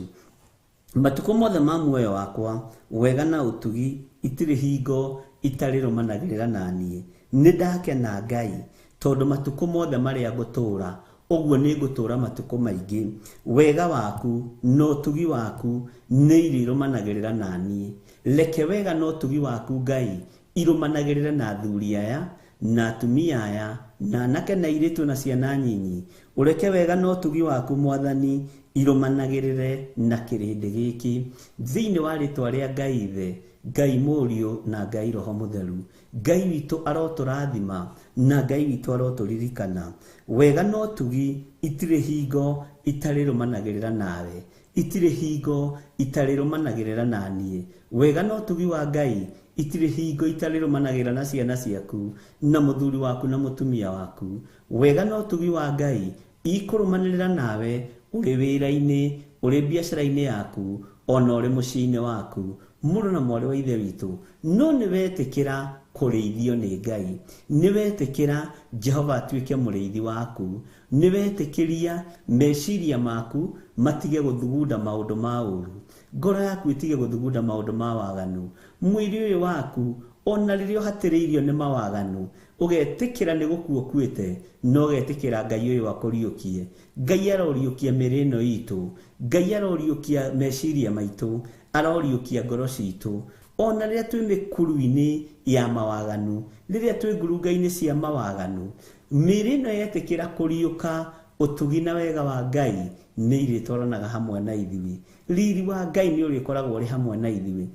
Matukũ mothe ma muoyo wakwa wega na ũtugi itirĩ hingo itarĩrũmanagĩrĩra na niĩ. Nĩ ndakena Ngai tondũ matukũ mothe marĩa ngũtũũra ũguo nĩ ngũtũũra matukũ maingĩ. Wega waku na ũtugi waku nĩ irĩrũmanagĩrĩra na niĩ. Reke wega na ũtugi waku Ngai irũmanagĩrĩre na athuri aya na atumia aya na anake na airĩtu na ciana nyinyi. Ũreke wega na ũtugi waku Mwathani irũmanagĩrĩre na kĩrĩndĩ gĩkĩ thĩinĩ wa rĩtwa rĩa Ngai Ithe, Ngai Mũriũ na Ngai Roho Mũtheru. Ngai witũ arotũrathima na Ngai witũ arotũririkana. Wega na ũtugi itirĩ hingo itarĩrũmanagĩrĩra nawe, itirĩ hingo itarĩrũmanagĩrĩra na niĩ. Wega na ũtugi wa Ngai itirĩ hingo itarĩrũmanagĩrĩra na ciana ciaku na mũthuri waku na mũtumia waku. Wega na ũtugi wa Ngai ikũrũmanĩrĩra nawe ũrĩ wĩra-inĩ, ũrĩ biacara-inĩ yaku, ona ũrĩ mũciĩ-inĩ waku. Mũrũ na mwarĩ wa ithe witũ, no nĩ wetĩkĩra kũrĩithio nĩ Ngai, nĩ wetĩkĩra Jehova atuĩke mũrĩithi waku, nĩ wetĩkĩria meciria maku matige gũthugunda maũndũ ma ũru, ngoro yaku ĩtige gũthugunda maũndũ ma waganu, mwĩrĩ ũyũ waku ona rĩrĩa ũhatĩrĩirio nĩ mawaganu ũgetĩkĩra nĩ gũkua ũkuĩte, na ũgetĩkĩra Ngai ũyũ akũriũkie. Ngai aroriũkia mĩĩrĩ ĩno itũ, Ngai aroriũkia meciria maitũ, aroriũkia ngoro citũ. Ona rĩrĩa twĩ mĩkuru-inĩ ya mawaganu, rĩrĩa twĩ ngurunga-inĩ cia mawaganu, mĩĩrĩ ĩno yetĩkĩra kũriũka, ũtugi na wega wa Ngai nĩ irĩtwaranaga hamwe na ithuĩ. Riri wa Ngai nĩ ũrĩkoragwo ũrĩ hamwe na ithuĩ.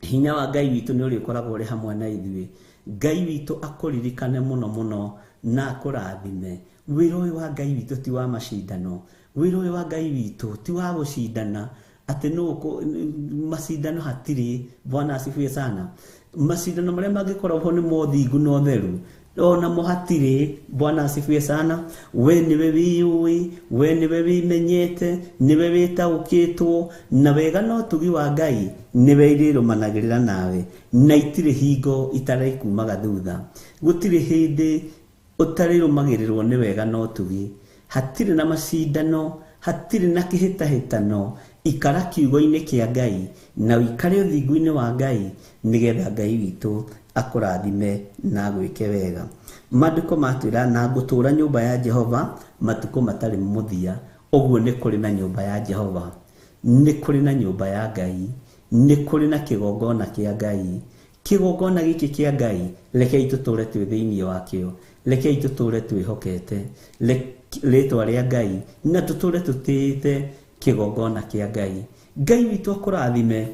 Hinya wa Ngai witũ nĩ ũrĩkoragwo ũrĩ hamwe na ithuĩ. Ngai witũ akũririkane mũno mũno na akũrathime. Wĩra ũyũ wa Ngai witũ ti wa macindano, wĩra ũyũ wa Ngai witũ ti wa gũcindana atĩ nũ macindano hatirĩ. Bwana asifiwe sana. Macindano marĩa mangĩkorwo ho nĩ mothingu na ũtheru, onamo hatirĩ. Bwana asifiwe sana. We nĩwe wĩyũĩ, we nĩwe wĩmenyete, nĩwe wĩtaũkĩtwo na wega na ũtugi wa Ngai nĩwe irĩrũmanagĩrĩra nawe, na itirĩ hingo itarĩkumaga thutha. Gũtirĩ hĩndĩ ũtarĩrũmagĩrĩrwo nĩ wega na ũtugi. Hatirĩ na macindano, hatirĩ na kĩhĩtahĩtano. Ikara kiugo-inĩ kĩa Ngai na ũikare ũthingu-inĩ wa Ngai nĩgetha Ngai witũ akũrathime na agwĩke wega. Maandĩko matwĩra na ngũtũũra nyũmba ya Jehova matukũ matarĩ mũthia. Ũguo nĩ kũrĩ na nyũmba ya Jehova, nĩ kũrĩ na nyũmba ya Ngai, nĩ kũrĩ na kĩgongona kĩa Ngai. Kĩgongona gĩkĩ kĩa Ngai rekei tũtũũre twĩ thĩinĩ wakĩo, rekei tũtũũre twĩhokete rĩtwa rĩa Ngai na tũtũũre tũtĩĩte kĩgongona kĩa Ngai. Ngai witũ akũrathime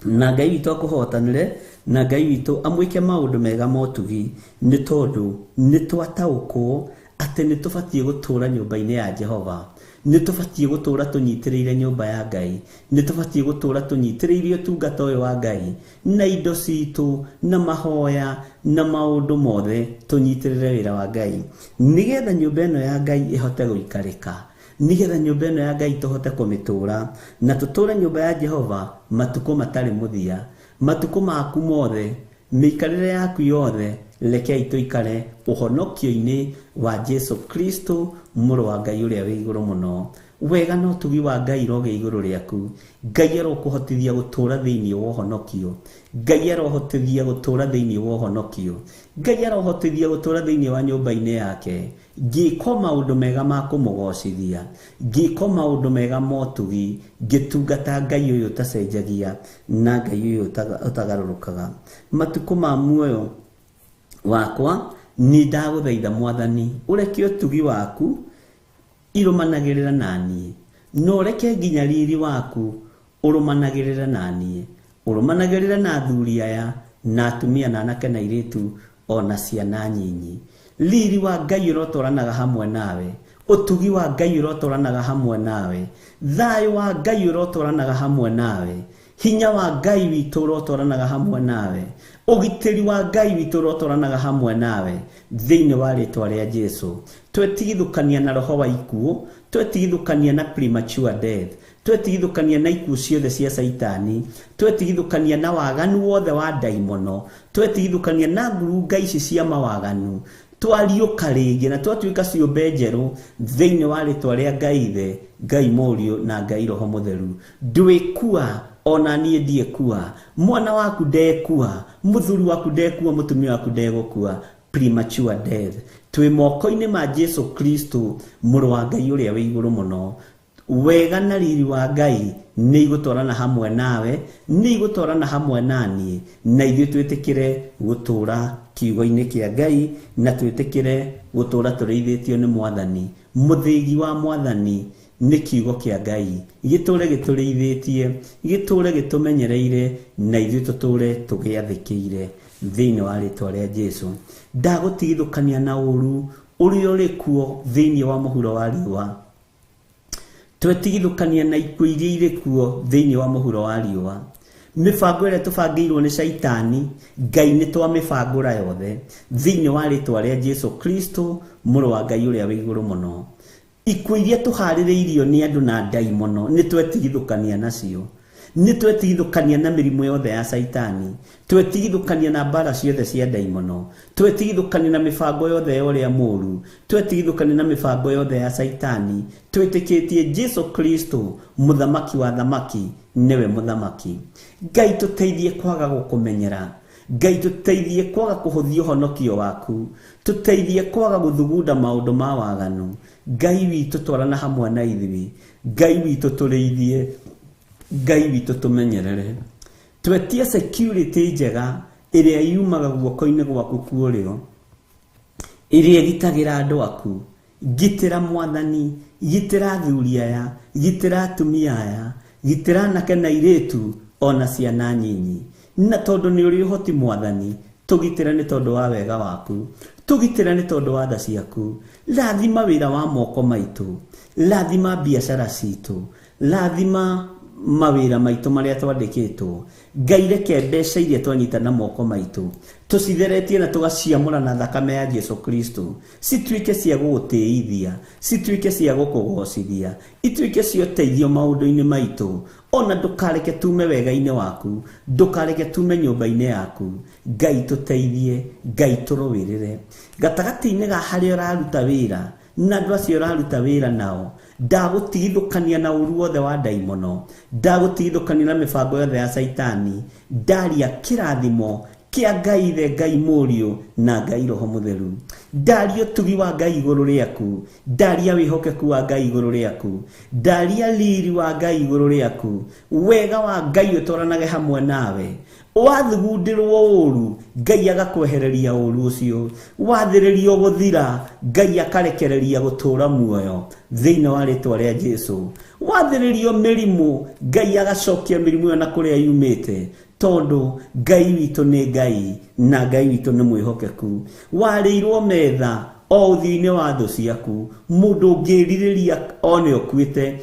na Ngai witũ akũhotanĩre na Ngai witũ amwĩke maũndũ mega ma ũtugi, nĩ tondũ nĩ twataũkwo atĩ nĩ tũbatiĩ gũtũũra nyũmba-inĩ ya Jehova, nĩ tũbatiĩ gũtũũra tũnyitĩrĩire nyũmba ya Ngai, nĩ tũbatiĩ gũtũũra tũnyitĩrĩire ũtungata ũyũ wa Ngai na indo citũ na mahoya na maũndũ mothe, tũnyitĩrĩre wĩra wa Ngai nĩgetha nyũmba ĩno ya Ngai ĩhote gũikarĩka, nĩgetha nyũmba ĩno ya Ngai tũhote kũmĩtũũra na tũtũũre nyũmba ya Jehova matukũ matarĩ mũthia. Matukũ maku mothe Mĩikarĩre yaku yothe rekei tũikare ũhonokio-inĩ wa Jesu Kristo mũrũ wa Ngai ũrĩa wĩ igũrũ mũno. Wega na ũtugi wa Ngai irogĩa igũrũ rĩaku. Ngai arokũhotithia gũtũũra thĩinĩ wa ũhonokio. Ngai arohotithia gũtũũra thĩinĩ wa ũhonokio. Ngai arohotithia gũtũũra thĩinĩ wa nyũmba-inĩ yake. Ngĩko maũndũ mega ma kũmũgocithia, ngĩko maũndũ mega ma ũtugi, ngĩtungata Ngai ũyũ ũtacenjagia na Ngai ũyũ ũtagarũrũkaga. Matukũ ma muoyo wakwa nĩ ndagũthaitha Mwathani, ũreke ũtugi waku irũmanagĩrĩra naniĩ, na ũreke nginya riri waku ũrũmanagĩrĩra naniĩ, ũrũmanagĩrĩra na athuri aya na atumia na anake na airĩtu ona ciana nyinyi. Riri wa Ngai ũrotwaranaga hamwe nawe, ũtugi wa Ngai ũrotwaranaga hamwe nawe, thayũ wa Ngai ũrotwaranaga hamwe nawe, hinya wa Ngai witũ ũrotwaranaga hamwe nawe, ũgitĩri wa Ngai witũ ũrotwaranaga hamwe nawe thĩinĩ wa rĩtwa rĩa Jesu. Twetigithũkania na roho wa ikuũ, twetigithũkania na premature death, twetigithũkania na ikuũ ciothe cia Caitani, twetigithũkania na waganu wothe wa ndaimono, twetigithũkania na ngurunga ici cia mawaganu, twariũka rĩngĩ na twatuĩka ciũmbe njerũ thĩinĩ wa rĩtwa rĩa Ngai Ithe, Ngai Mũriũ na Ngai Roho Mũtheru. Ndwĩkua ona niĩ ndiĩkua, mwana waku ndekua, mũthuri waku ndekua, mũtumia waku ndegũkua. Premature death. Twĩ moko-inĩ ma Jesu Kristo mũrũ wa Ngai ũrĩa wĩ igũrũ mũno. Wega na riri wa Ngai nĩ igũtwarana hamwe nawe, nĩ igũtwarana hamwe naniĩ, na ithuĩ twĩtĩkĩre gũtũũra kiugo-inĩ kĩa Ngai, na twĩtĩkĩre gũtũũra tũrĩithĩtio nĩ Mwathani. Mũthĩgi wa Mwathani nĩ kiugo kĩa Ngai, gĩtũũre gĩtũrĩithĩtie, gĩtũũre gĩtũmenyereire, na ithuĩ tũtũũre tũgĩathĩkĩire thĩinĩ wa rĩtwa rĩa Jesu. Ndagũtigithũkania na ũũru ũrĩa ũrĩ kuo thĩinĩ wa mũhuro wa riũa. Twetigithũkania na ikuũ iria irĩ kuo thĩinĩ wa mũhuro wa riũa. Mĩbango ĩrĩa tũbangĩirwo nĩ Caitani, Ngai nĩ twamĩbangũra yothe thĩinĩ wa rĩtwa rĩa Jesu Kristo mũrũ wa Ngai ũrĩa wĩ igũrũ mũno. Ikuũ iria tũharĩrĩirio nĩ andũ na ndaimono nĩ twetigithũkania nacio. Nĩ twetigithũkania na mĩrimũ yothe ya Caitani, twetigithũkania na mbara ciothe cia ndaimono, twetigithũkania na mĩbango yothe ya ũrĩa mũũru, twetigithũkania na mĩbango yothe ya Caitani, twĩtĩkĩtie Jesu Kristo mũthamaki wa thamaki nĩwe mũthamaki. Ngai tũteithie kwaga gũkũmenyera, Ngai tũteithie kwaga kũhũthia ũhonokio waku, tũteithie kwaga gũthugunda maũndũ ma waganu. Ngai witũ twarana hamwe na ithuĩ, Ngai witũ tũrĩithie, Ngai witũ tũmenyerere. Twetie security njega ĩrĩa yumaga guoko-inĩ gwaku kwa ũrĩo, ĩrĩa ĩgitagĩra andũ aku. Gitĩra Mwathani, gitĩra athuri aya, gitĩra atumia aya, gitĩra anake na airĩtu ona ciana nyinyi. Na tondũ nĩ ũrĩ ũhoti Mwathani, tũgitĩre nĩ tondũ wa wega waku, tũgitĩre nĩ tondũ wa tha ciaku. Rathima wĩra wa moko maitũ, rathima biacara citũ, rathima mawĩra maitũ marĩa twandĩkĩtwo. Ngai reke mbeca iria twanyita na moko maitũ tũcitheretie na tũgaciamũra na thakame ya Jesu Kristo, cituĩke cia gũgũtĩithia, cituĩke cia gũkũgocithia, ituĩke cia ũteithio maũndũ-inĩ maitũ. Ona ndũkareke tume wega-inĩ waku, ndũkareke tume nyũmba-inĩ yaku. Ngai tũteithie, Ngai tũrũĩrĩre gatagatĩ-inĩ ga harĩa ũraruta wĩra na andũ acio ũraruta wĩra nao. Ndagũtigithũkania na ũũru wothe wa ndaimono, ndagũtigithũkania na mĩbango yothe ya Caitani. Ndaria kĩrathimo kĩa Ngai Ithe, Ngai Mũriũ na Ngai Roho Mũtheru. Ndaria ũtugi wa Ngai igũrũ rĩaku, ndaria wĩhokeku wa Ngai igũrũ rĩaku, ndaria riri wa Ngai igũrũ rĩaku. Wega wa Ngai ũtwaranage hamwe nawe. Wathugundĩrwo ũũru, Ngai agakwehereria ũũru ũcio. Wathĩrĩrio gũthira, Ngai akarekereria gũtũũra muoyo thĩinĩ wa rĩtwa rĩa Jesu. Wathĩrĩrio mĩrimũ, Ngai agacokia mĩrimũ ĩyo na kũrĩa yumĩte, tondũ Ngai witũ nĩ Ngai na Ngai witũ nĩ mwĩhokeku. Warĩirwo metha o ũthiũ-inĩ wa thũ ciaku, mũndũ ũngĩrirĩria one ũkuĩte,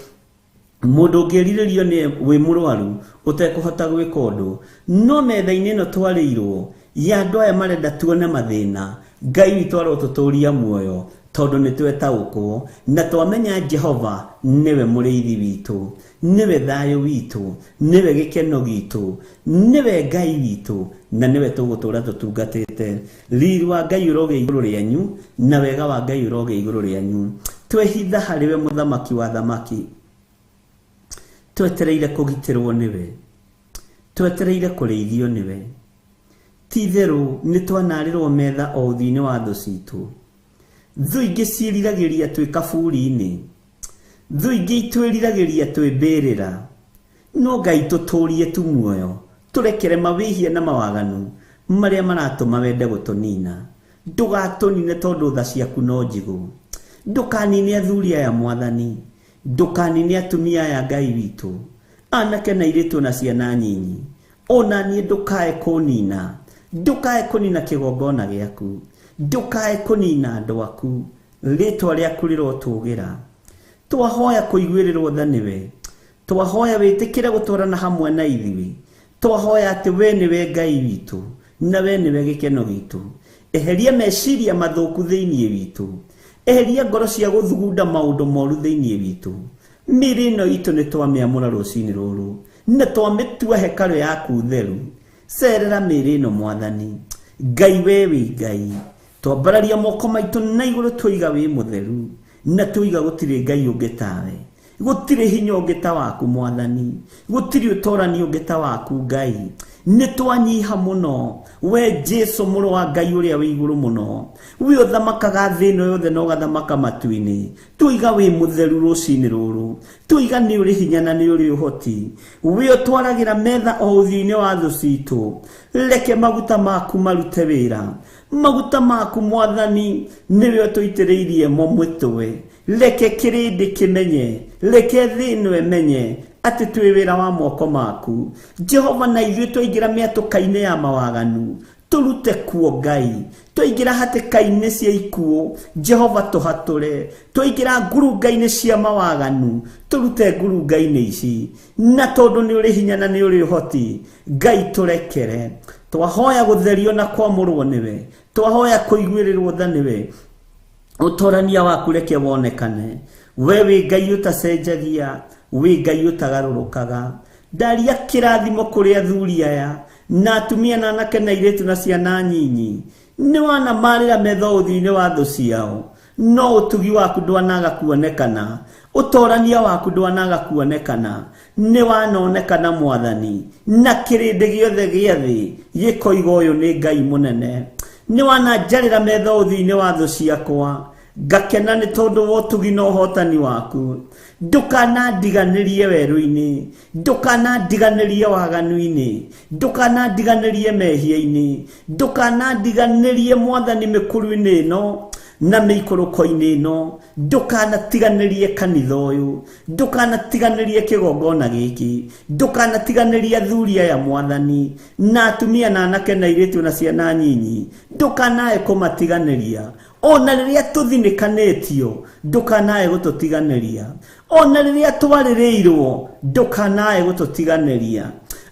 mũndũ ũngĩrirĩrio nĩ wĩ mũrwaru ũtekũhota gwĩka ũndũ, no metha-inĩ ĩno twarĩirwo ya andũ aya marenda tuone mathĩna, Ngai witũ arotũtũria muoyo. Tondũ nĩ twetaũkwo na twamenya Jehova nĩwe mũrĩithi witũ, nĩwe thayũ witũ, nĩwe gĩkeno gitũ, nĩwe Ngai witũ, na nĩwe tũgũtũra tũtungatĩte. Riri wa Ngai ũrogĩa igũrũ rĩanyu, na wega wa Ngai ũrogĩa igũrũ rĩanyu. Twehitha harĩ we mũthamaki wa thamaki, twetereire kũgitĩrwo nĩwe, twetereire kũrĩithio nĩwe. Ti-itherũ nĩ twanarĩrwo metha o ũthiũ-inĩ wa thũ citũ. Thũ ingĩ ciĩriragĩria twĩ kaburi-inĩ, thũ ingĩ itwĩriragĩria twĩ mbĩrĩra. No Ngai tũtũrie tu muoyo, tũrekere mawĩhia na mawaganu marĩa maratũma wende gũtũnina. Ndũgatũnine tondũ tha ciaku no njigũ. Ndũkanine athuri aya Mwathani, ndũkanine atumia aya Ngai witũ, anake na airĩtu na ciana nyinyi. Ona niĩ ndũkae kũnina, ndũkae kũnina kĩgongona gĩaku, ndũkae kũnina andũ aku. Rĩtwa rĩaku rĩrotũgĩra. Twahoya kũiguĩrĩrwo tha nĩwe, twahoya wĩtĩkĩre gũtwarana hamwe na ithuĩ, twahoya atĩ we nĩwe Ngai witũ na we nĩwe gĩkeno gitũ. Eheria meciria mathũku thĩinĩ witũ, eheria ngoro cia gũthugunda maũndũ moru thĩinĩ witũ. Mĩĩrĩ ĩno itũ nĩ twamĩamũra rũcinĩ rũrũ, na twamĩtua hekarũ yaku theru. Cerera mĩĩrĩ ĩno Mwathani. Ngai we wĩ Ngai, twambararia moko maitũ na igũrũ twoiga wĩ mũtheru, na twoiga gũtirĩ Ngai ũngĩ tawe, gũtirĩ hinya ũngĩ ta waku Mwathani, gũtirĩ ũtorani ũngĩ ta waku Ngai. Nĩ twanyiha mũno we Jesu mũrũ wa Ngai ũrĩa wĩ igũrũ mũno, we ũthamakaga thĩ ĩno yothe na ũgathamaka matu-inĩ. Twoiga wĩ mũtheru rũcinĩ rũrũ, twoiga nĩ ũrĩ hinya na nĩ ũrĩ ũhoti. We ũtwaragĩra metha o ũthiũ-inĩ wa thũ citũ. Reke maguta maku marute wĩra, maguta maku Mwathani nĩwe ũtũitĩrĩirie mo mũtwe. Reke kĩrĩndĩ kĩmenye, reke thĩ ĩno ĩmenye atĩ twĩ wĩra wa moko maku Jehova. Na ithuĩ twaingĩra mĩatũka-inĩ ya mawaganu, tũrute kuo Ngai. Twaingĩra hatĩka-inĩ cia ikuũ, Jehova tũhatũre. Twaingĩra ngurunga-inĩ cia mawaganu, tũrute ngurunga-inĩ ici. Na tondũ nĩ ũrĩ hinya na nĩ ũrĩ ũhoti, Ngai tũrekere. Twahoya gũtherio na kwamũrwo nĩwe, twahoya kũiguĩrĩrwo tha nĩwe. Ũtorania waku reke wonekane. We wĩ Ngai ũtacenjagia, wĩ Ngai ũtagarũrũkaga. Ndaria kĩrathimo kũrĩ athuri aya na atumia na anake na airĩtu na ciana nyinyi. Nĩ wanamarĩra metho ũthiũ-inĩ wa thũ ciao, no ũtugi waku ndwanaga kuonekana, ũtorania waku ndwanaga kuonekana. Nĩ wanonekana Mwathani, na kĩrĩndĩ gĩothe gĩa thĩ gĩkoiga ũyũ nĩ Ngai mũnene. Nĩ wananjarĩra metho ũthiũ-inĩ wa thũ ciakwa, ngakena nĩ tondũ wa ũtugi na ũhotani waku. Ndũkanandiganĩrie werũ-inĩ, ndũkanandiganĩrie waganu-inĩ, ndũkanandiganĩrie mehia-inĩ, ndũkanandiganĩrie Mwathani mĩkuru-inĩ ĩno na mĩikũrũko-inĩ ĩno. Ndũkanatiganĩrie kanitha ũyũ, ndũkanatiganĩrie kĩgongona gĩkĩ, ndũkanatiganĩrie athuri aya Mwathani, na atumia na anake na airĩtu na ciana nyinyi. Ndũkanae kũmatiganĩria. Ona rĩrĩa tũthinĩkanĩtio, ndũkanae gũtũtiganĩria. Ona rĩrĩa twarĩrĩirwo, ndũkanae gũtũtiganĩria.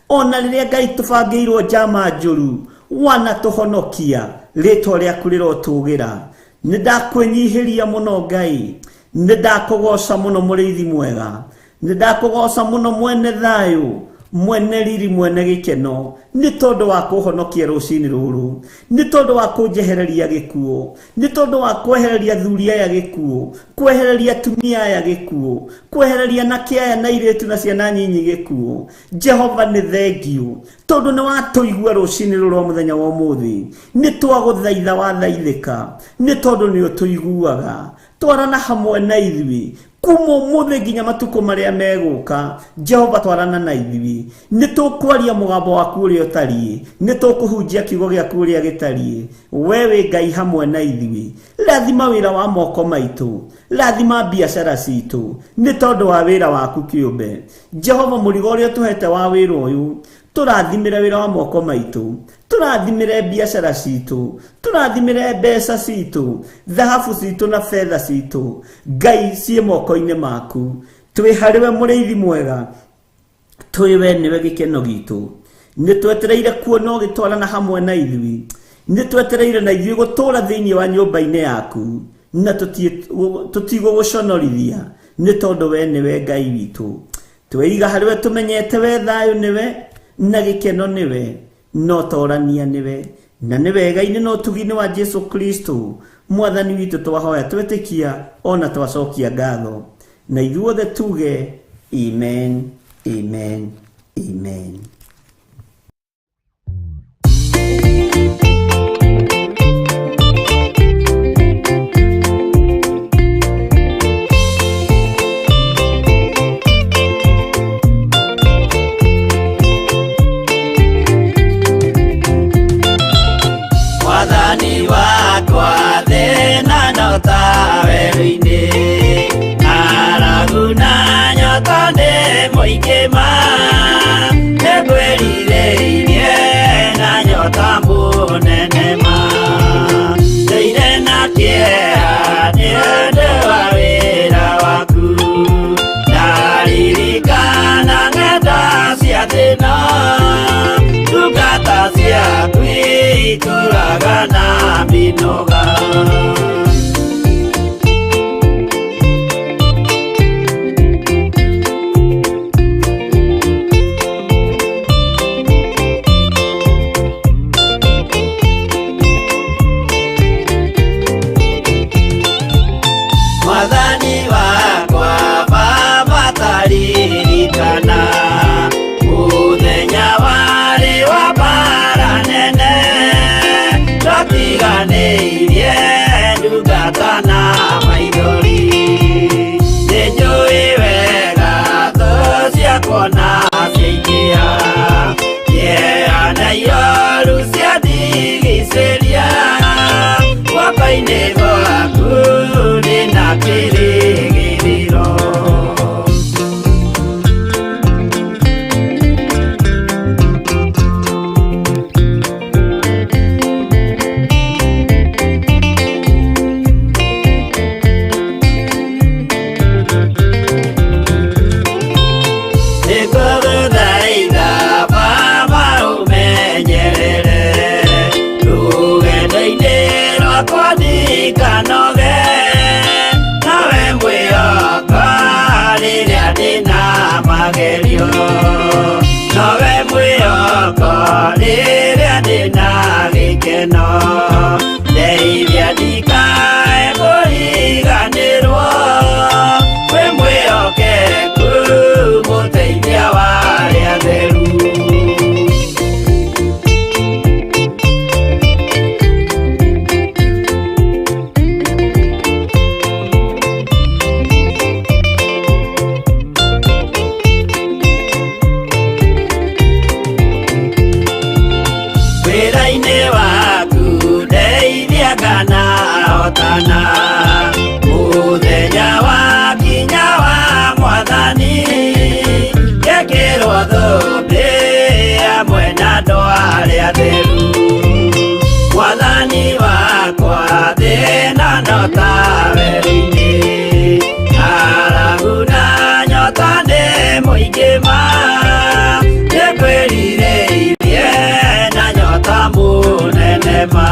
Ona rĩrĩa Ngai tũbangĩirwo njama njũru, wanatũhonokia, rĩtwa rĩaku rĩrotũgĩra. Nĩ ndakwĩnyihĩria mũno Ngai, nĩ ndakũgoca mũno mũrĩithi mwega, nĩ ndakũgoca mũno mwene thayũ, mwene riri, mwene gĩkeno, nĩ tondũ wa kũhonokia rũcinĩ rũrũ, nĩ tondũ wa kũnjehereria gĩkuũ, nĩ tondũ wa kwehereria athuri aya gĩkuũ, kwehereria atumia aya gĩkuũ, kwehereria anake aya na airĩtu na ciana nyinyi gĩkuũ. Jehova nĩ thengiũ tondũ nĩ watũigua rũcinĩ rũrũ rwa mũthenya wa ũmũthĩ. Nĩ twagũthaitha wathaithĩka, nĩ tondũ nĩ ũtũiguaga. Twarana hamwe na ithuĩ kuma ũmũthĩ nginya matukũ marĩa megũka. Jehova twarana na ithuĩ. Nĩ tũkwaria mũgambo waku ũrĩa ũtariĩ, nĩ tũkũhunjia kiugo gĩaku ũrĩa gĩtariĩ. We wĩ Ngai hamwe na ithuĩ. Rathima wĩra wa moko maitũ, rathima biacara citũ, nĩ tondũ wa wĩra waku kĩũmbe. Jehova mũrigo ũrĩa ũtũhete wa wĩra ũyũ, tũrathimĩre wĩra wa moko maitũ, tũrathimĩre biacara citũ, tũrathimĩre mbeca citũ, thahabu citũ na betha citũ. Ngai ciĩ moko-inĩ maku. Twĩ harĩ we mũrĩithi mwega, twĩ we nĩwe gĩkeno gitũ. Nĩ twetereire kuona ũgĩtwarana hamwe na ithuĩ, nĩ twetereire na ithuĩ gũtũũra thĩinĩ wa nyũmba-inĩ yaku. Na tũtigũgũconorithia nĩ tondũ we nĩwe Ngai witũ. Tweiga harĩ we tũmenyete we thayũ nĩwe na gĩkeno nĩwe no torania nĩwe na nĩ wega-inĩ na ũtugi-inĩ wa Jesu Kristo mwathani witũ twahoya twetĩkia ona twacokia ngatho na ithuothe tuge amen, amen, amen. Mwathani wakwa thĩna no ta werũ-inĩ ng'aragu na nyota nĩ mũingĩ ma nĩngwĩrirĩirie na nyota mũnene ma ndũire na kĩeha nĩ ũndũ wa wĩra waku ndaririkana ng'enda cia thĩna ndungata ciaku itũraga na mĩnoga. Mwathani wakwa Baba taririkana mũthenya warĩ wa mbara nene twatiganĩirie ndungata na maithori nĩnjũĩ wega thũ ciakwa na ciaingĩha kĩeha na ioru ciandigicĩria guoko-inĩ gwaku ndĩna kĩrĩgĩrĩro. Nĩngũgũthaitha Baba ũmenyerere rũgendo-inĩ rwakwa ndikanoge nawe mwĩhoka rĩrĩa ndĩna magerio nowe mwĩhoko rĩrĩa ndĩna gĩkeno ndeithia ndikae kũriganĩrwo wĩ mwĩhokeku mũteithia wa arĩa atheru. Wĩra-inĩ waku ndeithia kana hotana mũthenya wakinya wa mwathani ngekĩrwo thũmbĩ hamwe na andũ arĩa atheru mwathani wakwa thĩna no ta werũ-inĩ ng'aragu na nyota nĩ mũingĩ ma nĩngwĩrirĩirie na nyota mũnene ma.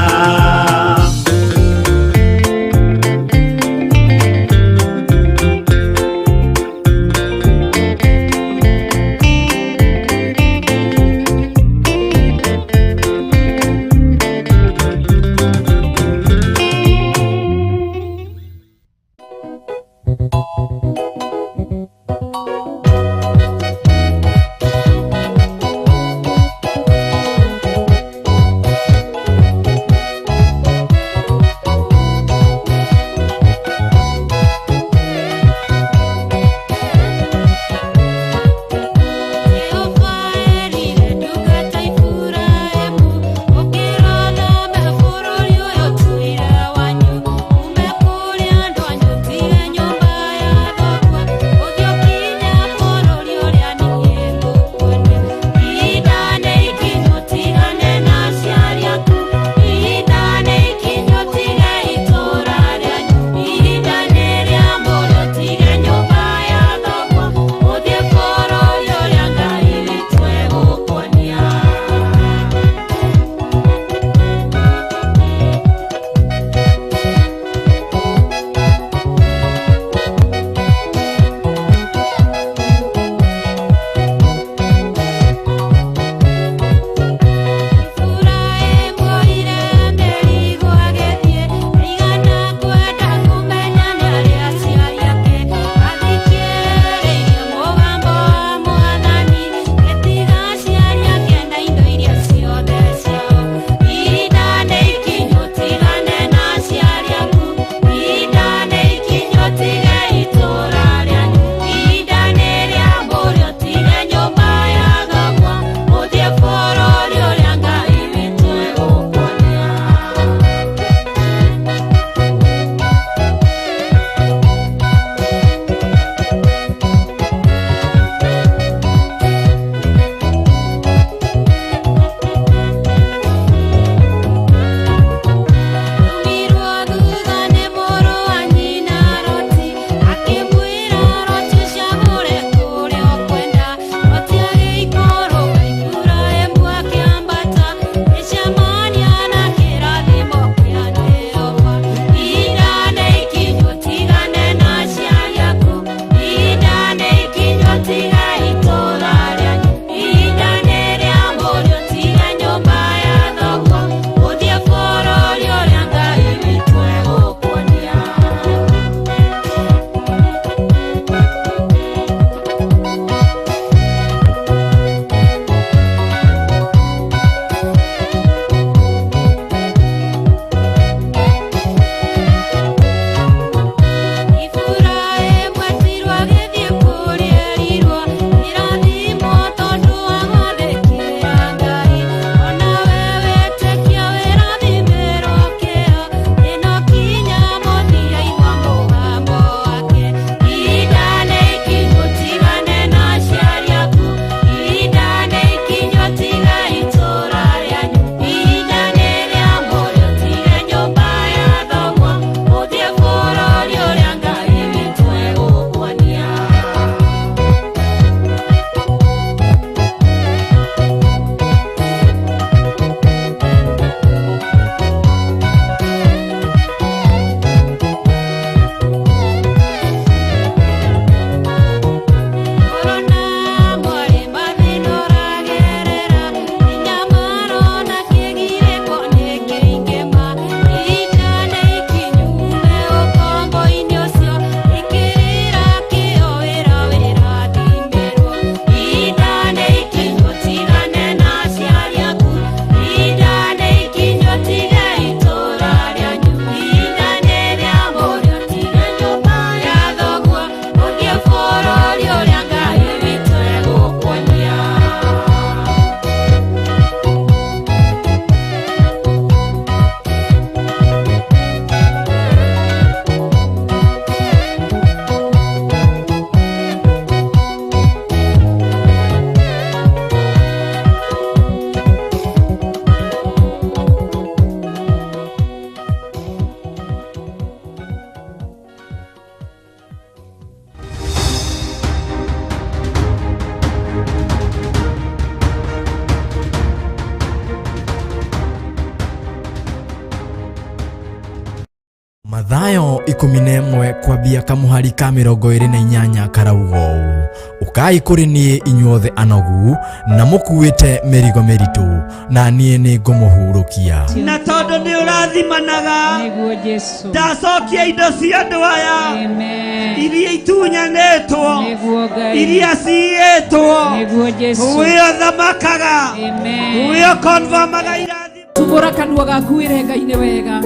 11 kwambia kamuhari ka 28 karauga ũũ: ũkai kũrĩ niĩ inyuothe anogu na mũkuĩte mĩrigo mĩritũ, na niĩ nĩngũmũhurũkia. Na tondũ nĩ ũrathimanaga, Nĩguo Jesu. ndacokia indo cia andũ aya Amen. iria itunyanĩtwo, Nĩguo Ngai. iria ciiyĩtwo. Nĩguo Jesu. Wĩ ũthamakaga, Amen. wĩ ũkonfamaga irathimo. Tumbura kanua gaku wĩre Ngai nĩ wega,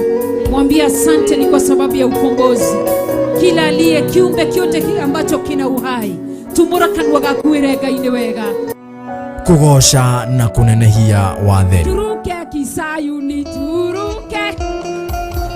mwambie asante ni kwa sababu ya ukombozi. Kila aliye kiumbe kyote kile ambacho kina uhai, tumbura kanua gaku wĩre Ngai nĩ wega. Kũgooca na kũnenehia watheru. Turuke Kisayuni, turuke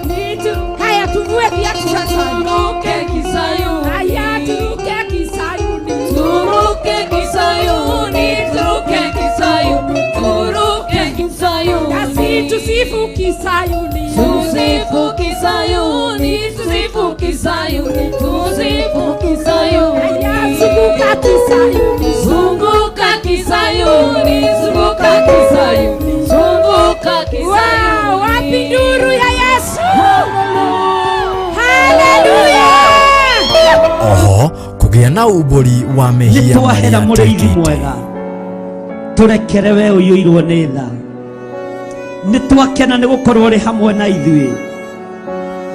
nitu. Haya, tuvue viatu sasa. Turuke Kisayuni, haya, turuke Kisayuni, turuke Kisayuni, turuke Kisayuni, turuke Kisayuni. Kasi tusifu Kisayuni, tusifu Kisayuni, tusifu Kisayuni, tusifu Kisayuni. Haya, zunguka Kisayuni, zunguka Kisayuni, zunguka Kisayuni, zunguka Kisayuni. Wow, wapi nduru ya Yesu? Haleluya! Oho kũgĩa na umbũri wa Nĩ mehia twahera marĩa mũrĩithi twĩkĩte. Mwega, tũrekere we ũiyũirwo nĩ tha. Nĩ twakena nĩ gũkorwo ũrĩ hamwe na ithuĩ,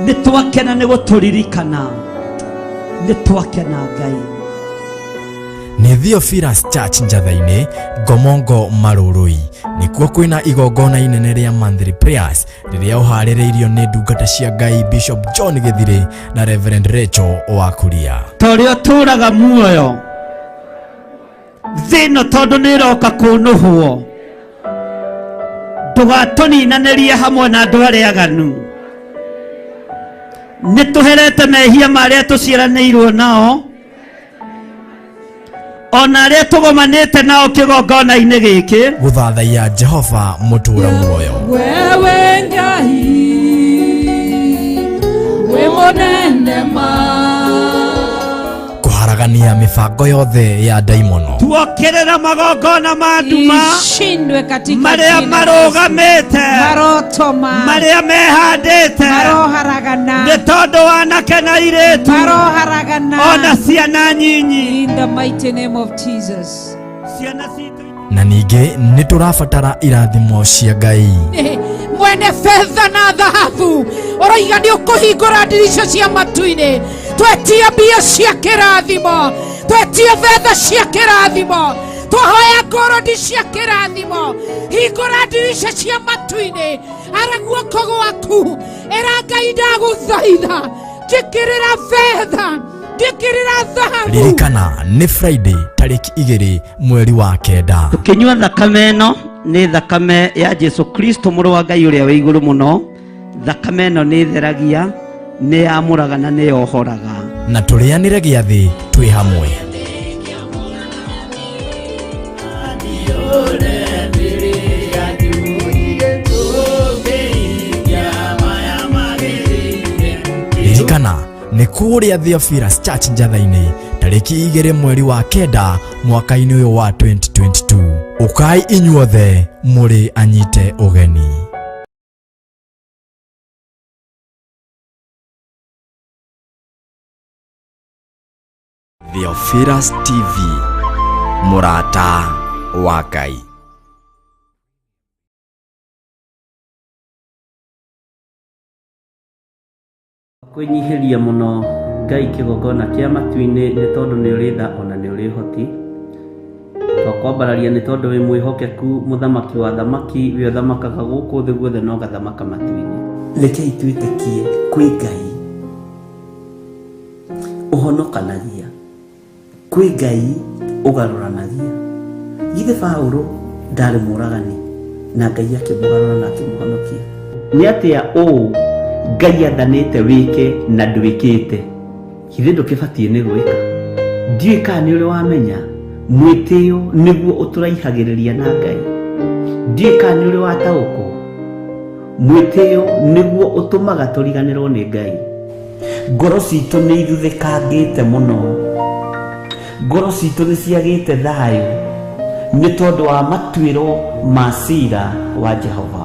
nĩ twakena nĩ gũtũririkana, nĩ twakena Ngai. Nĩ Theophilus Church Njatha-inĩ, Ngomongo Marũrũi. Nĩkuo kwĩna igongona inene rĩa monthly prayers rĩrĩa ũharĩrĩirio nĩ ndungata cia Ngai Bishop John Gĩthirĩ na Reverend Rachel Wakuria. Ta ũrĩa ũtũũraga muoyo thĩ ĩno, tondũ nĩ ĩroka kũnũhwo, ndũgatũninanĩrie hamwe na andũ arĩa aganu. Nĩ tũherete mehia marĩa tũciaranĩirwo nao, ona arĩa tũgomanĩte nao kĩgongona-inĩ gĩkĩ. Gũthathaiya Jehova mũtũũra muoyo. Wewe Ngai wĩ mũnene ma. Kũharagania mĩbango yothe ya ndaimono. Tuokĩrĩra magongona ma nduma Ishindwe katika marĩa jina la Yesu. marũgamĩte, Maroto ma marĩa mehandĩte maroharagana, nĩ tondũ wanake na airĩtu maroharagana ona ciana nyinyi, in the mighty name of Jesus. Ciana citũ. Na ningĩ nĩ tũrabatara irathimo cia Ngai. Mwene fedha na dhahabu ũroiga nĩ ũkũhingũra ndirica cia matu-inĩ. Twetia mbia cia kĩrathimo, twetia betha cia kĩrathimo, twahoya ngorodi cia kĩrathimo. Hingũra ndirica cia matu-inĩ, ara guoko gwaku, ĩra Ngai ndagũthaitha, njĩkĩrĩra betha, njĩkĩrĩra thahabu. Ririkana nĩ Friday tarĩki 2 mweri wa 9. Tũkĩnyua thakame ĩno, nĩ thakame ya Jesu Kristo mũrũ wa Ngai ũrĩa wĩ igũrũ mũno. Thakame ĩno nĩ ĩtheragia, nĩ yamũraga na nĩ yohoraga. Na tũrĩanĩre gĩathĩ twĩ hamwe. Ririkana nĩ kũrĩa Theophilus Church Njatha-inĩ tarĩki 2 mweri wa 9 mwaka-inĩ ũyũ wa 2022. Ũkai inyuothe mũrĩ anyite ũgeni. Theophilus TV, mũrata wa Ngai. Kwĩnyihĩria mũno Ngai kĩgongona kĩa matu-inĩ, nĩ tondũ nĩ ũrĩ tha ona nĩ ũrĩ ũhoti. Twakwambararia nĩ tondũ wĩ mwĩhokeku, mũthamaki wa thamaki, wĩ ũthamakaga gũkũ thĩ guothe na ũgathamaka matu-inĩ. Rekei twĩtĩkie kwĩ Ngai ũhonokanagia, kwĩ Ngai ũgarũranagia. Githĩ Paũlũ ndarĩ mũragani na Ngai akĩmũgarũra na akĩmũhonokia? Nĩ atĩa ũũ Ngai athanĩte wĩke na ndwĩkĩte? Githĩ ndũkĩbatiĩ nĩ gwĩka? Ndiũĩ kana nĩ ũrĩ wamenya mwĩtĩo nĩguo ũtũraihagĩrĩria na Ngai. Ndiũĩ kana nĩ ũrĩ wataũkwo mwĩtĩo nĩguo ũtũmaga tũriganĩrwo nĩ Ngai. Ngoro citũ nĩ ithuthĩkangĩte mũno, ngoro citũ nĩ ciagĩte thayũ nĩ tondũ wa matuĩro ma cira wa Jehova.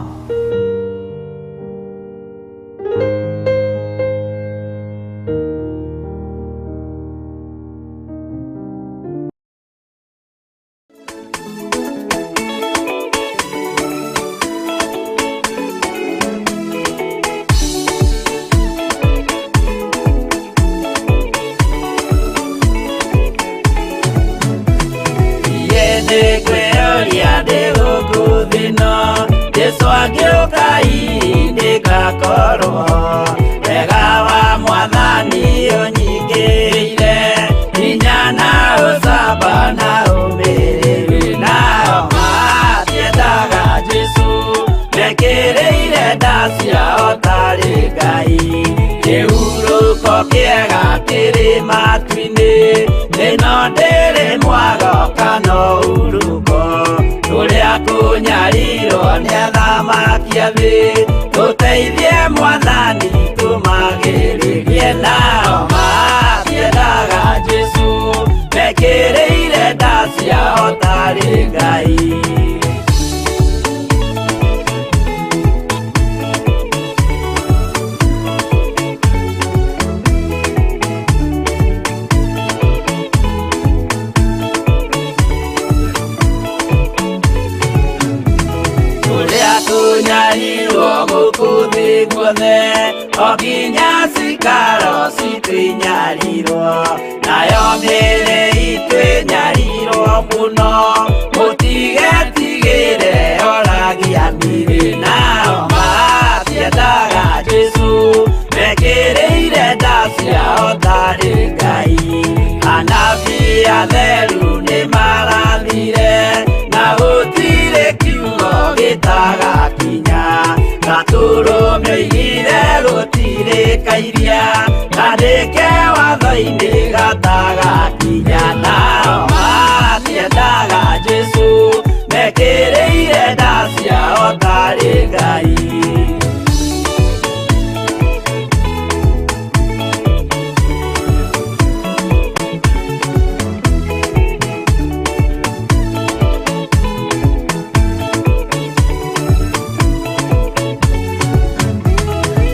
Hĩndĩ ngwĩyũria ndĩ gũkũ thĩ ĩno, Jesũ angĩũka hihi ndĩgakorwo. Wega wa Mwathani ũnyingĩrĩire, hinya na ũcamba na ũmĩrĩru. Nao matiendaga Jesũ, mekĩrĩire nda ciao tarĩ Ngai. Kĩhurũko kĩega kĩrĩ matu-inĩ, ĩno ndĩrĩ mwago kana ũhurũko. Kũrĩa kũnyarirwo nĩ athamaki a thĩ, tũteithie Mwathani tũmagĩrĩrie. Nao matiendaga Jesũ, mekĩrĩire nda ciao tarĩ Ngai. Kũrĩa kũnyarirwo gũkũ thĩ guothe, o nginya cikaro citũ inyarirwo, nayo mĩĩrĩ itũ ĩnyarirwo mũno, mũtigetigĩre oragia mĩĩrĩ. Nao matiendaga Jesũ, mekĩrĩire nda ciao tarĩ Ngai. Anabii atheru nĩmarathire, na gũtirĩ kiugo gĩtagakinya. Gatũrũme oigire gũtirĩ kairia, kandĩke watho-inĩ gatagakinya. Nao matiendaga Jesũ, mekĩrĩire nda ciao tarĩ Ngai.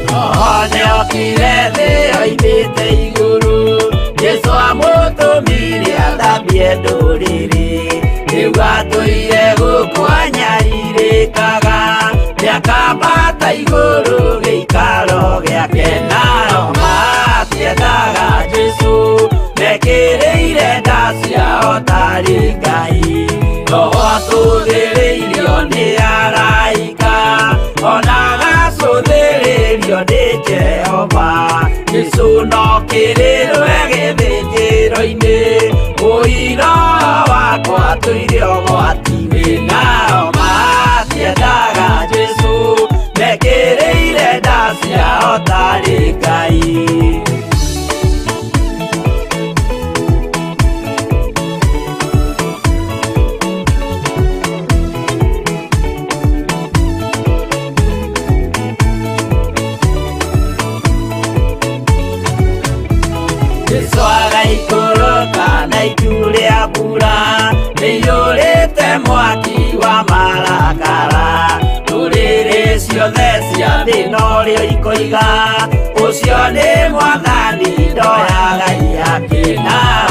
Roho nĩokire thĩ oimĩte igũrũ, Jesũ amũtũmire athambie ndũrĩrĩ. Rĩu atũire gũkũ anyarirĩkaga, nĩakambata igũrũ gĩikaro gĩake. Nao matiendaga Jesũ, mekĩrĩire nda ciao tarĩ Ngai. Roho atũthĩrĩirio nĩ araika, ona agacũthĩrĩrio nĩ Jehova. Jesũ no kĩrĩrwe gĩthĩnjĩro-inĩ, ũira wakwa tũire ũgwati-inĩ. Nao matiendaga Jesũ, mekĩrĩire nda ciao tarĩ Ngai. Jesũ agaikũrũka na itu rĩa mbura, rĩiyũrĩte mwaki wa marakara. Ndũrĩrĩ ciothe cia thĩ norĩo ikoiga, ũcio nĩ Mwathani ndoyaga ihaki. Nao